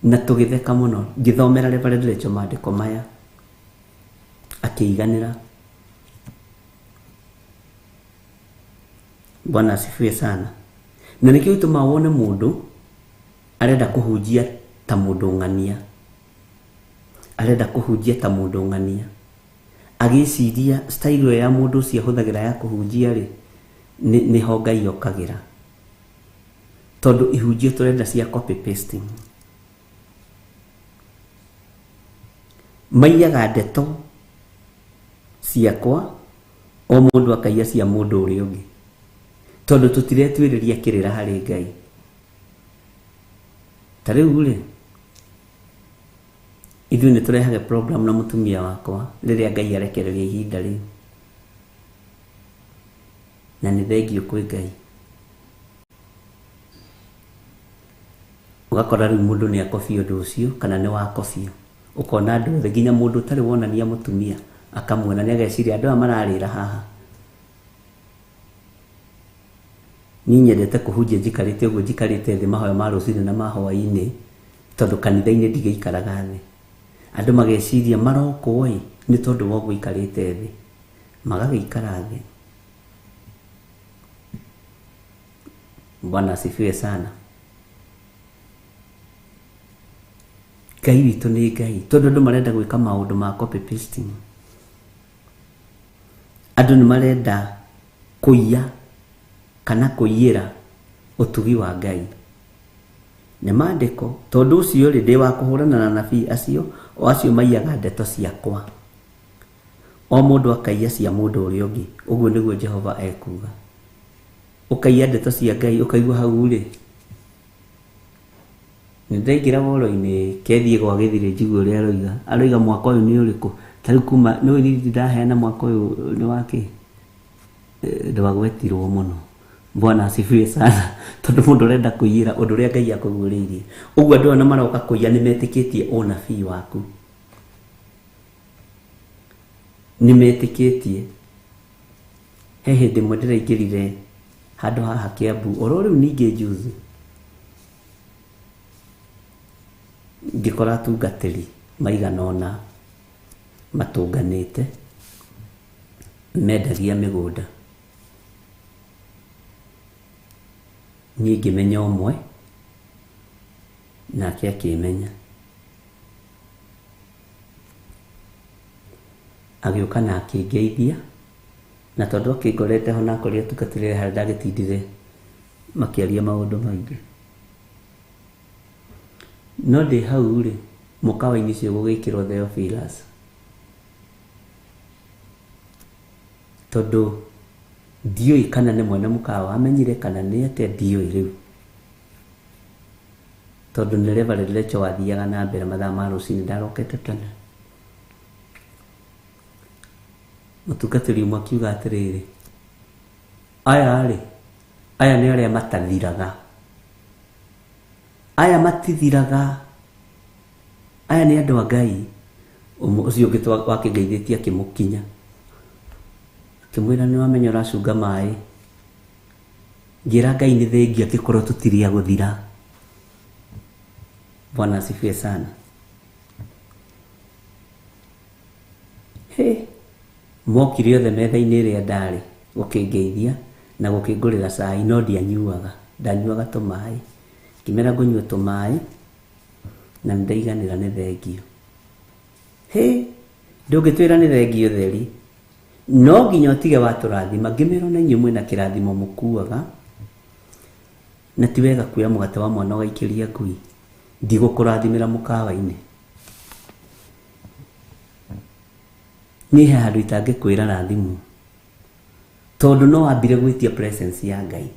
Na tũgĩtheka mũno ngĩthomera Reverend Rachel maandĩko maya, akĩiganĩra. Bwana asifiwe sana. Na nĩkĩo gĩtũmaga wone mũndũ Arenda kũhunjia ta mũndũ ng'ania, arenda kũhunjia ta mũndũ ng'ania, agĩciria style ĩyo ya mũndũ ũcio ahũthagĩra ya kũhunjia rĩ, nĩho Ngai okagĩra. Tondũ ihunjio tũrenda cia copy pasting. Maiyaga ndeto ciakwa o mũndũ akaiya cia mũndũ ũrĩa ũngĩ, tondũ tũtiretuĩrĩria kĩrĩra harĩ Ngai. Ta rĩu rĩ, ithuĩ nĩ tũrehage program na mũtumia wakwa rĩrĩa Ngai arekereria ihinda rĩu, na nĩ thengio kwĩ Ngai. Ũgakora rĩu mũndũ nĩ akobia ũndũ ũcio kana nĩ wakobio, ũkona andũ othe nginya mũndũ ũtarĩ wonania mũtumia akamuona nĩ ageciria andũ aya mararĩra haha. Niĩ nyendete kũhunjia njikarĩte ũguo, njikarĩte thĩ mahoya ma rũcinĩ na ma hwaĩ-inĩ, tondũ kanitha-inĩ ndigĩikaraga thĩ. Andũ mageciria marokwo ĩ nĩ tondũ wa ũguo ikarĩte thĩ, magagĩikara thĩ. Bwana asifiwe sana. Ngai witũ nĩ Ngai, tondũ andũ marenda gwĩka maũndũ ma copy pasting. Andũ nĩ marenda kũiya kana kũiyĩra ũtugi wa Ngai. Nĩ maandĩko, tondũ ũcio rĩ, ndĩ wa kũhũrana na anabii acio, o acio maiyaga ndeto ciakwa, o mũndũ akaiya cia mũndũ ũrĩa ũngĩ. Ũguo nĩguo Jehova ekuuga. Ũkaiya ndeto cia Ngai ũkaigua hau rĩ, nĩ ndaingĩra woro-inĩ kethiĩ gwa gĩthirĩ njigue ũrĩa aroiga. Aroiga mwaka ũyũ nĩ ũrĩkũ? Ta rĩu kuma nĩ ũĩ ndaheana mwaka ũyũ nĩ wa kĩ? Ndwagwetirwo mũno. Bwana asifiwe sana. Tondũ mũndũ ũrenda kũiyĩra ũndũ ũrĩa Ngai akũguũrĩirie. Ũguo andũ aya maroka kũiya nĩ metĩkĩtie ũnabii waku, nĩ metĩkĩtie. He hĩndĩ ĩmwe ndĩraingĩrire handũ haha Kiambu oro rĩu ningĩ juzi, ngĩkora atungatĩri maigana ũna matũnganĩte mendagia mĩgũnda. Niĩ ngĩmenya ũmwe nake akĩmenya, agĩũka na akĩngeithia, na tondũ akĩngorete ho na akorire atungatĩri harĩa ndagĩtindire makĩaria maũndũ maingĩ. No ndĩ hau rĩ, mũkawa-inĩ ũcio gũgĩkĩrwo Theophilus, tondũ ndiũĩ kana nĩ mwene mũkawa amenyire kana nĩ atĩa, ndiũĩ rĩu, tondũ nĩ Reverend Lecho wathiaga na mbere mathaa ma rũcinĩ, ndarokete tene. Mũtungatĩri ũmwe akiuga atĩrĩrĩ, aya rĩ, aya nĩ arĩa matathiraga, aya matithiraga, aya nĩ andũ a Ngai. Ũcio ũngĩ wakĩngeithĩtie akĩmũkinya, akĩmwĩra nĩ wamenya ũracunga maĩ. Ngĩra Ngai nĩ thengia angĩkorwo tũtirĩ a gũthira. Bwana asifiwe sana. He, mokire othe metha-inĩ ĩrĩa ndarĩ gũkĩngeithia na gũkĩngũrĩra cai, no ndianyuaga, ndanyuaga tũmaĩ. Ngĩmera ngũnyua tũmaĩ na nĩndaiganĩra nĩ thengio. He, ndũngĩtwĩra nĩ thengio theri, no nginya ũtige watũrathima. Ngĩmera ona inyuĩ mwĩna kĩrathimo mũkuaga, na ti wega kuoya mũgate wa mwana ũgaikĩria ngui. Ndigũkũrathimĩra mũkawa-inĩ. Niĩ he handũ itangĩkwĩra na thimũ, tondũ no wambire gwĩtia presence ya Ngai,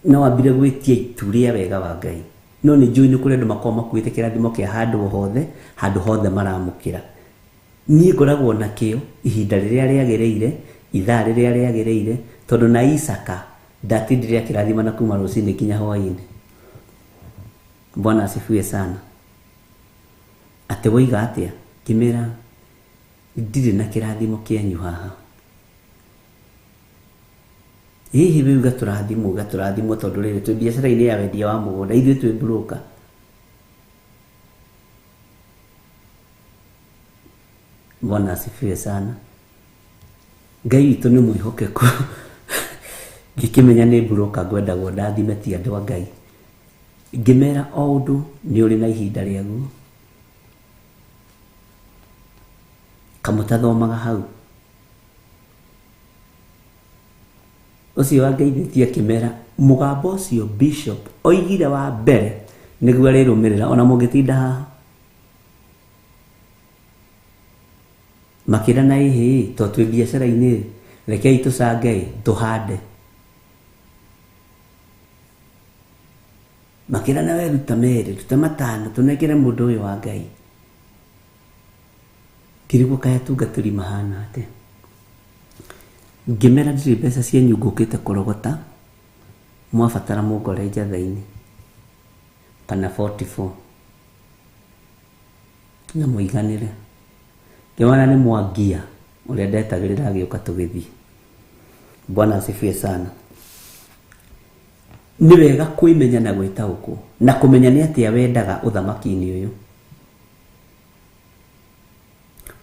no wambire gwĩtia itu rĩa wega wa Ngai. No nĩ njũĩ nĩ kũrĩ andũ makoragwo makuĩte kĩrathimo kĩa handũ hothe, handũ hothe maramũkĩra. Niĩ ngoragwo nakĩo ihinda rĩrĩa rĩagĩrĩire, ithaa rĩrĩa rĩagĩrĩire, tondũ na Isaka ndatindire akĩrathima na kuma rũcinĩ nginya hwaĩ-inĩ. Bwana asifiwe sana. Atĩ woiga atĩa? Ngĩmera ndirĩ na kĩrathimo kĩanyu haha. Hihi rĩu gatũrathimwo, gatũrathimwo tondũ rĩrĩ twĩ biacara-inĩ ya wendia wa mũgũnda, ithuĩ twĩ broker. Bwana asifiwe sana. Ngai witũ nĩ mwĩhokeku. Ngĩkĩmenya nĩ broker ngwendagwo ndathime, ti andũ a Ngai. Ngĩmera o ũndũ nĩ ũrĩ na ihinda rĩaguo. Kamũtathomaga hau. Ũcio wangeithĩtie akĩmera mũgambo ũcio bishop oigire wa mbere nĩguo arĩrũmĩrĩra ona mũngĩtinda haha. Makĩrana ĩhĩ to twĩ biacara-inĩ rekei tũcange tũhande. Makĩrana we ruta merĩ ruta matano tũnengere mũndũ ũyũ wa Ngai. Ngĩrigwo kaĩ atungatĩri mahana atĩa. Ngĩmera ndirĩ mbeca cianyu ngũkĩte kũrogota mwabatara mũngore njatha-inĩ kana 44 na mũiganĩre. Ngĩmona nĩ mwangia ũrĩa ndetagĩrĩra agĩũka tũgĩthiĩ. Bwana asifiwe sana. Nĩ wega kwĩmenya na gwĩtaũkwo na kũmenya nĩ atĩa wendaga ũthamaki-inĩ ũyũ,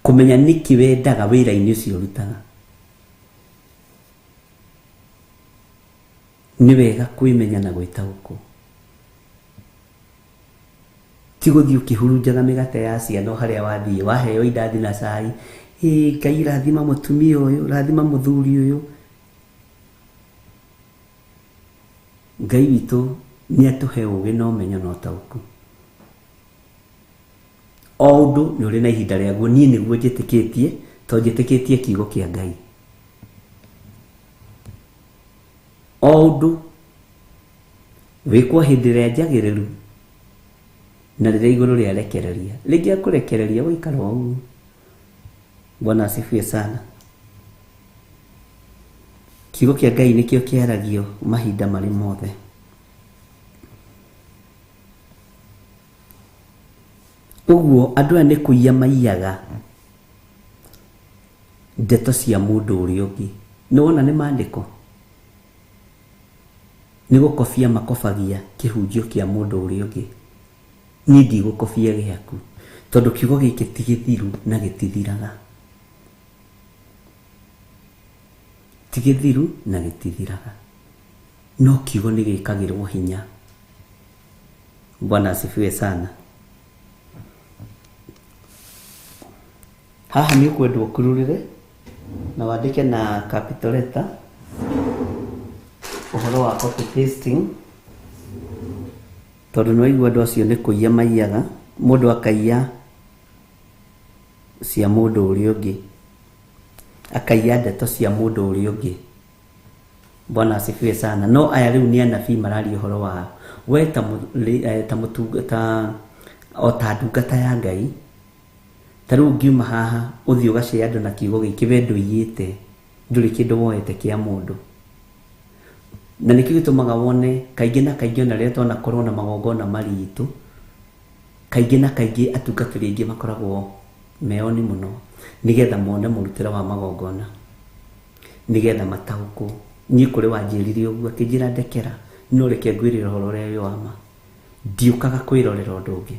kũmenya nĩkĩ wendaga wĩra-inĩ ũcio ũrutaga. Nĩ wega kwĩmenya na gwĩtaũkwo, ti gũthiĩ ũkĩhurunjaga mĩgate ya ciana o harĩa wathiĩ waheo indathi na cai, ĩ Ngai rathima mũtumia ũyũ, rathima mũthuri ũyũ. Ngai witũ nĩ atũhe ũũgĩ na ũmenyo na ũtaũku. O ũndũ nĩ ũrĩ na ihinda rĩaguo. Niĩ nĩguo njĩtĩkĩtie to njĩtĩkĩtie kiugo kĩa Ngai. O ũndũ wĩkwo hĩndĩ ĩrĩa njagĩrĩru na rĩrĩa igũrũ rĩarekereria. Rĩngĩ akũrekereria ũgaikara o ũguo. Bwana asifiwe sana. Kiugo kĩa Ngai nĩkĩo kĩaragio mahinda marĩ mothe. Ũguo andũ aya nĩ kũiya maiyaga ndeto cia mũndũ ũrĩa ũngĩ. Nĩ wona nĩ maandĩko, nĩ gũkobia makobagia kĩhunjio kĩa mũndũ ũrĩa ũngĩ. Niĩ ndigũkobia gĩaku tondũ kiugo gĩkĩ ti gĩthiru na gĩtithiraga. Ti gĩthiru na gĩtithiraga, no kiugo nĩ gĩkagĩrwo hinya. Bwana asifiwe sana. Haha nĩ ũkwendwo ũkururĩre na wandĩke na capital letter ũhoro wa copy pasting, tondũ nĩ waigua andũ acio nĩ kũiya maiyaga, mũndũ akaiya cia mũndũ ũrĩa ũngĩ, akaiya ndeto cia mũndũ ũrĩa ũngĩ. Bwana asifiwe sana. No aya rĩu nĩ anabii mararia ũhoro wao. We ta ta o ta ndungata ya Ngai, ta rĩu ũngiuma haha ũthiĩ ũgacĩe andũ na kiugo gĩkĩ, we ndũiyĩte, ndũrĩ kĩndũ woete kĩa mũndũ. Na nĩkĩo gĩtũmaga wone kaingĩ na kaingĩ ona rĩrĩa twanakorwo na magongona maritũ, kaingĩ na kaingĩ atungatĩri aingĩ makoragwo meoni mũno nĩgetha mone mũrutĩre wa magongona, nĩgetha mataũkwo. Niĩ kũrĩ wanjĩrire ũguo akĩnjĩra ndekera, no reke ngwĩrĩre ũhoro ũrĩa wĩ wa ma. Ndiũkaga kwĩrorera ũndũ ũngĩ,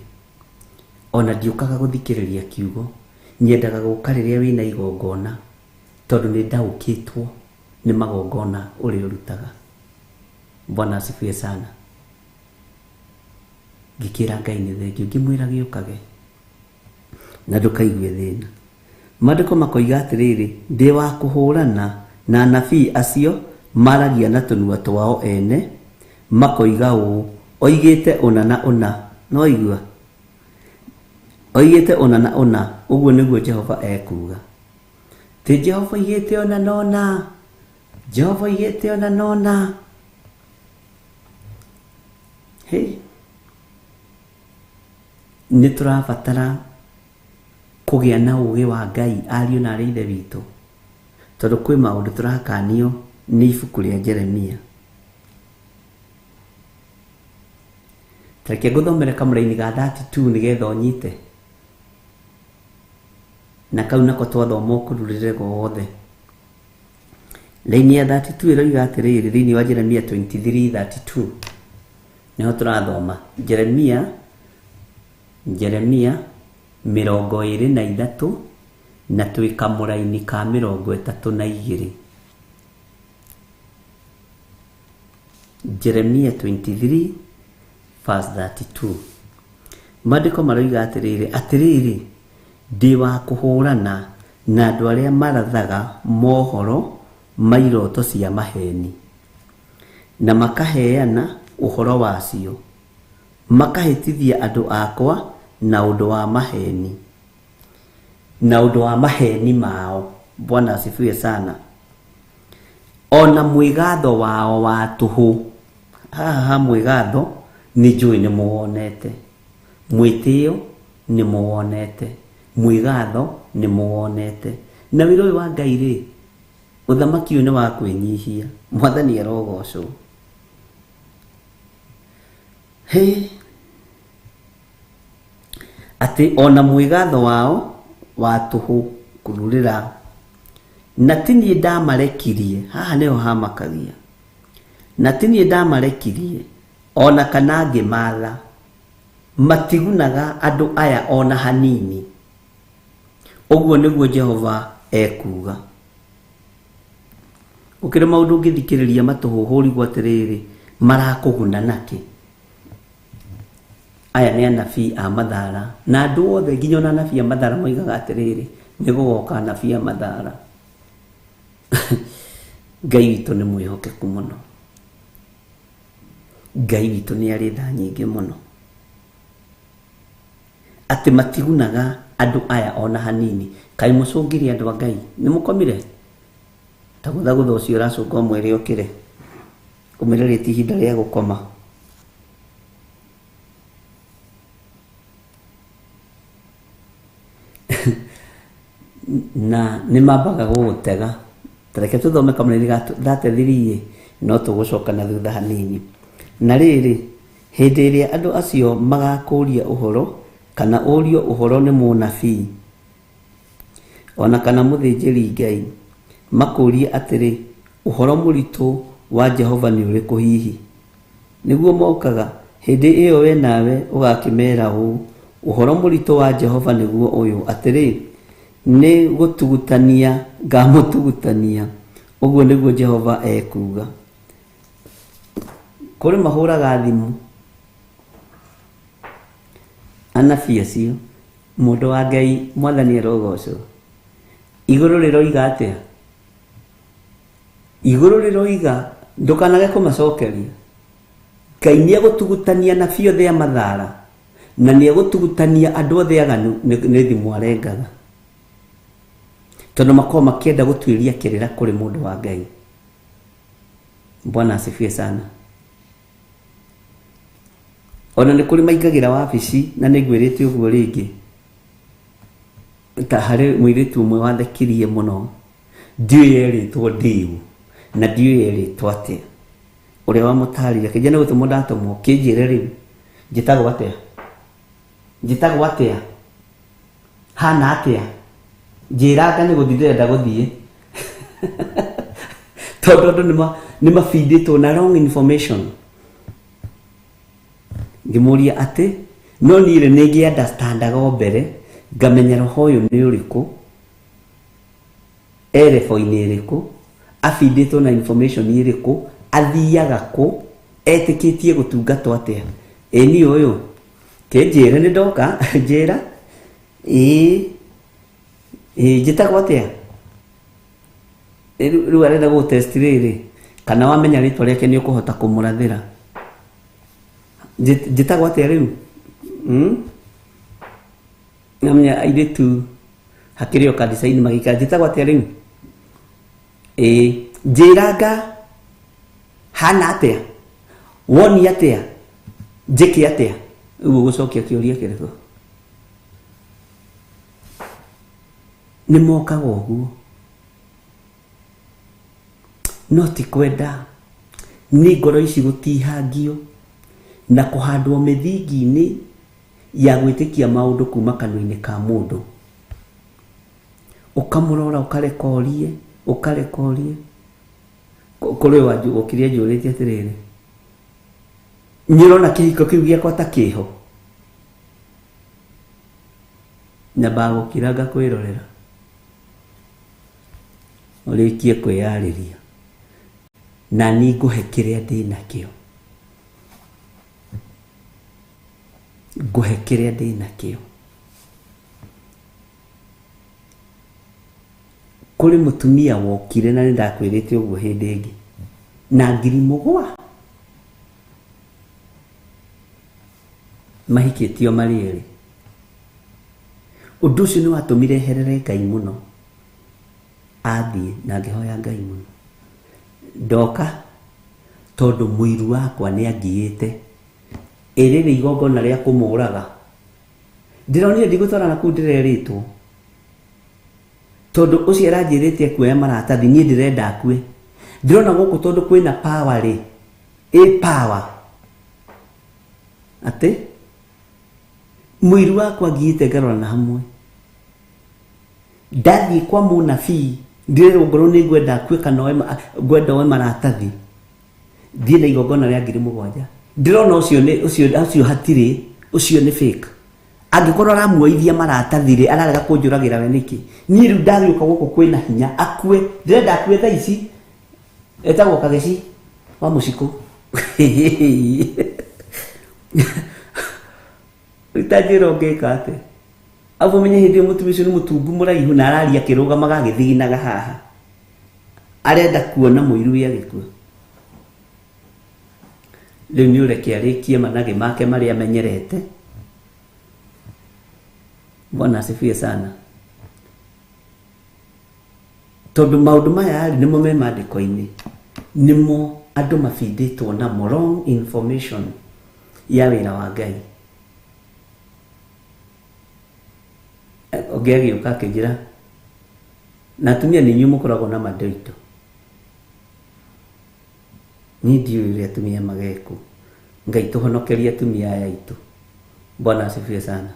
ona ndiũkaga gũthikĩrĩria kiugo. Nyendaga gũka rĩrĩa wĩna igongona, tondũ nĩ ndaũkĩtwo nĩ magongona ũrĩa ũrutaga. Bwana asifiwe sana. Ngĩkĩra Ngai nĩ thengiũ, ngĩmwĩra gĩũkage na ndũkaigue thĩna. Maandĩko makoiga atĩrĩrĩ, ndĩ wa kũhũrana na anabii acio maragia na tũnua twao ene, makoiga ũũ, oigĩte ũna na ũna. No igua oigĩte ũna na ũna, ũguo nĩguo Jehova ekuuga. Ti Jehova oigĩte ũna na ũna, Jehova oigĩte ũna na ũna. Hey, nĩ tũrabatara kũgĩa na ũũgĩ wa Ngai ariũ na arĩ ithe witũ, tondũ kwĩ maũndũ tũrakanio nĩ ibuku rĩa Jeremia. Reke ngũthomere kamũraini ga 32 nĩgetha ũnyite, na kau nako twathoma ũkururĩre gothe. Laini ya 32 ĩroiga atĩrĩrĩ, thĩinĩ wa Jeremia 23:32 nĩho tũrathoma. Jeremia 23 na twĩ kamũraini ka 32. Jeremia 23 verse 32. Maandĩko maroiga atĩrĩrĩ, atĩrĩrĩ, ndĩ wa kũhũrana na andũ arĩa marathaga mohoro ma iroto cia maheni na makaheana ũhoro wacio, makahĩtithia andũ akwa na ũndũ wa maheni, na ũndũ wa maheni mao. Bwana asifiwe sana. Ona mwĩgatho wao wa tũhũ. Haha ha mwĩgatho nĩ njũĩ nĩ mũwonete, mwĩtĩo nĩ mũwonete, mwĩgatho nĩ mũwonete. Na wĩra ũyũ wa Ngai rĩ, ũthamaki ũyũ nĩ wa kwĩnyihia. Mwathani arogocwo. Hĩ, atĩ ona mwĩgatho wao wa tũhũ kũrurĩra, na ti niĩ ndamarekirie. Haha nĩho hamakagia. Na ti niĩ ndamarekirie ona kana ngĩmatha, matigunaga andũ aya ona hanini. Ũguo nĩguo Jehova ekuuga. Ũkĩrĩ maũndũ ũngĩthikĩrĩria matũhũhũ ũrigwo atĩrĩrĩ, marakũguna nakĩ? Aya nĩ anabii a mathara, na andũ othe nginya ona anabii a mathara moigaga atĩrĩrĩ, nĩ gũgoka anabii a mathara. Ngai witũ nĩ mwĩhokeku mũno. Ngai witũ nĩ arĩ tha nyingĩ mũno, atĩ matigunaga andũ aya ona hanini. Kaĩ mũcũngire andũ a Ngai? Nĩ mũkomire? Ta gũthagũtha ũcio ũracũnga ũmwĩre ũkĩre, ũmwĩre rĩ ti ihinda rĩa gũkoma. Na nĩ mambaga gũgũtega. Tareke tũthome kamũraini ga 33, no tũgũcoka na thutha hanini. Na rĩrĩ, hĩndĩ ĩrĩa andũ acio magakũũria ũhoro, kana ũrio ũhoro nĩ mũnabii ona kana mũthĩnjĩri Ngai, makũũrie atĩrĩ, ũhoro mũritũ wa Jehova nĩ ũrĩkũ hihi? Nĩguo mokaga. Hĩndĩ ĩyo we nawe ũgakĩmeera ũũ, ũhoro mũritũ wa Jehova nĩguo ũyũ, atĩrĩ, nĩ gũtugutania ngamũtugutania. Ũguo nĩguo Jehova ekuuga. Kũrĩ mahũraga thimũ anabii acio, mũndũ wa Ngai, Mwathani arogocwo. Igũrũ rĩroiga atĩa? Igũrũ rĩroiga ndũkanage kũmacokeria. Ngai nĩ egũtugutania anabii othe a mathara, na nĩ egũtugutania andũ othe aganu. Nĩ thimũ arengaga, tondũ makoragwo makĩenda gũtuĩria kĩrĩra kũrĩ mũndũ wa Ngai. Bwana asifiwe sana. Ona nĩ kũrĩ maingagĩra wabici, na nĩ ngwĩrĩte ũguo rĩngĩ, ta harĩ mũirĩtu ũmwe wathekirie mũno, ndiũĩ erĩtwo ndĩũ na ndiũĩ erĩtwo atĩa. Ũrĩa wamũtarire akĩnjĩra nĩ gũtũmwo ndatũmwo, kĩnjĩre rĩu njĩtagwo atĩa, njĩtagwo atĩa, hana atĩa, njĩranga nĩ gũthiĩ ndĩrenda gũthiĩ. Tondũ andũ nĩ mabindĩtwo na wrong information. Ngĩmũria atĩ no niĩ rĩ nĩ ngĩ understandaga o mbere, ngamenya roho ũyũ nĩ ũrĩkũ, erebo-inĩ ĩrĩkũ, abindĩtwo na information ĩrĩkũ, athiaga kũ, etĩkĩtie gũtungatwo atĩa. Ĩ niĩ ũyũ kĩnjĩre nĩ ndoka, njĩra ĩĩ ĩĩ njĩtagwo atĩa. Rĩu arenda gũ test rĩrĩ, kana wamenya rĩtwa rĩake nĩ ũkũhota kũmũrathĩra. Njĩtagwo atĩa rĩu? Namenya airĩtu hakĩrĩ o kanitha-inĩ magĩikara, njĩtagwo atĩa rĩu? Ĩĩ, njĩranga hana atĩa, woni atĩa, njĩke atĩa? Rĩu ũgũcokia kĩũria kĩrĩkũ? Nĩ mokaga ũguo, no ti kwenda, nĩ ngoro ici gũtihangio na kũhandwo mĩthingi-inĩ ya gwĩtĩkia maũndũ kuma kanua-inĩ ka mũndũ. Ũkamũrora, ũkarekorie, ũkarekorie. Kũrĩ wokire anjũrĩtie atĩrĩrĩ, nĩ ũrona kĩhiko kĩu gĩakwa ta kĩho? Nyambaga gũkira ngakwĩrorera ũrĩkie kwĩyarĩria, na niĩ ngũhe kĩrĩa ndĩnakĩo. Ngũhe kĩrĩa ndĩ nakĩo. Kũrĩ mũtumia wokire na nĩndakwĩrĩte ũguo hĩndĩ ĩngĩ na 7,000 mahikĩtio marĩ erĩ. Ũndũ ũcio nĩ watũmire herere Ngai mũno. Athiĩ na ngĩhoya Ngai mũno. Ndoka tondũ mũiru wakwa nĩ angiĩte ĩrĩrĩ igongona rĩa kũmũraga. Ndĩronire ndigũtwarana kũu ndĩrerĩtwo. Tondũ ũcio aranjĩrĩte akuoya maratathi niĩ ndĩrenda akue. Ndĩrona gũkũ tondũ kwĩna power rĩ, ĩ power. Atĩ mũiru wakwa ngiĩte ngarora na hamwe. Ndathiĩ kwa mũnabii ndĩrerwo ngorwo nĩ ngwenda akue kana ngwenda oe maratathi. Thiĩ na igongona rĩa 7,000. Ndĩrona ũcio nĩ ũcio hatirĩ, ũcio nĩ fake. Angĩkorwo aramuoithia maratathi rĩ, ararega kũnjũragĩra we nĩkĩ? Niĩ rĩu ndagĩũka gũkũ kwĩna hinya akue, ndĩrenda akue thaa ici. Etagwo Kageci wa Mũcikũ. Rĩu ta njĩra ũngĩka atĩa? Abu menye hĩndĩ ĩyo mũtumia ũcio nĩ mũtungu mũraihu na araria akĩrũgamaga agĩthiginaga haha. Arenda kuona mũiru wĩ agĩkua. Rĩu nĩ ũreke arĩkie managĩ make marĩa amenyerete. Bwana asifiwe sana. Tondũ maũndũ maya rĩ nĩmo me maandĩko-inĩ, nĩmo andũ mabindĩtwo namo wrong information ya wĩra wa Ngai. Ũngĩ agĩũka akĩnjĩra, na atumia nĩ inyuĩ mũkoragwo na mandoito. Niĩ ndiũĩ ũrĩa atumia magekwo. Ngai tũhonokerie atumia aya aitũ. Bwana asifiwe sana.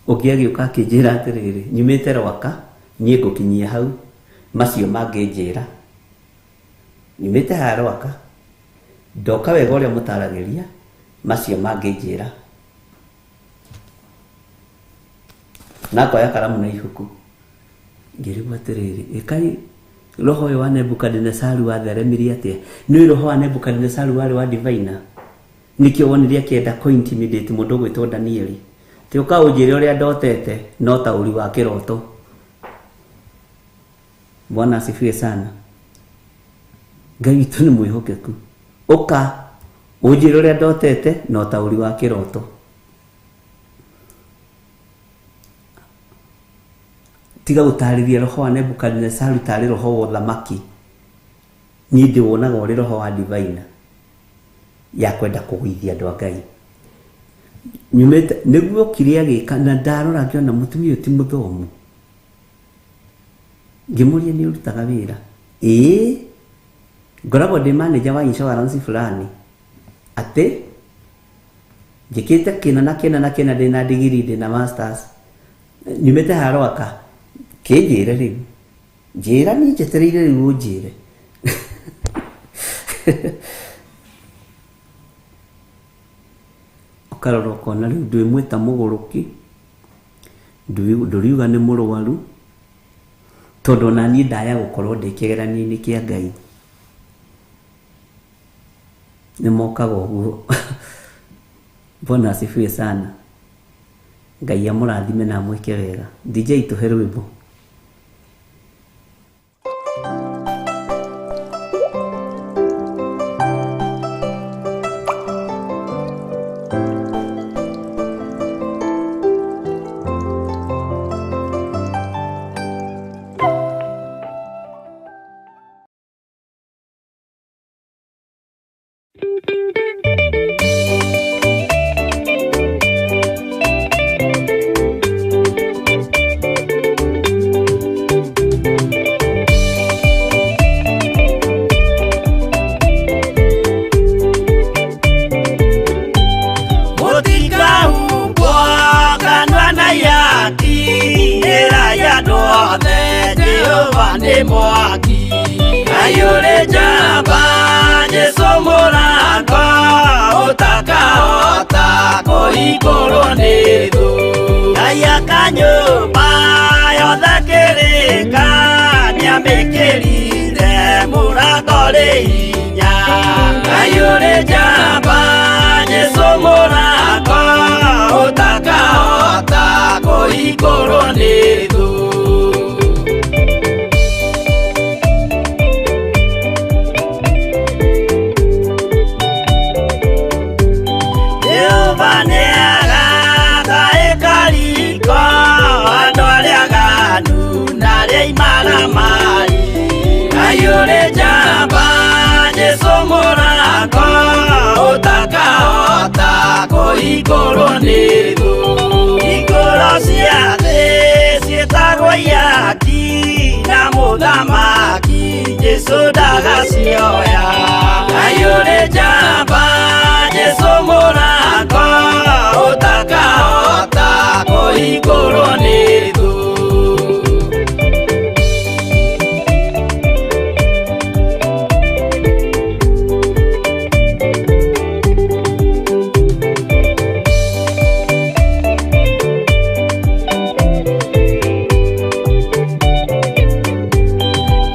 Ũngĩ agĩũka akĩnjĩra atĩrĩrĩ, nyumĩte Rwaka, niĩ ngũkinyia hau, macio mangĩnjĩra. Nyumĩte haha Rwaka, ndoka wega ũrĩa mũtaragĩria, macio mangĩnjĩra. Na akoya karamu na ibuku. Ngĩrigwo atĩrĩrĩ, ĩkai roho ũyũ wa Nebukadinesaru watheremirie atĩa? Nĩ roho wa Nebukadinesaru warĩ wa diviner. Nĩkĩo wonire akĩenda kũ-intimidate mũndũ ũgwĩtwo Danieli. Ti ũka ũnjĩre ũrĩa ndotete, no taũri wa kĩroto. Bwana asifiwe sana. Ngai witũ nĩ mwĩhokeku. Ũka ũnjĩre ũrĩa ndotete, no taũri wa kĩroto. Tiga gũtarĩria roho wa Nebukadinesaru tarĩ roho wa ũthamaki. Niĩ ndĩwonaga ũrĩ roho wa diviner ya kwenda kũgũithia andũ a Ngai. Nyumĩte nĩguo okire agĩka na ndarora ngĩona mũtumia ũyũ ti mũthomu. Ngĩmũria nĩ ũrutaga wĩra? Ĩĩ, ngoragwo ndĩ manager wa insurance fulani. Atĩ njĩkĩte kĩna na kĩna na kĩna, ndĩna degree, ndĩna masters. Nyumĩte haha Rwaka. Kĩnjĩre rĩu. Njĩra niĩ njetereire rĩu ũnjĩre. Ũkarora ũkona rĩu ndwĩmwĩta mũgũrũki, ndũriuga nĩ mũrwaru, tondũ ona niĩ ndaya gũkorwo ndĩ kĩgeranio-inĩ kĩa Ngai. Nĩ mokaga ũguo. Bwana asifiwe sana. Ngai amũrathime na amwĩke wega. DJ tũhe rwĩmbo. Njamba Jesu mũrango Ũtakahota kũhingũrwo nĩ thũ. Jehova nĩagaka ĩkariko andũ arĩa aganu na arĩa imaramari. Ngai ũrĩ njamba, Jesũ mũrango ũtakahota kũhingũrwo nĩ thũ. Hingũro cia thĩ ciĩtagwo ihaki na mũthamaki Jesũ ndagacioya. Ngai ũrĩ njamba, Jesũ mũrango ũtakahota kũhingũrwo nĩ thũ.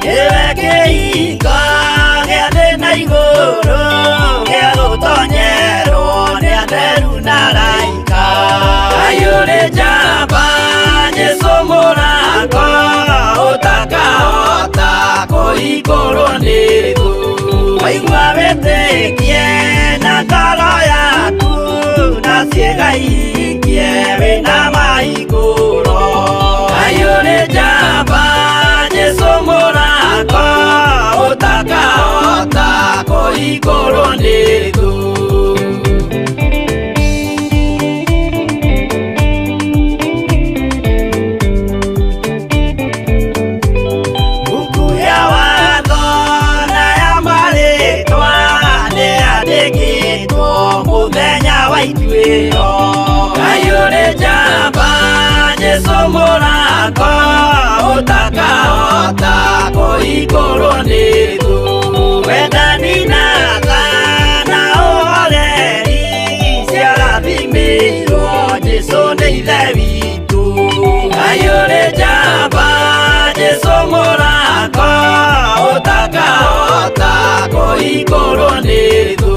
Nĩwe kĩhingo gĩa thĩ na igũrũ gĩa gũtonyerwo nĩ atheru na araika. Ngai ũrĩ njamba, Jesũ mũrango ũtakahota kũhingũrwo nĩ thũ. Waigua wĩtĩkie na ngoro yaku na ciĩga ihingie wĩna mahingũro. Ngai ũrĩ njamba, Jesũ mũrango ũtakahota kũhingũrwo nĩ thũ. Buku ya watho na ya marĩtwa nĩyandĩkĩtwo mũthenya wa ituĩro. Ngai ũrĩ njamba, Jesũ mũrango ũtakahota kũhingũrwo nĩ thũ. Wendani na tha na ũhoreri ciarathimĩirwo Jesũ nĩ Ithe witũ. Ngai ũrĩ njamba, Jesũ mũrango ũtakahota kũhingũrwo nĩ thũ.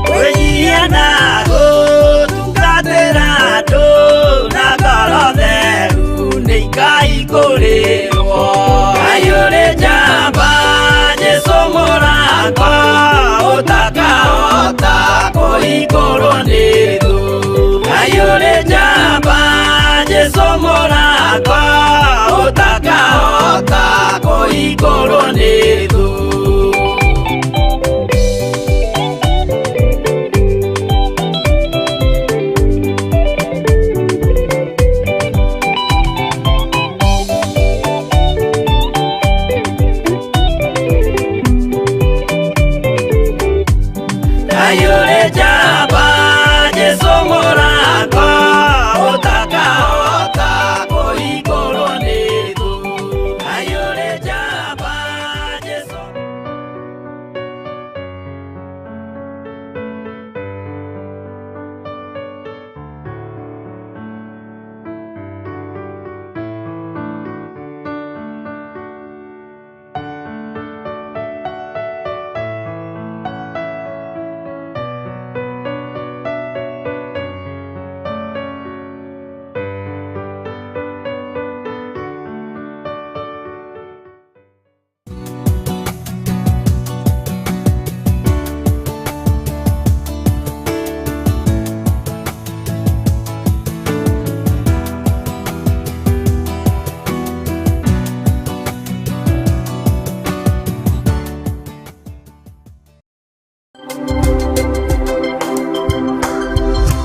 Kwĩnyihia na gũtungatĩra andũ na ngoro theru nĩ ikahingũrĩrwo. Ngai ũrĩ njamba, Jesũ mũrango ũtakahota kũhingũrwo nĩ thũ. Ngai ũrĩ njamba, Jesũ mũrango